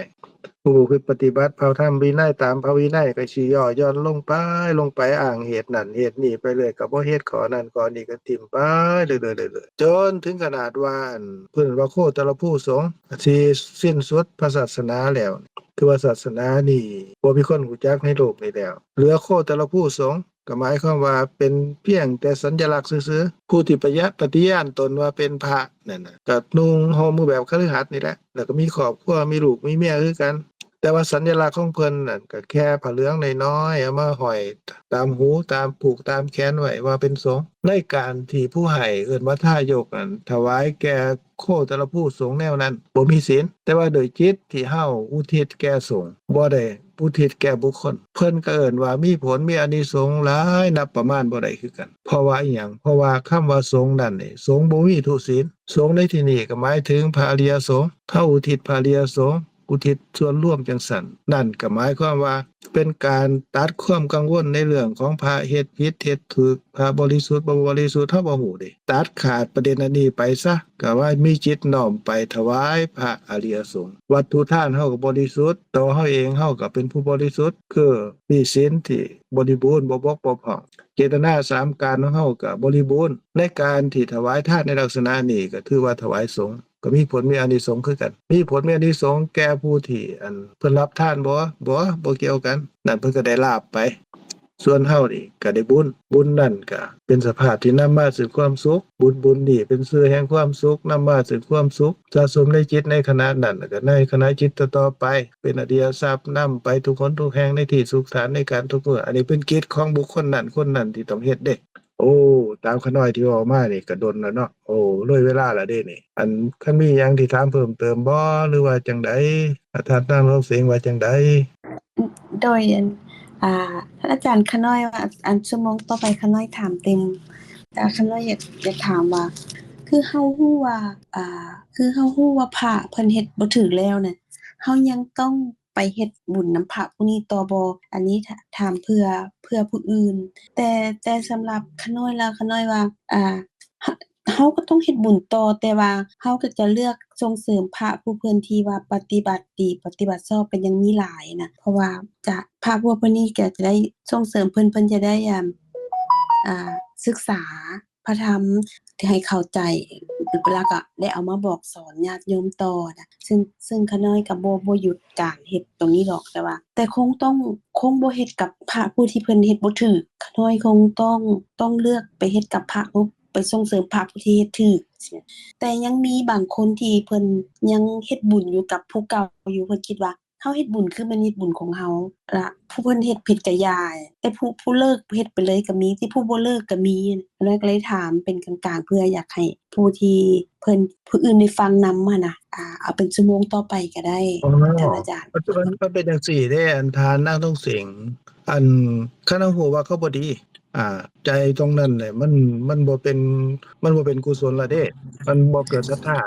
ຜູ້ປະພຶດປະຕິບັດພະທຳວິໄນ ຕາມພະວິໄນ ກໍຊິຍໍ້ຢ່ອນລົງໄປ ລົງໄປ ອ້າງເຫດນັ້ນເຫດນີ້ໄປເລື້ອຍ ກໍບໍ່ເຮັດ ຂໍ້ນັ້ນຂໍ້ນີ້ກໍຖິ້ມໄປເລື້ອຍໆ ຈົນເຖິງຂະໜາດວ່າ ອັນ ເພິ່ນວ່າໂຄຕະລະພູສົງ ທີ່ສິ້ນສຸດພະສາສະໜາແລ້ວ, ຄືວ່າສາສະໜານີ້ບໍ່ມີຄົນຮູ້ຈັກໃນໂລກນີ້ແລ້ວ, ເຫຼືອໂຄຕະລະພູສົງ, ກໍໝາຍຄວາມວ່າເປັນພຽງແຕ່ສັນຍະລັກຊື່ໆ. ຜູ້ທີ່ປະຍະ ປະຕິຍານຕົນວ່າເປັນພະນັ້ນນະ ກໍນຸ່ງຫົ່ມຄືແບບຄະລືອຫັດນີ້ແຫຼະ, ແລ້ວກໍມີຄອບຄົວ ມີລູກມີເມຍຄືກັນ. ແຕ່ວ່າສັນຍະລັກຂອງເພິ່ນນັ້ນກໍແຄ່ຜ້າເຫຼືອງນ້ອຍໆ ເອົາມາຫ້ອຍຕາມຫູ ຕາມຜູກຕາມແຂນໄວ້ວ່າເປັນສົງ. ໃນການທີ່ຜູ້ໃຫ້ເອີ້ນວ່າທາຍົກນັ້ນ ຖວາຍແກ່ໂຄຕະລະພູສົງແນວນັ້ນ ບໍ່ມີສິນ, ແຕ່ວ່າໂດຍຈິດທີ່ເຮົາອຸທິດແກ່ສົງ ບໍ່ໄດ້ອຸທິດແກ່ບຸກຄົນ ເພິ່ນກໍເອີ້ນວ່າມີຜົນມີອານິສົງຫຼາຍ ນັບປະມານບໍ່ໄດ້ຄືກັນ. ເພາະວ່າອີ່ຫຍັງ? ເພາະວ່າຄຳວ່າສົງນັ້ນນີ້ ສົງບໍ່ມີທຸສິນ. ສົງໃນທີ່ນີ້ກໍໝາຍເຖິງພະອະລິຍະສົງ. ເຮົາອຸທິດພະອະລິຍະສົງ ອຸທິດສ່ວນລວມຈັ່ງຊັ້ນ, ນັ້ນກໍໝາຍຄວາມວ່າເປັນການຕັດຄວາມກັງວົນໃນເລື່ອງຂອງພະເຮັດຜິດເຮັດຖືກ, ພະບໍລິສຸດບໍ່ບໍລິສຸດ ເຮົາບໍ່ຮູ້ເດ້. ຕັດຂາດປະເດັນອັນນີ້ໄປຊະ, ກໍວ່າມີຈິດນ້ອມໄປຖວາຍພະອະລິຍະສົງ. ວັດຖຸທານເຮົາກໍບໍລິສຸດ, ຕົວເຮົາເອງເຮົາກໍເປັນຜູ້ບໍລິສຸດ, ຄືມີສິນທີ່ບໍລິບູນ ບໍ່ບົກບໍ່ຜ່ອງ. ເຈດຕະນາສາມການຂອງເຮົາກໍບໍລິບູນ. ໃນການທີ່ຖວາຍທານໃນລັກສະນະນີ້ ກໍຖືວ່າຖວາຍສົງ ກໍມີຜົນມີອານິສົງຄືກັນ. ມີຜົນມີອານິສົງແກ່ຜູ້ທີ່ ອັນ ເພິ່ນຮັບທານບໍ່? ບໍ່, ບໍ່ກ່ຽວກັນ. ນັ້ນເພິ່ນກໍໄດ້ລາບໄປ. ສ່ວນເຮົານີ້ກໍໄດ້ບຸນ. ບຸນນັ້ນກໍເປັນສະພາບທີ່ນຳມາຊຶ່ງຄວາມສຸກ. ບຸນ, ບຸນນີ້ເປັນຊື່ແຫ່ງຄວາມສຸກ, ນຳມາຊຶ່ງຄວາມສຸກ ສະສົມໃນຈິດໃນຂະນະນັ້ນ ແລ້ວກໍໃນຂະນະຈິດຕໍ່ໆໄປ ເປັນອະລິຍະຊັບນຳໄປທຸກຫົນທຸກແຫ່ງ ໃນທີ່ສຸກສານ ໃນການທຸກມື້. ອັນນີ້ເປັນກິດຂອງບຸກຄົນນັ້ນຄົນນັ້ນທີ່ຕ້ອງເຮັດເດ້. ໂອ້ ຕາມຂະນ້ອຍທີ່ເວົ້າມານີ້ກໍດົນແລ້ວເນາະ. ໂອ້ ເລີຍເວລາແລ້ວເດ້ນີ້. ອັນ ຄັນມີຫຍັງທີ່ຖາມເພີ່ມເຕີມບໍ່ ຫຼືວ່າຈັ່ງໃດ? ອາ ທ່ານນາງທອງເສງວ່າຈັ່ງໃດ? ໂດຍ ອັນ ອາ ທ່ານອາຈານ ຂະນ້ອຍວ່າ ອັນ ຊົ່ວໂມງຕໍ່ໄປຂະນ້ອຍຖາມຕື່ມ. ແຕ່ຂະນ້ອຍຢາກ ຢາກຖາມວ່າ ຄືເຮົາຮູ້ວ່າ ອາ ຄືເຮົາຮູ້ວ່າພະເພິ່ນເຮັດບໍ່ຖືກແລ້ວນະ ເຮົາຍັງຕ້ອງ ໄປເຮັດບຸນນຳພະຜູ້ນີ້ຕໍ່ບໍ່? ອັນນີ້ຖາມເພື່ອ ເພື່ອຜູ້ອື່ນ. ແຕ່ ແຕ່ສຳລັບຂະນ້ອຍລະ ຂະນ້ອຍວ່າ ອາ ເຮົາ ເຮົາກໍຕ້ອງເຮັດບຸນຕໍ່, ແຕ່ວ່າເຮົາກໍຈະເລືອກສົ່ງເສີມພະຜູ້ເພິ່ນທີ່ວ່າປະຕິບັດດີ ປະຕິບັດຊອບ ກໍຍັງມີຫຼາຍນະ. ເພາະວ່າຈະ ພະພວກເພິ່ນນີ້ກໍຈະໄດ້ສົ່ງເສີມເພິ່ນ, ເພິ່ນຈະໄດ້ ອາ ອາ ສຶກສາ ພະທຳ ທີ່ໃຫ້ເຂົ້າໃຈ ແລ້ວກໍໄດ້ເອົາມາບອກສອນຍາດໂຍມຕໍ່ນະ. ຊຶ່ງ ຊຶ່ງຂະນ້ອຍກໍບໍ່ ບໍ່ຢຸດການເຮັດຕົງນີ້ດອກ, ແຕ່ວ່າ ແຕ່ຄົງຕ້ອງ ຄົງບໍ່ເຮັດກັບພະຜູ້ທີ່ເພິ່ນເຮັດບໍ່ຖືກ. ຂະນ້ອຍຄົງຕ້ອງ ຕ້ອງເລືອກໄປເຮັດກັບພະຜູ້ ໄປສົ່ງເສີມພະຜູ້ທີ່ເຮັດຖືກ. ແຕ່ຍັງມີບາງຄົນທີ່ເພິ່ນຍັງເຮັດບຸນຢູ່ກັບຜູ້ເກົ່າຢູ່, ເພິ່ນຄິດວ່າ ເຮົາເຮັດບຸນຄືແມ່ນເຮັດບຸນຂອງເຮົາ ລະຜູ້ເພິ່ນເຮັດຜິດກະຢ່າ, ແຕ່ຜູ້ ຜູ້ເລີກເຮັດໄປເລີຍກະມີ, ທີ່ຜູ້ບໍ່ເລີກກະມີ. ແລ້ວກໍເລີຍຖາມເປັນກາງໆ ເພື່ອຢາກໃຫ້ຜູ້ທີ່ເພິ່ນ ຜູ້ອື່ນໄດ້ຟັງນຳຫັ້ນນະ. ອາ ເອົາເປັນຊົ່ວໂມງຕໍ່ໄປກະໄດ້ ທ່ານອາຈານ. ມັນ ມັນເປັນຈັ່ງຊີ້ເດ້ ອັນທ່ານນາງທອງເສງ, ອັນ ຄັນເຮົາຮູ້ວ່າເຂົາບໍ່ດີ ອາ ໃຈຕົງນັ້ນແຫຼະ ມັນ ມັນບໍ່ເປັນ ມັນບໍ່ເປັນກຸສົນລະເດ້ ມັນບໍ່ເກີດສັດທາ.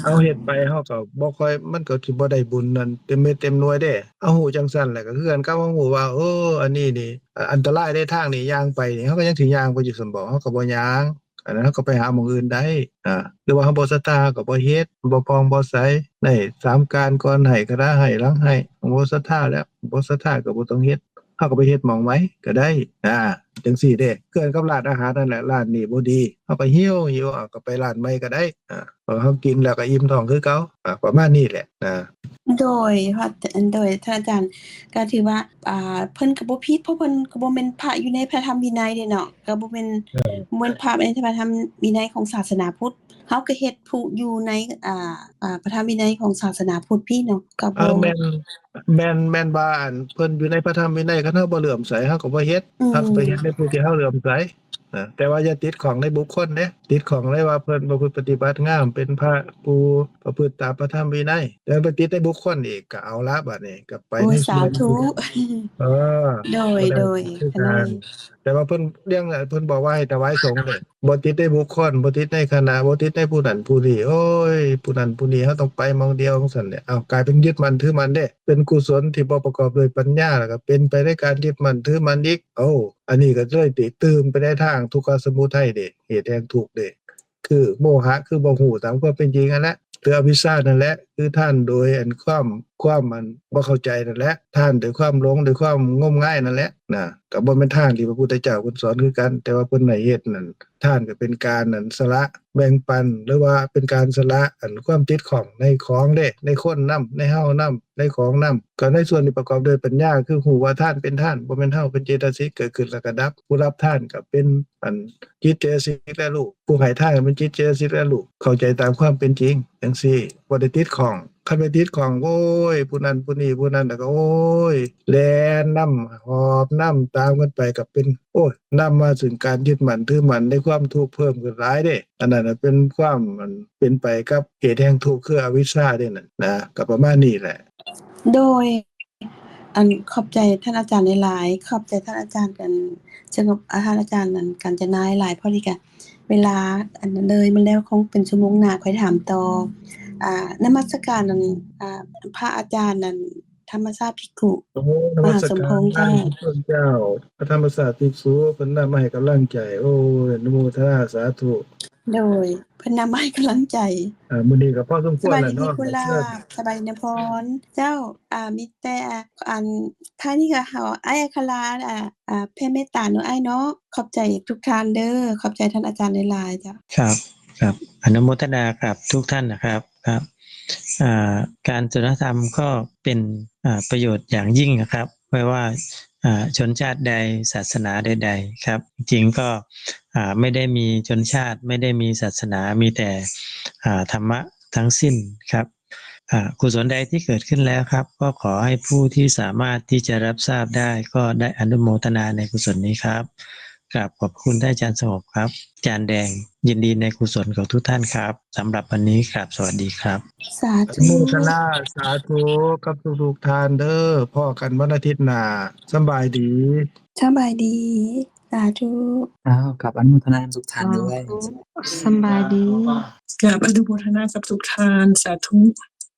ເຮົາເຮັດໄປເຮົາກໍບໍ່ຄ່ອຍ ມັນກໍຊິບໍ່ໄດ້ບຸນນັ້ນເຕັມເມັດເຕັມໜ່ວຍເດ້. ເຮົາຮູ້ຈັ່ງຊັ້ນແຫຼະ ກໍຄືກັນກັບເຮົາຮູ້ວ່າ ເອີ ອັນນີ້ນີ້ ອາ ອັນຕະລາຍເດ້ ທາງນີ້ຍ່າງໄປນີ້ ເຮົາກໍຍັງຊິຍ່າງໄປຢູ່ຊັ້ນບໍ? ເຮົາກໍບໍ່ຍ່າງ. ອັນນັ້ນເຮົາກໍໄປຫາໝ່ອງອື່ນໄດ້ ອາ ຫຼືວ່າເຮົາບໍ່ສັດທາ ເຮົາກໍບໍ່ເຮັດ ບໍ່ຜ່ອງບໍ່ໃສ. ໃນສາມການ ກ່ອນໃຫ້ ຂະນະໃຫ້ ຫຼັງໃຫ້ ບໍ່ສັດທາແລ້ວ ບໍ່ສັດທາກໍບໍ່ຕ້ອງເຮັດ. ເຮົາກໍໄປເຮັດໝ່ອງໃໝ່ກໍໄດ້ ອາ ຈັ່ງຊີ້ເດ້. ຄືກັນກັບຮ້ານອາຫານນັ້ນແຫຼະ ຮ້ານນີ້ບໍ່ດີ ເຮົາກໍຫິ້ວໆ ເອົາກໍໄປຮ້ານໃໝ່ກໍໄດ້ ອາ ເພາະເຮົາກິນແລ້ວກໍອີ່ມທ້ອງຄືເກົ່າ ອາ ປະມານນີ້ແຫຼະ ອາ. ໂດຍ ໂດຍ ທ່ານອາຈານ ກໍຖືວ່າ ອາ ເພິ່ນກໍບໍ່ຜິດ ເພາະເພິ່ນກໍບໍ່ແມ່ນພະຢູ່ໃນພະທຳວິໄນເດ້ເນາະ ກໍບໍ່ແມ່ນ ເອີ ບໍ່ແມ່ນພະໃນພະທຳວິໄນຂອງສາສະໜາພຸດ. ເຮົາກໍເຮັດຜູ້ຢູ່ໃນ ອ່າ ອ່າ ພະທຳວິໄນຂອງສາສະໜາພຸດພີ້ເນາະ ກໍບໍ່ ເອີ ແມ່ນ ແມ່ນ ແມ່ນວ່າ ອັນ ເພິ່ນຢູ່ໃນພະທຳວິໄນ ຄັນເຮົາບໍ່ເຫຼື້ອມໃສ ເຮົາກໍບໍ່ເຮັດ ອືມ ເຮົາກໍໄປເຮັດໃນຜູ້ທີ່ເຮົາເຫຼື້ອມໃສ ນະ. ແຕ່ວ່າຢ່າຕິດຂ້ອງໃນບຸກຄົນເດ້ ຕິດຂ້ອງໃນວ່າເພິ່ນປະພຶດປະຕິບັດງາມ ເປັນພະຜູ້ປະພຶດຕາມພະທຳວິໄນ ແຕ່ໄປຕິດໃນບຸກຄົນອີກ ກໍເອົາລະ ບາດນີ້ກໍໄປ ໂອ້ຍ ໃນ ສາທຸ ເອີ ໂດຍ ໂດຍ ຄືກັນ ແຕ່ວ່າເພິ່ນ ເລື່ອງ ເພິ່ນບອກວ່າໃຫ້ຖວາຍສົງເດ້ ບໍ່ຕິດໃນບຸກຄົນ ບໍ່ຕິດໃນຄະນະ ບໍ່ຕິດໃນຜູ້ນັ້ນຜູ້ນີ້ ໂອ້ຍ ຜູ້ນັ້ນຜູ້ນີ້ ເຮົາຕ້ອງໄປໝ່ອງດຽວ ຈັ່ງຊັ້ນແຫຼະ. ເອົ້າ ກາຍເປັນຍຶດໝັ້ນຖືໝັ້ນເດ້ ເປັນກຸສົນທີ່ບໍ່ປະກອບດ້ວຍປັນຍາ ແລ້ວກໍເປັນໄປໃນການຍຶດໝັ້ນຖືໝັ້ນອີກ. ໂອ້ ອັນນີ້ກໍເລີຍຕິ ຕື່ມໄປໃນທາງທຸກຂະສະມຸໄທເດ້ ເຫດແຫ່ງທຸກເດ້ ຄືໂມຫະ ຄືບໍ່ຮູ້ຕາມຄວາມເປັນຈິງຫັ້ນແຫຼະ ຄືອະວິຊຊານັ້ນແຫຼະ ຄືທານໂດຍ ອັນ ຄວາມ ຄວາມ ອັນ ບໍ່ເຂົ້າໃຈນັ້ນແຫຼະ ທານໂດຍຄວາມຫຼົງ ໂດຍຄວາມງົມງາຍນັ້ນແຫຼະນະ. ກໍບໍ່ແມ່ນທາງທີ່ພະພຸດທະເຈົ້າເພິ່ນສອນຄືກັນ ແຕ່ວ່າເພິ່ນໃຫ້ເຮັດນັ້ນ ທານກໍເປັນການ ອັນ ສະຫຼະແບ່ງປັນ ຫຼືວ່າເປັນການສະຫຼະ ອັນ ຄວາມຕິດຂ້ອງໃນຂອງເດ້ ໃນຄົນນຳ ໃນເຮົານຳ ໃນຂອງນຳ. ກໍໃນສ່ວນທີ່ປະກອບດ້ວຍປັນຍາ ຄືຮູ້ວ່າທານເປັນທານ ບໍ່ແມ່ນເຮົາ ເປັນເຈຕະສິກເກີດຂຶ້ນແລ້ວກໍດັບ ຜູ້ຮັບທານກໍເປັນ ອັນ ຈິດເຈຕະສິກແລະຮູ້ ຜູ້ໃຫ້ທານກໍເປັນຈິດເຈຕະສິກແລະຮູ້ ເຂົ້າໃຈຕາມຄວາມເປັນຈິງຈັ່ງຊີ້ ບໍ່ໄດ້ຕິດຂ້ອງ ຄັນໄປຕິດຂ້ອງ ໂອ້ຍ ຜູ້ນັ້ນຜູ້ນີ້ ຜູ້ນັ້ນ ແລ້ວກໍ ໂອ້ຍ ແລ່ນນຳ ຫອບນຳ ຕາມກັນໄປ ກໍເປັນ ໂອ້ຍ ນຳມາເຖິງການຍຶດໝັ້ນຖືໝັ້ນໃນຄວາມທຸກເພີ່ມຂຶ້ນຫຼາຍເດ້. ອັນນັ້ນນະເປັນຄວາມ ອັນ ເປັນໄປກັບເຫດແຫ່ງທຸກ ຄືອະວິຊຊາເດ້ນັ້ນນະ. ກໍປະມານນີ້ແຫຼະ. ໂດຍ ອັນ ຂອບໃຈທ່ານອາຈານຫຼາຍໆ ຂອບໃຈທ່ານອາຈານກັນ ສະຫງົບ ອາ ທ່ານອາຈານນັ້ນ ການຈະນາຍຫຼາຍ ພໍດີກະເວລາ ອັນ ເລີຍມາແລ້ວ ຄົງເປັນຊົ່ວໂມງໜ້າຄ່ອຍຖາມຕໍ່. ອາ ນະມັດສະການ ອັນ ອາ ພະອາຈານ ອັນ ທຳມະຊາດພິກຂຸ ໂອ້ ນະມັດສະການ ມະຫາສົມພົງເຈົ້າ ພະທຳມະຊາດພິກຂຸ ເພິ່ນນຳມາໃຫ້ກຳລັງໃຈ. ໂອ້ຍ ອະນຸໂມທະນາ ສາທຸ. ໂດຍ ເພິ່ນນຳມາໃຫ້ກຳລັງໃຈ. ເອີ ມື້ນີ້ກໍພໍສົມຄວນແລ້ວເນາະ. ສະບາຍດີ ທີ່ຄຸນລາບ ສະບາຍດີ ນະພອນ. ເຈົ້າ ອາ ມີແຕ່ ອັນ ທ້າຍນີ້ກໍເຮົາ ອ້າຍອັກຄະລາ ອາ ອາ ແຜ່ເມດຕາເນາະ ອ້າຍເນາະ. ຂອບໃຈທຸກທ່ານເດີ ຂອບໃຈທ່ານອາຈານຫຼາຍໆ ເຈົ້າ. ຄັບ ຄັບ ອະນຸໂມທະນາກັບທຸກທ່ານນະຄັບ. ຄັບ ອ່າ ການສົນທະນະທຳກໍເປັນ ອ່າ ປະໂຫຍດຢ່າງຍິ່ງນະຄັບ ບໍ່ວ່າ ອ່າ ຊົນຊາດໃດ ສາສະໜາໃດໆ ຄັບ. ຈິງໆ ກໍ ອ່າ ໄມ່ໄດ້ມີຊົນຊາດ ໄມ່ໄດ້ມີສາສະໜາ ມີແຕ່ ອ່າ ທຳມະທັງສິ້ນຄັບ. ອ່າ ກຸສົນໃດທີ່ເກີດຂຶ້ນແລ້ວຄັບ ກໍຂໍໃຫ້ຜູ້ທີ່ສາມາດທີ່ຈະຮັບຊາບໄດ້ກໍໄດ້ອະນຸໂມທະນາໃນກຸສົນນີ້ຄັບ. ກາບຂອບພະຄຸນທ່ານອາຈານສະຫງົບຄັບ ອາຈານແດງ. ຍິນດີໃນກຸສົນຂອງທຸກທ່ານຄັບ. ສຳລັບວັນນີ້ ກາບສະຫວັດດີຄັບ. ສາທຸ ອະນຸໂມທະນາ ສາທຸ ກັບທຸກໆທ່ານເດີ. ພໍ້ກັນວັນອາທິດໜ້າ. ສະບາຍດີ. ສະບາຍດີ. ສາທຸ. ອ້າວ ກາບອະນຸໂມທະນານຳທຸກທ່ານດ້ວຍ. ສະບາຍດີ. ກາບອະນຸໂມທະນາກັບທຸກທ່ານ. ສາທຸ.